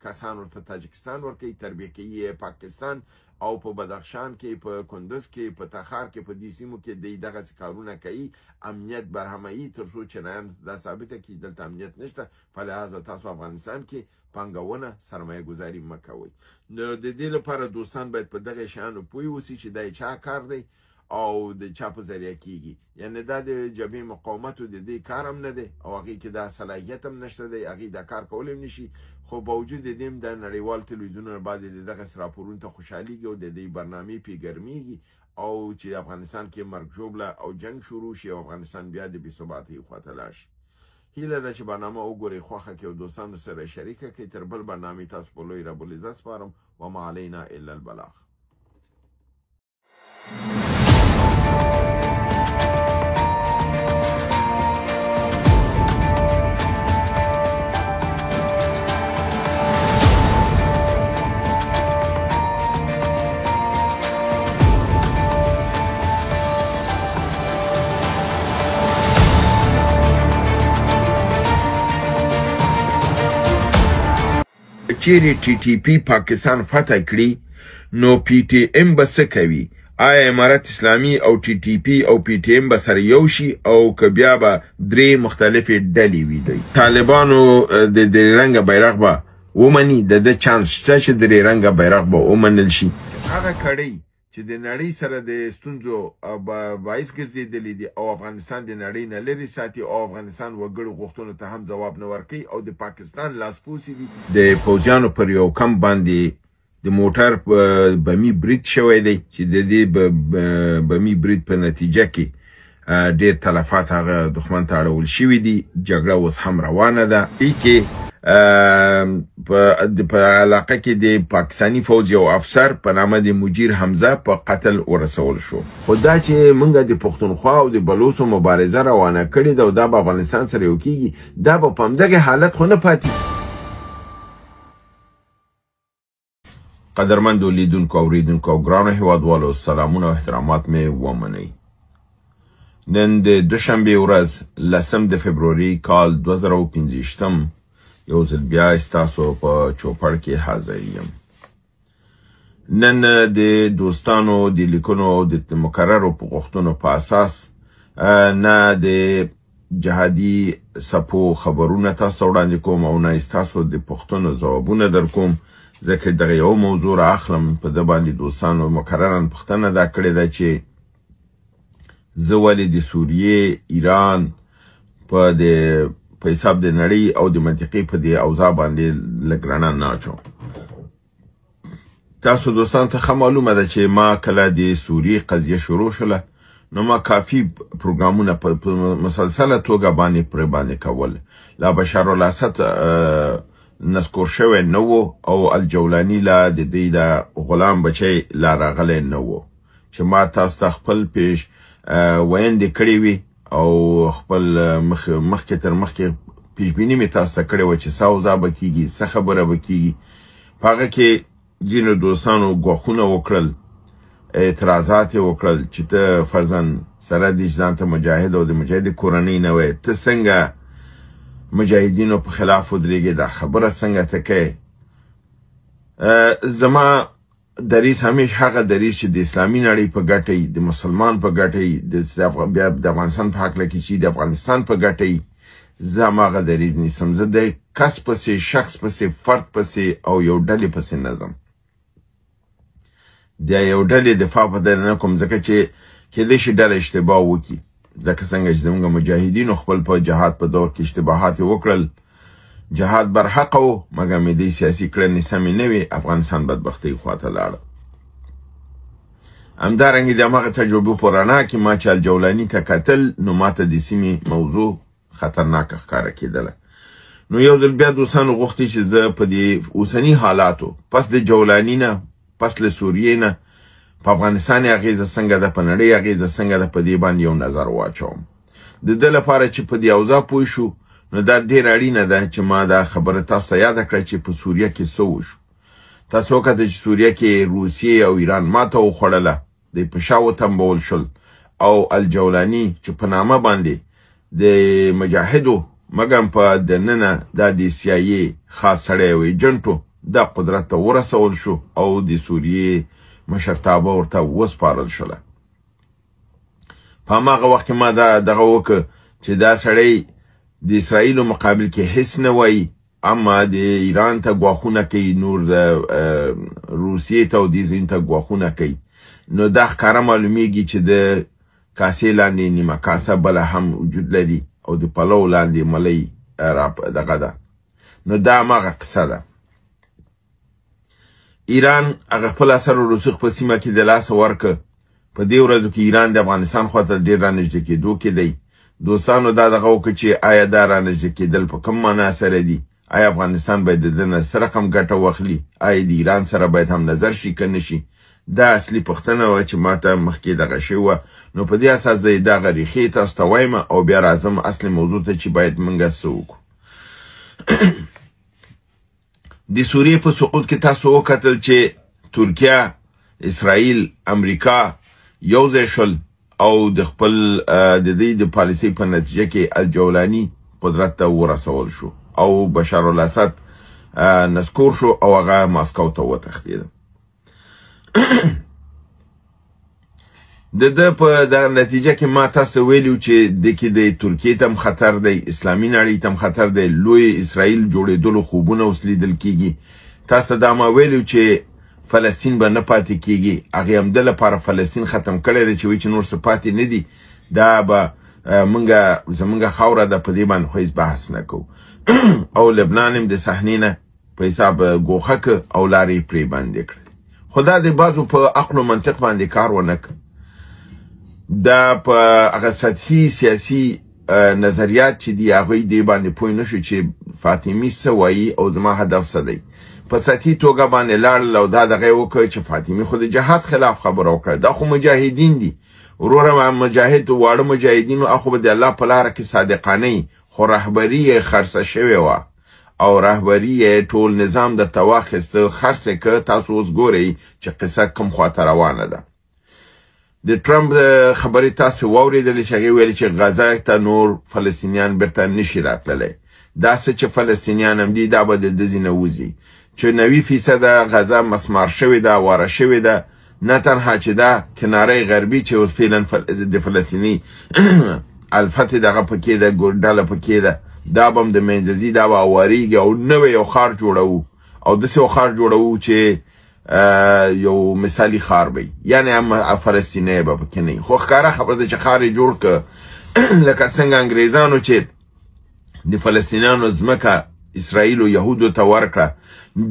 کسان ورته تاجکستان ورکوي، تربیه کوي یې پاکستان، او په بدخشان کې، په کندز کې، په تخار کې، په دې سیمو کې دی دغسې کارونه کوي، امنیت برهموي، تر څو چینایان دا ثابته کړي دلته امنیت نشته، فلهذا تاسو افغانستان کې پانګونه سرمایه ګذاري مه کوئ. نو د دې لپاره دوستان باید په دغه شیانو پوه اوسي چې دا یې چا کار دی او د چا په ذریعه کیږي. یعنې دا د جبهې مقاومتو د دې کار هم نه دی، او هغې کې دا صلاحیت هم نشته دی، هغې دا کار کولی هم نشي. خو باوجود د دې هم د نړیوال تلویزیونونه بعضې د دغسې راپورونو ته خوشحالېږي او د دې برنامې پې ګرمېږي، او چې افغانستان کې مرګ ژوبله او جنګ شروع شي او افغانستان بیا د بې ثباتۍ خواته لاړ شي. هیله ده چې برنامه وګورئ، خوښه کړئ او دوستانو سره شریکه کړئ. تر بل برنامې تاسو په لوی رب العزت سپارم. وما علینا الا البلاغ. چیرې ټي ټي پي پاکستان فتح کړي نو پي ټي ایم به څه کوي؟ آیا امارت اسلامي او ټي ټي پي او پي ټي ایم به سره یو شي او که بیا به درې مختلفې ډلې وي؟ دی طالبانو د درې رنګه بیرغ به ومني؟ د ده چانس شته چې درې رنګه بیرغ به ومنل شي؟ هغه کړۍ چې د نړۍ سره د ستونزو باعث ګرځېدلي دي او افغانستان د نړۍ نه لرې ساتي او افغانستان وګړو غوښتنو ته هم ځواب نه ورکوي او د پاکستان لاسپوڅي دي، د پوځیانو پر یو کمپ باندې د موټر بمي برید شوی دی چې د دې بمي برید په نتیجه کې ډېر تلفات هغه دښمن ته اړول شوي دي. جګړه اوس هم روانه ده. کې په علاقه کې د پاکستاني فوج یو افسر په نامه د مجیر حمزه په قتل ورسول شو. خو دا چې موږ د پښتونخوا او د بلوڅو مبارزه روانه کړې ده او دا به افغانستان سره یو کېږي، دا به په همدغې حالت خو نه پاتې. قدرمندو لیدونکو، اورېدونکو او ګرانو هیوادوالو، سلامونه او احترامات مې ومنئ. نن د دوشنبې ورځ 10 د فبروري کال 2025 یو ځل بیا ستاسو په چوپړ کې حاضر یم. نن د دوستانو د لیکنو او د مکررو په غوښتنو په اساس نه د جهادي سپو خبرونه تاسو ته وړاندې کوم او نه ستاسو د پوښتنو ځوابونه در کوم، ځکه دغه یو موضوع را اخلم. په ده باندې دوستانو مکرراً پوښتنه دا کړې ده چې زه ولې د سوریې، ایران په د په حساب د نړۍ او د منطقې په دې اوضاع باندې لږ رڼا نه اچوم. تاسو دوستان ته ښه معلومه ده چې ما کله د سوریې قضیه شروع شوله نو ما کافي پروګرامونه په مسلسله توګه باندې پرې باندې کول. لا بشار الاسد نسکور شوی نه و او الجولاني لا د دوی د غلام بچی لا راغلی نه و چې ما تاسو ته خپل پیش ویندې کړې وي او خپل مخکې تر مخکې پیشبیني مې تاسو ته کړې وه چې څه اوضاع به کېږي، څه خبره به کېږي. په هغه کې ځینو دوستانو ګواښونه وکړل، اعتراضات یې وکړل چې ته فرضاً سره دې چې ځان ته مجاهد او د مجاهد کورنۍ نه وې، ته څنګه مجاهدینو په خلاف ودرېږې، دا خبره څنګه ته کوې؟ زما دریځ همیش هغه دریځ چې د اسلامي نړۍ په ګټه وي، د مسلمان په ګټه وي، بیا د افغانستان په هکله کې چې د افغانستان په ګټه وي، زه هماغه دریځ نیسم. زه د کس پسې، شخص پسې، فرد پسې او یو ډلې پسې نه ځم. د یو ډلې دفاع په دې نه کوم، ځکه چې کېدای شي ډله اشتباه وکړي، لکه څنګه چې زموږ مجاهدینو خپل په جهاد په دور کې اشتباهات یې وکړل. جهاد برحقه و، مګر مې دې سیاسي کړنې سمې نه وې، افغانستان بدبختۍ خواته لاړ. همدارنګه د هماغه تجربو په رڼا کې ما چې الجولاني ته کتل، نو ما ته د سیمې موضوع خطرناکه ښکاره کېدله. نو یو ځل بیا دوستانو غوښتي چې زه په دې اوسني حالاتو، پس د جولاني نه، پس له سوریې نه، په افغانستان یې اغېزه څنګه ده، په نړۍ اغېزه څنګه ده، په دې باندې یو نظر واچوم. د ده لپاره چې په دې اوضاع پوه شو، نو دا ډېره اړینه ده چې ما دا خبره تاسو ته یاده کړه چې په سوریه کې څه وشو. تاسو وکتل چې سوریه کې روسیې او ایران ماته وخوړله، دی په شا وتمبول شول، او الجولاني چې په نامه باندې د مجاهدو مګر په دننه دا د سي آی ای خاص سړی او ایجنټ و، دا قدرت ته ورسول شو او د سوریې مشرتابه ورته وسپارل شوله. په هماغه وخت کې ما دا دغه وکړ چې دا سړی د اسرائیلو مقابل کې هیڅ نه وایي، اما د ایران ته ګواښونه کوي، نور د روسیې ته او دې ځایونو ته ګواښونه کوي. نو دا ښکاره معلومیږي چې د کاسې لاندې نیمه کاسه بله هم وجود لري او د پلو لاندې ملۍ دغه ده. نو دا هماغه قصه ده. ایران هغه خپل اثر او رسوخ په سیمه کې د لاسه ورکړ. په دې ورځو کې ایران د افغانستان خواته ډېر رانږدې کېدو کې دی. دوستانو دا دغه وکړه چې آیا دا رانږدې کېدل په کوم معنا سره دي؟ آیا افغانستان باید د ده نه څه رقم ګټه واخلي؟ آیا د ایران سره باید هم نظر شي که نه شي؟ دا اصلي پوښتنه وه چې ما ته مخکې دغه شوې وه. نو په دې اساس زه یې دغه ریښې تاسو ته وایم او بیا راځم اصلي موضوع ته چې باید موږ څه وکړو. د سوریې په سقوط کې تاسو وکتل چې ترکیه، اسرائیل، امریکا یو ځای شول او د خپل د دې د پالیسۍ په نتیجه کې الجولاني قدرت ته ورسول شو او بشار الاسد نسکور شو او هغه ماسکو ته وتښتېد. د ده په دغه نتیجه کې ما تاسو ویلي چې د کې د ترکیې ته هم خطر دی، اسلامي نړۍ ته هم خطر دی، لوی اسرائیل جوړېدلو خوبونه اوس لیدل کېږي. تاسو ته دا ما ویلي چې فلسطین به نه پاتې کېږي، هغې هم ده لپاره فلسطین ختم کړی دی چې وایي چې نور څه پاتې نه دي، دا به مونږه زمونږ خاوره ده، په دې باندې خو هېڅ بحث نه کوو. او لبنان هم د صحنې نه په حساب ګوښه کړ او لارې یې پرې بندې کړې. خو دا د بعضو په عقل و منطق باندې کار ونه کړ. دا په هغه سطحي سیاسي نظریات چې دي هغوی دې باندې پوه نه شو چې فاطمي څه وایي او زما هدف څه دی. په سطحي توګه باندې لاړل او دا دغه یې وکړ چې فاطمي خو د جهاد خلاف خبره وکړه، دا خو مجاهدین دي وروره، مجاهد واړه مجاهدین خو به د الله په لاره کې صادقانه وي، خو رهبري یې خرڅه شوې وه او رهبري یې ټول نظام درته واخیسته، خرڅ یې کړ. تاسو اوس ګورئ چې قصه کوم خواته روانه ده. د ټرمپ خبرې تاسو واورېدلې چې هغې ویل چې غزه ته نور فلسطینیان بیرته نشي راتللی، دا څه چې فلسطینیان هم دي دا به د ده ځینه وځي، چې 90% غزه مسمار شوې ده، واره شوې ده. نه تنها چې دا کناره غربي چې اوس فعلا د فلسطیني الفتح دغه پکې ده، ډله پکې ده، دا به هم د منځه ځي، دا به اوارېږي او نوی یو ښار جوړوو او داسې یو ښار جوړوو چې یو مثالي ښار به وي، یعنې هم فلسطینی به پکې نه وي. خو ښکاره خبره ده چې ښار یې جوړ کړ، لکه څنګه انګریزانو چې د فلسطینیانو ځمکه اسرائیل او یهودو ته ورکړه،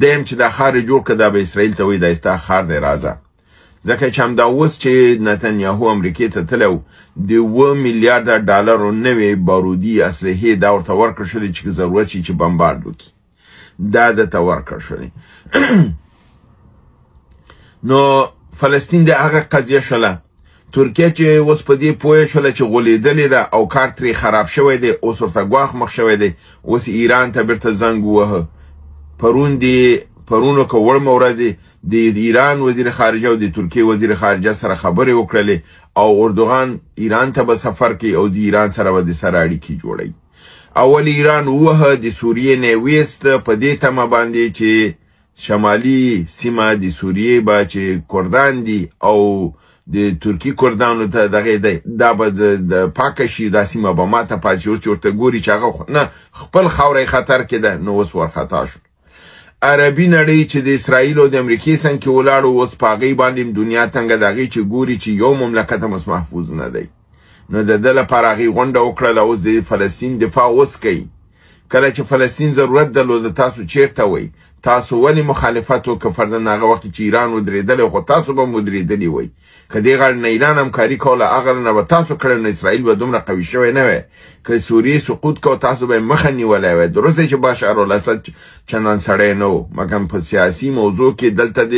دی هم چې دا ښار یې جوړ کړ دا به اسرائیل ته وایي دا ستا ښار دی راځه. ځکه چې همدا اوس چې نتنیاهو امریکې ته تللی و، د 7 میلیارډه ډالرو نوې بارودي اسلحې دا ورته ورکړل شولې چې ضرورت شي چې بمبارد وکړي، دا ده ته ورکړل شولې. نو فلسطین د هغه قضیه شوله. ترکیه چې اوس په دې پوه شوله چې غولېدلې ده او کار ترې خراب شوی دی، اوس ورته ګواښ مخ شوی دی، اوس ایران ته بیرته زنګ ووهه. پرون که وړمه ورځ د ایران وزیر خارجه او د ترکیې وزیر خارجه سره خبرې وکړلې او اردوغان ایران ته به سفر کوي او د ایران سره به د سره اړیکې جوړوي. اول ایران ووهه، د سوریې نه یې ویست په دې تمه باندې چې شمالي سیمه د سوریې به چې کردان دي او د ترکي کردانو ته دغه دی، دا به د پاکه شي، دا سیمه به ماته پاتې شي. اوس چې ورته ګوري چې هغه نه خپل خاوره یې خطر کې ده، نو اوس ورخطا شو. عربي نړۍ چې د اسرائیل او د امریکې څنګ کې ولاړو، اوس په هغې باندې هم دنیا تنګه ده. هغې چې ګوري چې یو مملکت هم اوس محفوظ نه دی، نو د ده لپاره هغې غونډه وکړله. اوس د فلسطین دفاع اوس کوي. کله چې فلسطین ضرورت درلود تاسو چیرته وئ؟ تاسو ولې مخالفت وکړ؟ فرضاً هغه وخت چې ایران ودرېدلی خو تاسو به هم ودرېدلي وئ. که دې غاړې نه ایران همکاري کوله، هغه نه به تاسو کړی، نو اسرائیل به دومره قوي شوی نه وی. که سوریې سقوط کو تاسو به یې مخه نیولی وی. درست دی چې بشار الاسد چندان سړی نه و، مګر په سیاسي موضوع کې دلته د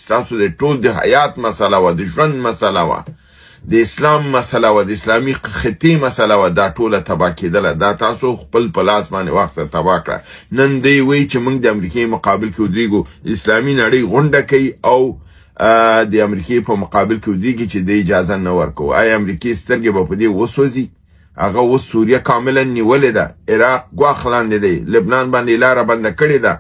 تاسو د ټول د حیات مسله وه، د ژوند مسله وه، د اسلام مسله وه، د اسلامي خطې مسله وه، دا ټوله تباه کېدله. دا تاسو خپل په لاس باندې واخیسته، تباه کړه. نن دی وایي چې موږ د امریکې مقابل کې ودرېږو، اسلامي نړۍ غونډه کوي او د امریکې په مقابل کې ودرېږي چې دی اجازه نه ورکوو. آیا امریکې سترګې به په دې وسوځي؟ هغه اوس سوریه کاملا نیولې ده، عراق ګواښ لاندې دی، لبنان باندې لاره بنده کړې ده.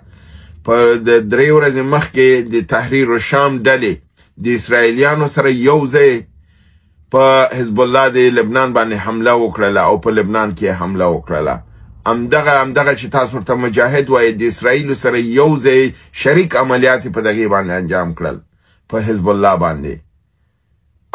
په د 3 ورځې مخکې د تحریر الشام ډلې د اسرائیلیانو سره یو ځای په حزب الله د لبنان باندې حمله وکړله او په لبنان کې حمله وکړله. همدغه چې تاسو ورته مجاهد وایئ، د اسرائیل سره یو ځای شریک عملیات په دغې باندې انجام کړل په حزب الله باندې.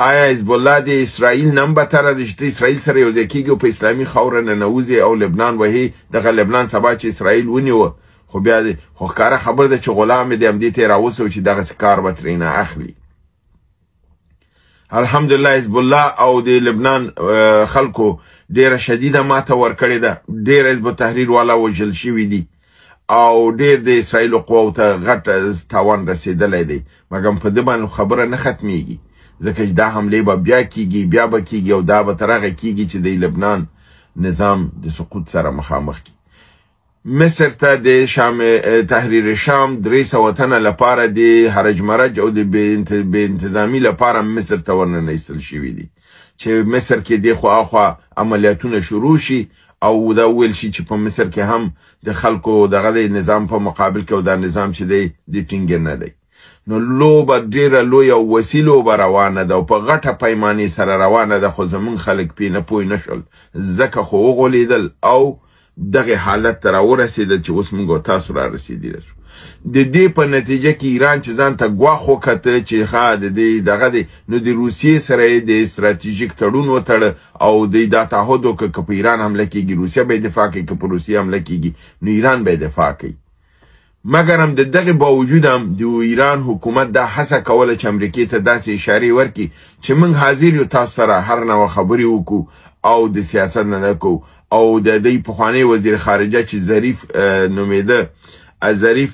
آیا حزب الله د اسرائیل نه هم بتره دی چې ته اسرائیل سره یو ځای کېږي او په اسلامي خاوره ننوځي او لبنان وهي؟ دغه لبنان سبا چې اسرائیل ونیوه خو بیا خو ښکاره خبر ده چې غلام یې دی، همدې ته یې راوسو چې دغسې کار به ترېنه اخلي. الحمدلله حزب الله او د لبنان خلکو ډیره شدیده ماته ورکړې ده، ډیر حزب التحریر والا وژل شوي دي او ډیر د اسرائیل قواو ته غټ تاوان رسېدلی دی. مګر په ده باندې خبره نه ختمیږي، ځکه چې دا حملې به بیا کیږي، بیا به کیږي او دا به تر هغه کیږي چې د لبنان نظام د سقوط سره مخامخ کړي. مصر ته د شام تحریر شام 300 تنه لپاره د هرج مرج او د بې انتظامي لپاره مصر ته ورننه ایستل شوي دي چې مصر کې دې خوا اخوا عملیاتونه شروع شي او دا وویل شي چې په مصر کې هم د خلکو دغه د نظام په مقابل کې او دا نظام چې دی د ټینګ نه دی. نو لوبه ډېره لویه او وسیع لوبه روانه ده او په غټه پیمانې سره روانه ده، خو زمونږ خلک پې نه پوه نه شول، ځکه خو وغولېدل او دغه حالت ته راورسېدل چې اوس موږ او تاسو را رسېدلی شو. د دې په نتیجه کې ایران چې ځان ته ګواښ وکته چې ښه د دې دغه دی، نو د روسیې سره یې د استراتیژیک تړون وتړه او دی دا تعهد وکړ که په ایران حمله کېږي روسیه به یې دفاع کوي، که په روسیې حمله کېږي نو ایران به یې دفاع کوي. مګر هم د دغې باوجود هم د ایران حکومت دا هڅه کوله چې امریکې ته داسې اشارې ورکړي چې موږ حاضر یو تاسو سره هر نوع خبرې وکړو او د سیاست نه نه کوو. او د دې پخوانی وزیر خارجه چې ظریف نومېده، ظریف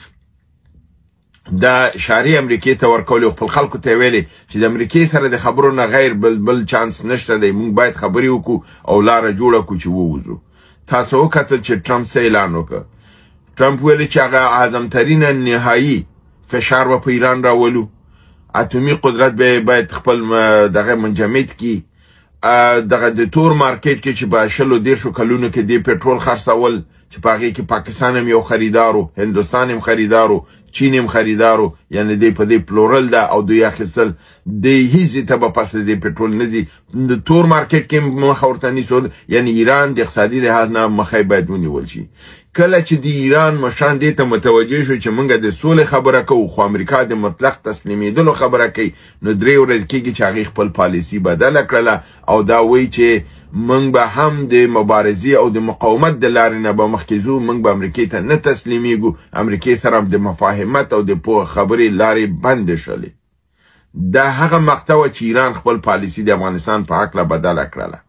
دا اشارې امریکې ته ورکولې او خپل خلکو ته یې ویلې چې د امریکې سره د خبرو نه غیر بل چانس نشته دی، موږ باید خبرې وکړو او لاره جوړه کړو چې ووځو. تاسو وکتل چې ټرمپ څه اعلان وکړ. ټرمپ ویلې چې هغه اعظمترینه نهایی فشار به په ایران راولو، اتومي قدرت به باید خپل دغه منجمد کړي، دغه د تور مارکیټ کې چې په 20 30 کلونو کې دې پټرول خرڅول چې په هغې کې پاکستان هم یو خریدار و، هندوستان هم خریدار و، چین هم خریدار و، یعنې دې په دې پلورل ده او دوی اخیستل، دې هیڅ ته به پس له دې پټرول نه ځي. د تور مارکیټ کې مخه ورته نیسول، یعنې ایران د اقتصادي لحاظ نه مخه یې باید ونیول شي. کله چې د ایران مشران دې ته متوجه شو چې موږ د سولې خبره کوو خو امریکا د مطلق تسلیمېدلو خبره کوي، نو 3 ورځې کېږي چې هغې خپل پالیسي بدله کړله او دا وایي چې موږ به هم د مبارزې او د مقاومت د لارې نه به مخکې ځو، موږ به امریکې ته نه تسلیمېږو، امریکې سره د مفاهمت او د پوه خبرې لارې بندې شولې. دا هغه مقطع وه چې ایران خپل پالیسي د افغانستان په هکله بدله کړله.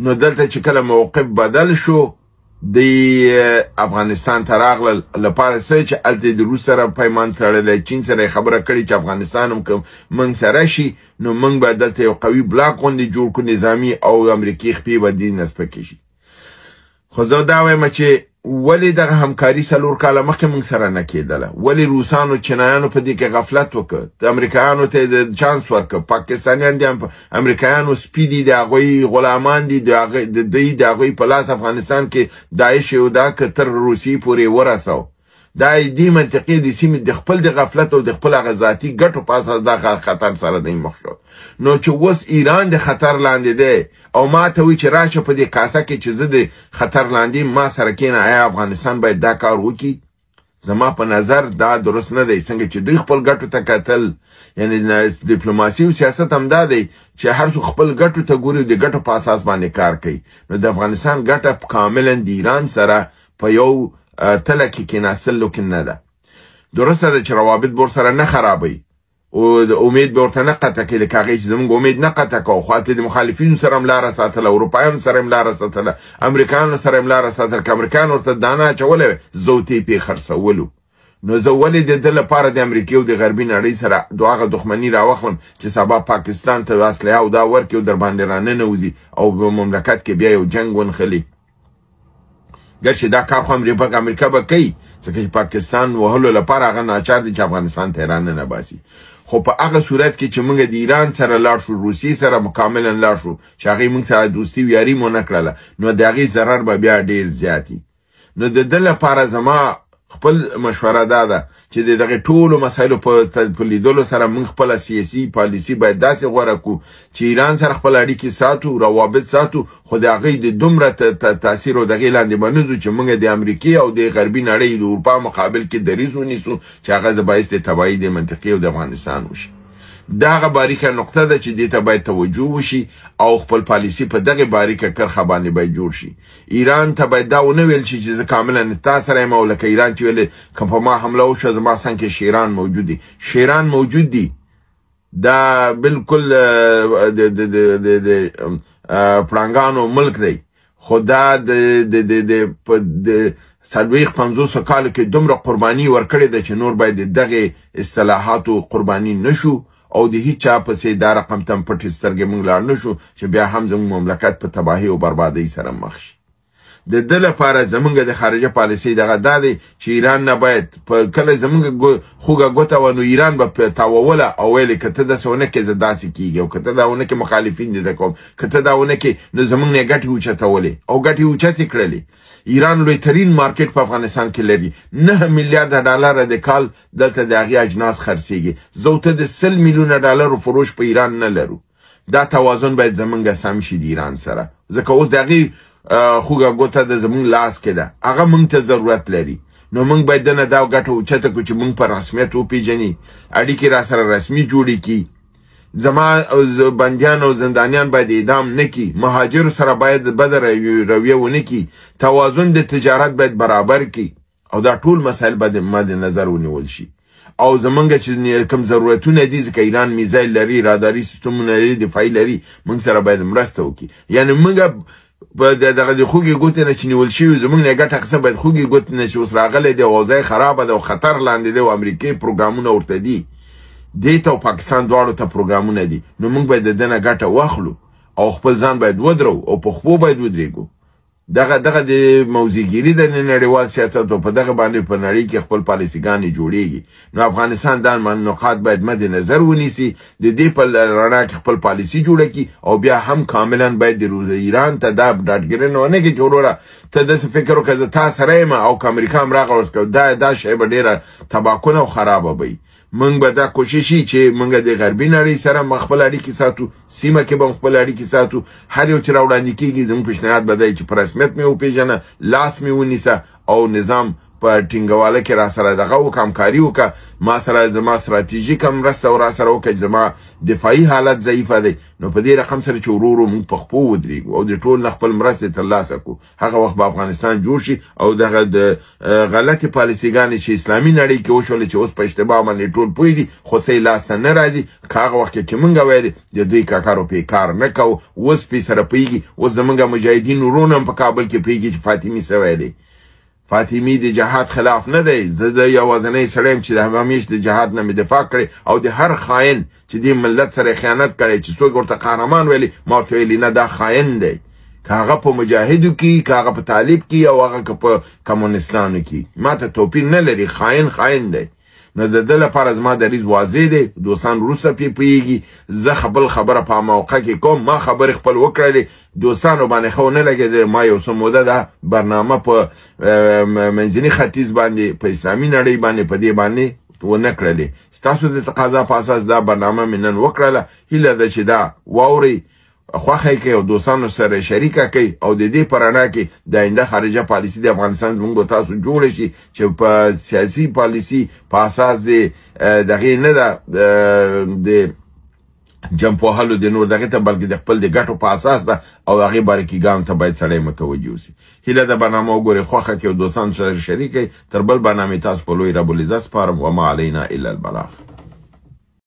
نو دلته چې کله موقف بدل شو د افغانستان ته راغلل لپاره څه چې هلته د روس سره پیمان تړلی، چین سره یې خبره کړې چې افغانستان هم که موږ سره شي نو موږ به دلته یو قوي بلاک غوندې جوړ کړو نظامي، او امریکې خپې به دې نه سپکې شي. خو زه دا وایم چې ولې دغه همکاري 4 کاله مخکې موږ سره نه کېدله؟ ولې روسانو چینایانو په دې کې غفلت وکړ، د امریکایانو ته یې د چانس ورکړ؟ پاکستانیان دي، امریکایانو سپي دي، د هغوی غلامان دي، د دوی د هغوی په لاس افغانستان کې داعش یو دا که تر روسیې پورې ورسو. دا دې منطقې د سیمې د خپل د غفلت او د خپل هغه ذاتي ګټو په اساس دا خطر سره دی مخ شو. نو چې اوس ایران د خطر لاندې دی او ما ته وایي چې راشه په دې کاسه کې چې زه د خطر لاندې ما سره کښېنه، آیا افغانستان باید دا کار وکړي؟ زما په نظر دا درست نه دی. څنګه چې دوی خپل ګټو ته کتل، یعنی دیپلوماسي او سیاست هم دا دی چې هر څوک خپل ګټو ته ګوري او د ګټو په اساس باندې کار کوي. نو د افغانستان ګټه کاملا د ایران سره په یو تله کې کېناستلو کې نه ده. درسته ده چې روابط به ورسره نه خرابوي او امید به ورته نه قطع کوي، لکه هغې چې زموږ امید نه قطع کوو، خو هلته د مخالفینو سره هم لاره ساتله، اروپایانو سره هم لاره ساتله، امریکایانو سره هم لاره ساتله. که امریکایانو ورته دانه اچولی وای، زه او ته یې پرې خرڅولو. نو زه ولې د ده لپاره د امریکې او د غربي نړۍ سره هغه دښمني راوخلم چې سبا پاکستان ته اسلحه او دا ورکړي او درباندې راننوځي او په مملکت کې بیا یو جنګ ونښلي؟ ګرچې دا کار خو امریکا به کوي، ځکه چې پاکستان وهلو لپاره هغه ناچار دی چې افغانستان ته یې راننه باسي. خو په هغه صورت کې چې موږ د ایران سره لاړ شو، روسیې سره مکاملا لاړ شو، چې هغې موږ سره دوستي ویاري مو نه کړله، نو د هغې ضرر به بیا ډېر زیات وي. نو د ده لپاره زما خپل مشوره دا ده چې د دغې ټولو مسایلو په لیدلو سره موږ خپله سیاسي پالیسي باید داسې غوره کړو چې ایران سره خپل اړیکې ساتو، روابط ساتو، خو د هغې د دومره تاثیر او دغې لاندې به نه ځو چې موږ د امریکې او د غربي نړۍ د اروپا مقابل کې دریځ ونیسو چې هغه د باعث د تباهي د منطقې او د افغانستان وشي. دا هغه باریکه نقطه ده چې دې ته باید توجه وشي او خپل پالیسي په دغې باریکه کرښه باندې باید جوړ شي. ایران ته باید دا ونه ویل شي چې زه کاملا تا سره یم، او لکه ایران چې ویلې که په ما حمله وشوه زما څنګ کې شیران موجود دي. شیران موجود دي، دا بالکل د پړانګانو ملک دی، خو دا د 40-50 کالو کې دومره قرباني ورکړې ده چې نور باید د دغې اصطلاحاتو قرباني نشو او د هیچا پسې دا رقم تم پټې سترګې موږ لاړ نه شو چې بیا هم زموږ مملکت په تباهي او بربادۍ سره مخ شي. د ده لپاره زموږ د خارجه پالیسۍ دغه دا دی چې ایران نه باید په کله زموږ خوږه ګوته وه نو ایران به تاووله او ویلې که ته داسې ونه کړې زه داسې کېږي، او که ته دا ونه کړې مخالفین دې ده کوم، که ته دا ونه کړې نو زموږ نه یې ګټې اوچتولې او ګټې اوچتې کړلې. ایران لوی ترین مارکیټ په افغانستان کې لري، 9 میلیارډه ډالره د کال دلته د هغې اجناس خرڅېږي. زه او ته د 100 میلیونه ډالرو فروش په ایران نه لرو. دا توازن باید زمونږ سم شي د ایران سره، ځکه اوس د هغې خوږه ګوته د زمونږ لاس کې ده، هغه مونږ ته ضرورت لري. نو مونږ باید دنه دا ګټه اوچته کړو چې مونږ په رسمیت وپېژني، اړیکې را سره رسمي جوړې کړي، زما بندیان او زندانیان باید اعدام نه کړي، مهاجرو سره باید بده رویه ونه کړي، توازن د تجارت باید برابر کړي، او دا ټول مسایل باید مد نظر ونیول شي. او زمونږ چې کوم ضرورتونه دي، ځکه ایران میزایل لري، راداري سیستمونه لري، دفاعي لري، مونږ سره باید مرسته وکړي. یعنی مونږ دغه د خوږې ګوتې نه چې نیول شوي زمونږ نه ګټه اخیسته باید خوږې ګوتې نه چې اوس راغلی دی او اوضاع یې خرابه ده او خطر لاندې دی او امریکې پروګرامونه ورته دي، دې ته او پاکستان دواړو ته پروګرامونه دي، نو موږ باید د ده نه ګټه واخلو او خپل ځان باید ودرو او په خپو باید ودرېږو. دغه د موضوعګیري د نړیوال سیاست او په دغه باندې په نړۍ کې خپل پالیسیګانې جوړیږي. نو افغانستان دا نقاط باید مد نظر ونیسي، د دې په رڼا کې خپل پالیسي جوړه کړي، او بیا هم کاملا باید د ایران ته دا ډاډګیرنه ونه کړي چې وروره ته داسې فکر وکړه زه تا سره یم او که امریکا هم راغله دا شی به ډېره تباکونه او خرابه به وي. موږ به دا کوشش چې موږ د غربي نړۍ سره خپل اړیکې ساتو، سیمه کې به هم خپل اړیکې ساتو. هر یو چې راوړاندې کېږي زموږ پیشنهاد به دی چې په رسمیت مې وپېژنه، لاس مې ونیسه او نظام په ټینګواله کې را سره دغه وکړه، همکاري وکړه، ما سره زما ستراتیژیکه مرسته را سره وکړه چې زما دفاعي حالت ضعیفه دی. نو په دې رقم سره چې ورو ورو موږ په خپو ودرېږو او د ټول نه خپل مرستې ترلاسه کړو، هغه وخت به افغانستان جوړ شي. او دغه د غلطې پالیسیګانې چې اسلامي نړۍ کې وشولې، چې اوس په اشتباه باندې ټول پوه دي، خو څه یې لاسته نه راځي، که هغه وخت کې چې موږ ویلې د دوی کاکارو پې کار نه کوو، اوس پې سره پوهېږي. اوس زموږ مجاهدین وروڼه هم په کابل کې پوهېږي چې فاطمي څه ویلې. فاطمي د جهاد خلاف نه دی، زه د یوازنی سړی یم چې د همیش د جهاد نه مې دفاع کړې، او د هر خاین چې دې ملت سره خیانت کړی، چې څوک ورته قهرمان ویلي، ما ورته ویلي نه، دا خاین دی، که هغه په مجاهدو کې، که هغه په طالب کې، او هغه که په کمونستانو کې، ما ته توپیر نه لري، خاین خاین دی. نو د ده لپاره زما دریځ واضح دی، دوستان وروسته پرې پوهېږي. زه خپل خبره په موقع کې کوم، ما خبرې خپل وکړلې، دوستانو باندې ښه ونه لګېدلې. ما یو څه موده دا برنامه په منځني ختیځ باندې، په اسلامي نړۍ باندې، په دې باندې ونه کړلې. ستاسو د تقاضا په اساس دا برنامه مې نن وکړله. هیله ده چې دا واورئ، خوښه یې کړئ او دوستانو سره شریکه کړئ، او د دې په رڼا کې د آینده خارجه پالیسي د افغانستان زموږ او تاسو جوړه شي، چې په سیاسي پالیسي په اساس د دغې نه ده د جمپ وهلو د نور دغې ته، بلکې د خپل د ګټو په اساس ده، او هغې باریکیګانو ته باید سړی متوجه اوسي. هیله ده برنامه وګورئ، خوښه کړئ او دوستانو سره شریک کړئ. تر بل برنامې تاسو په لوی رب العزت سپارم. وما علینا الا البلاغ.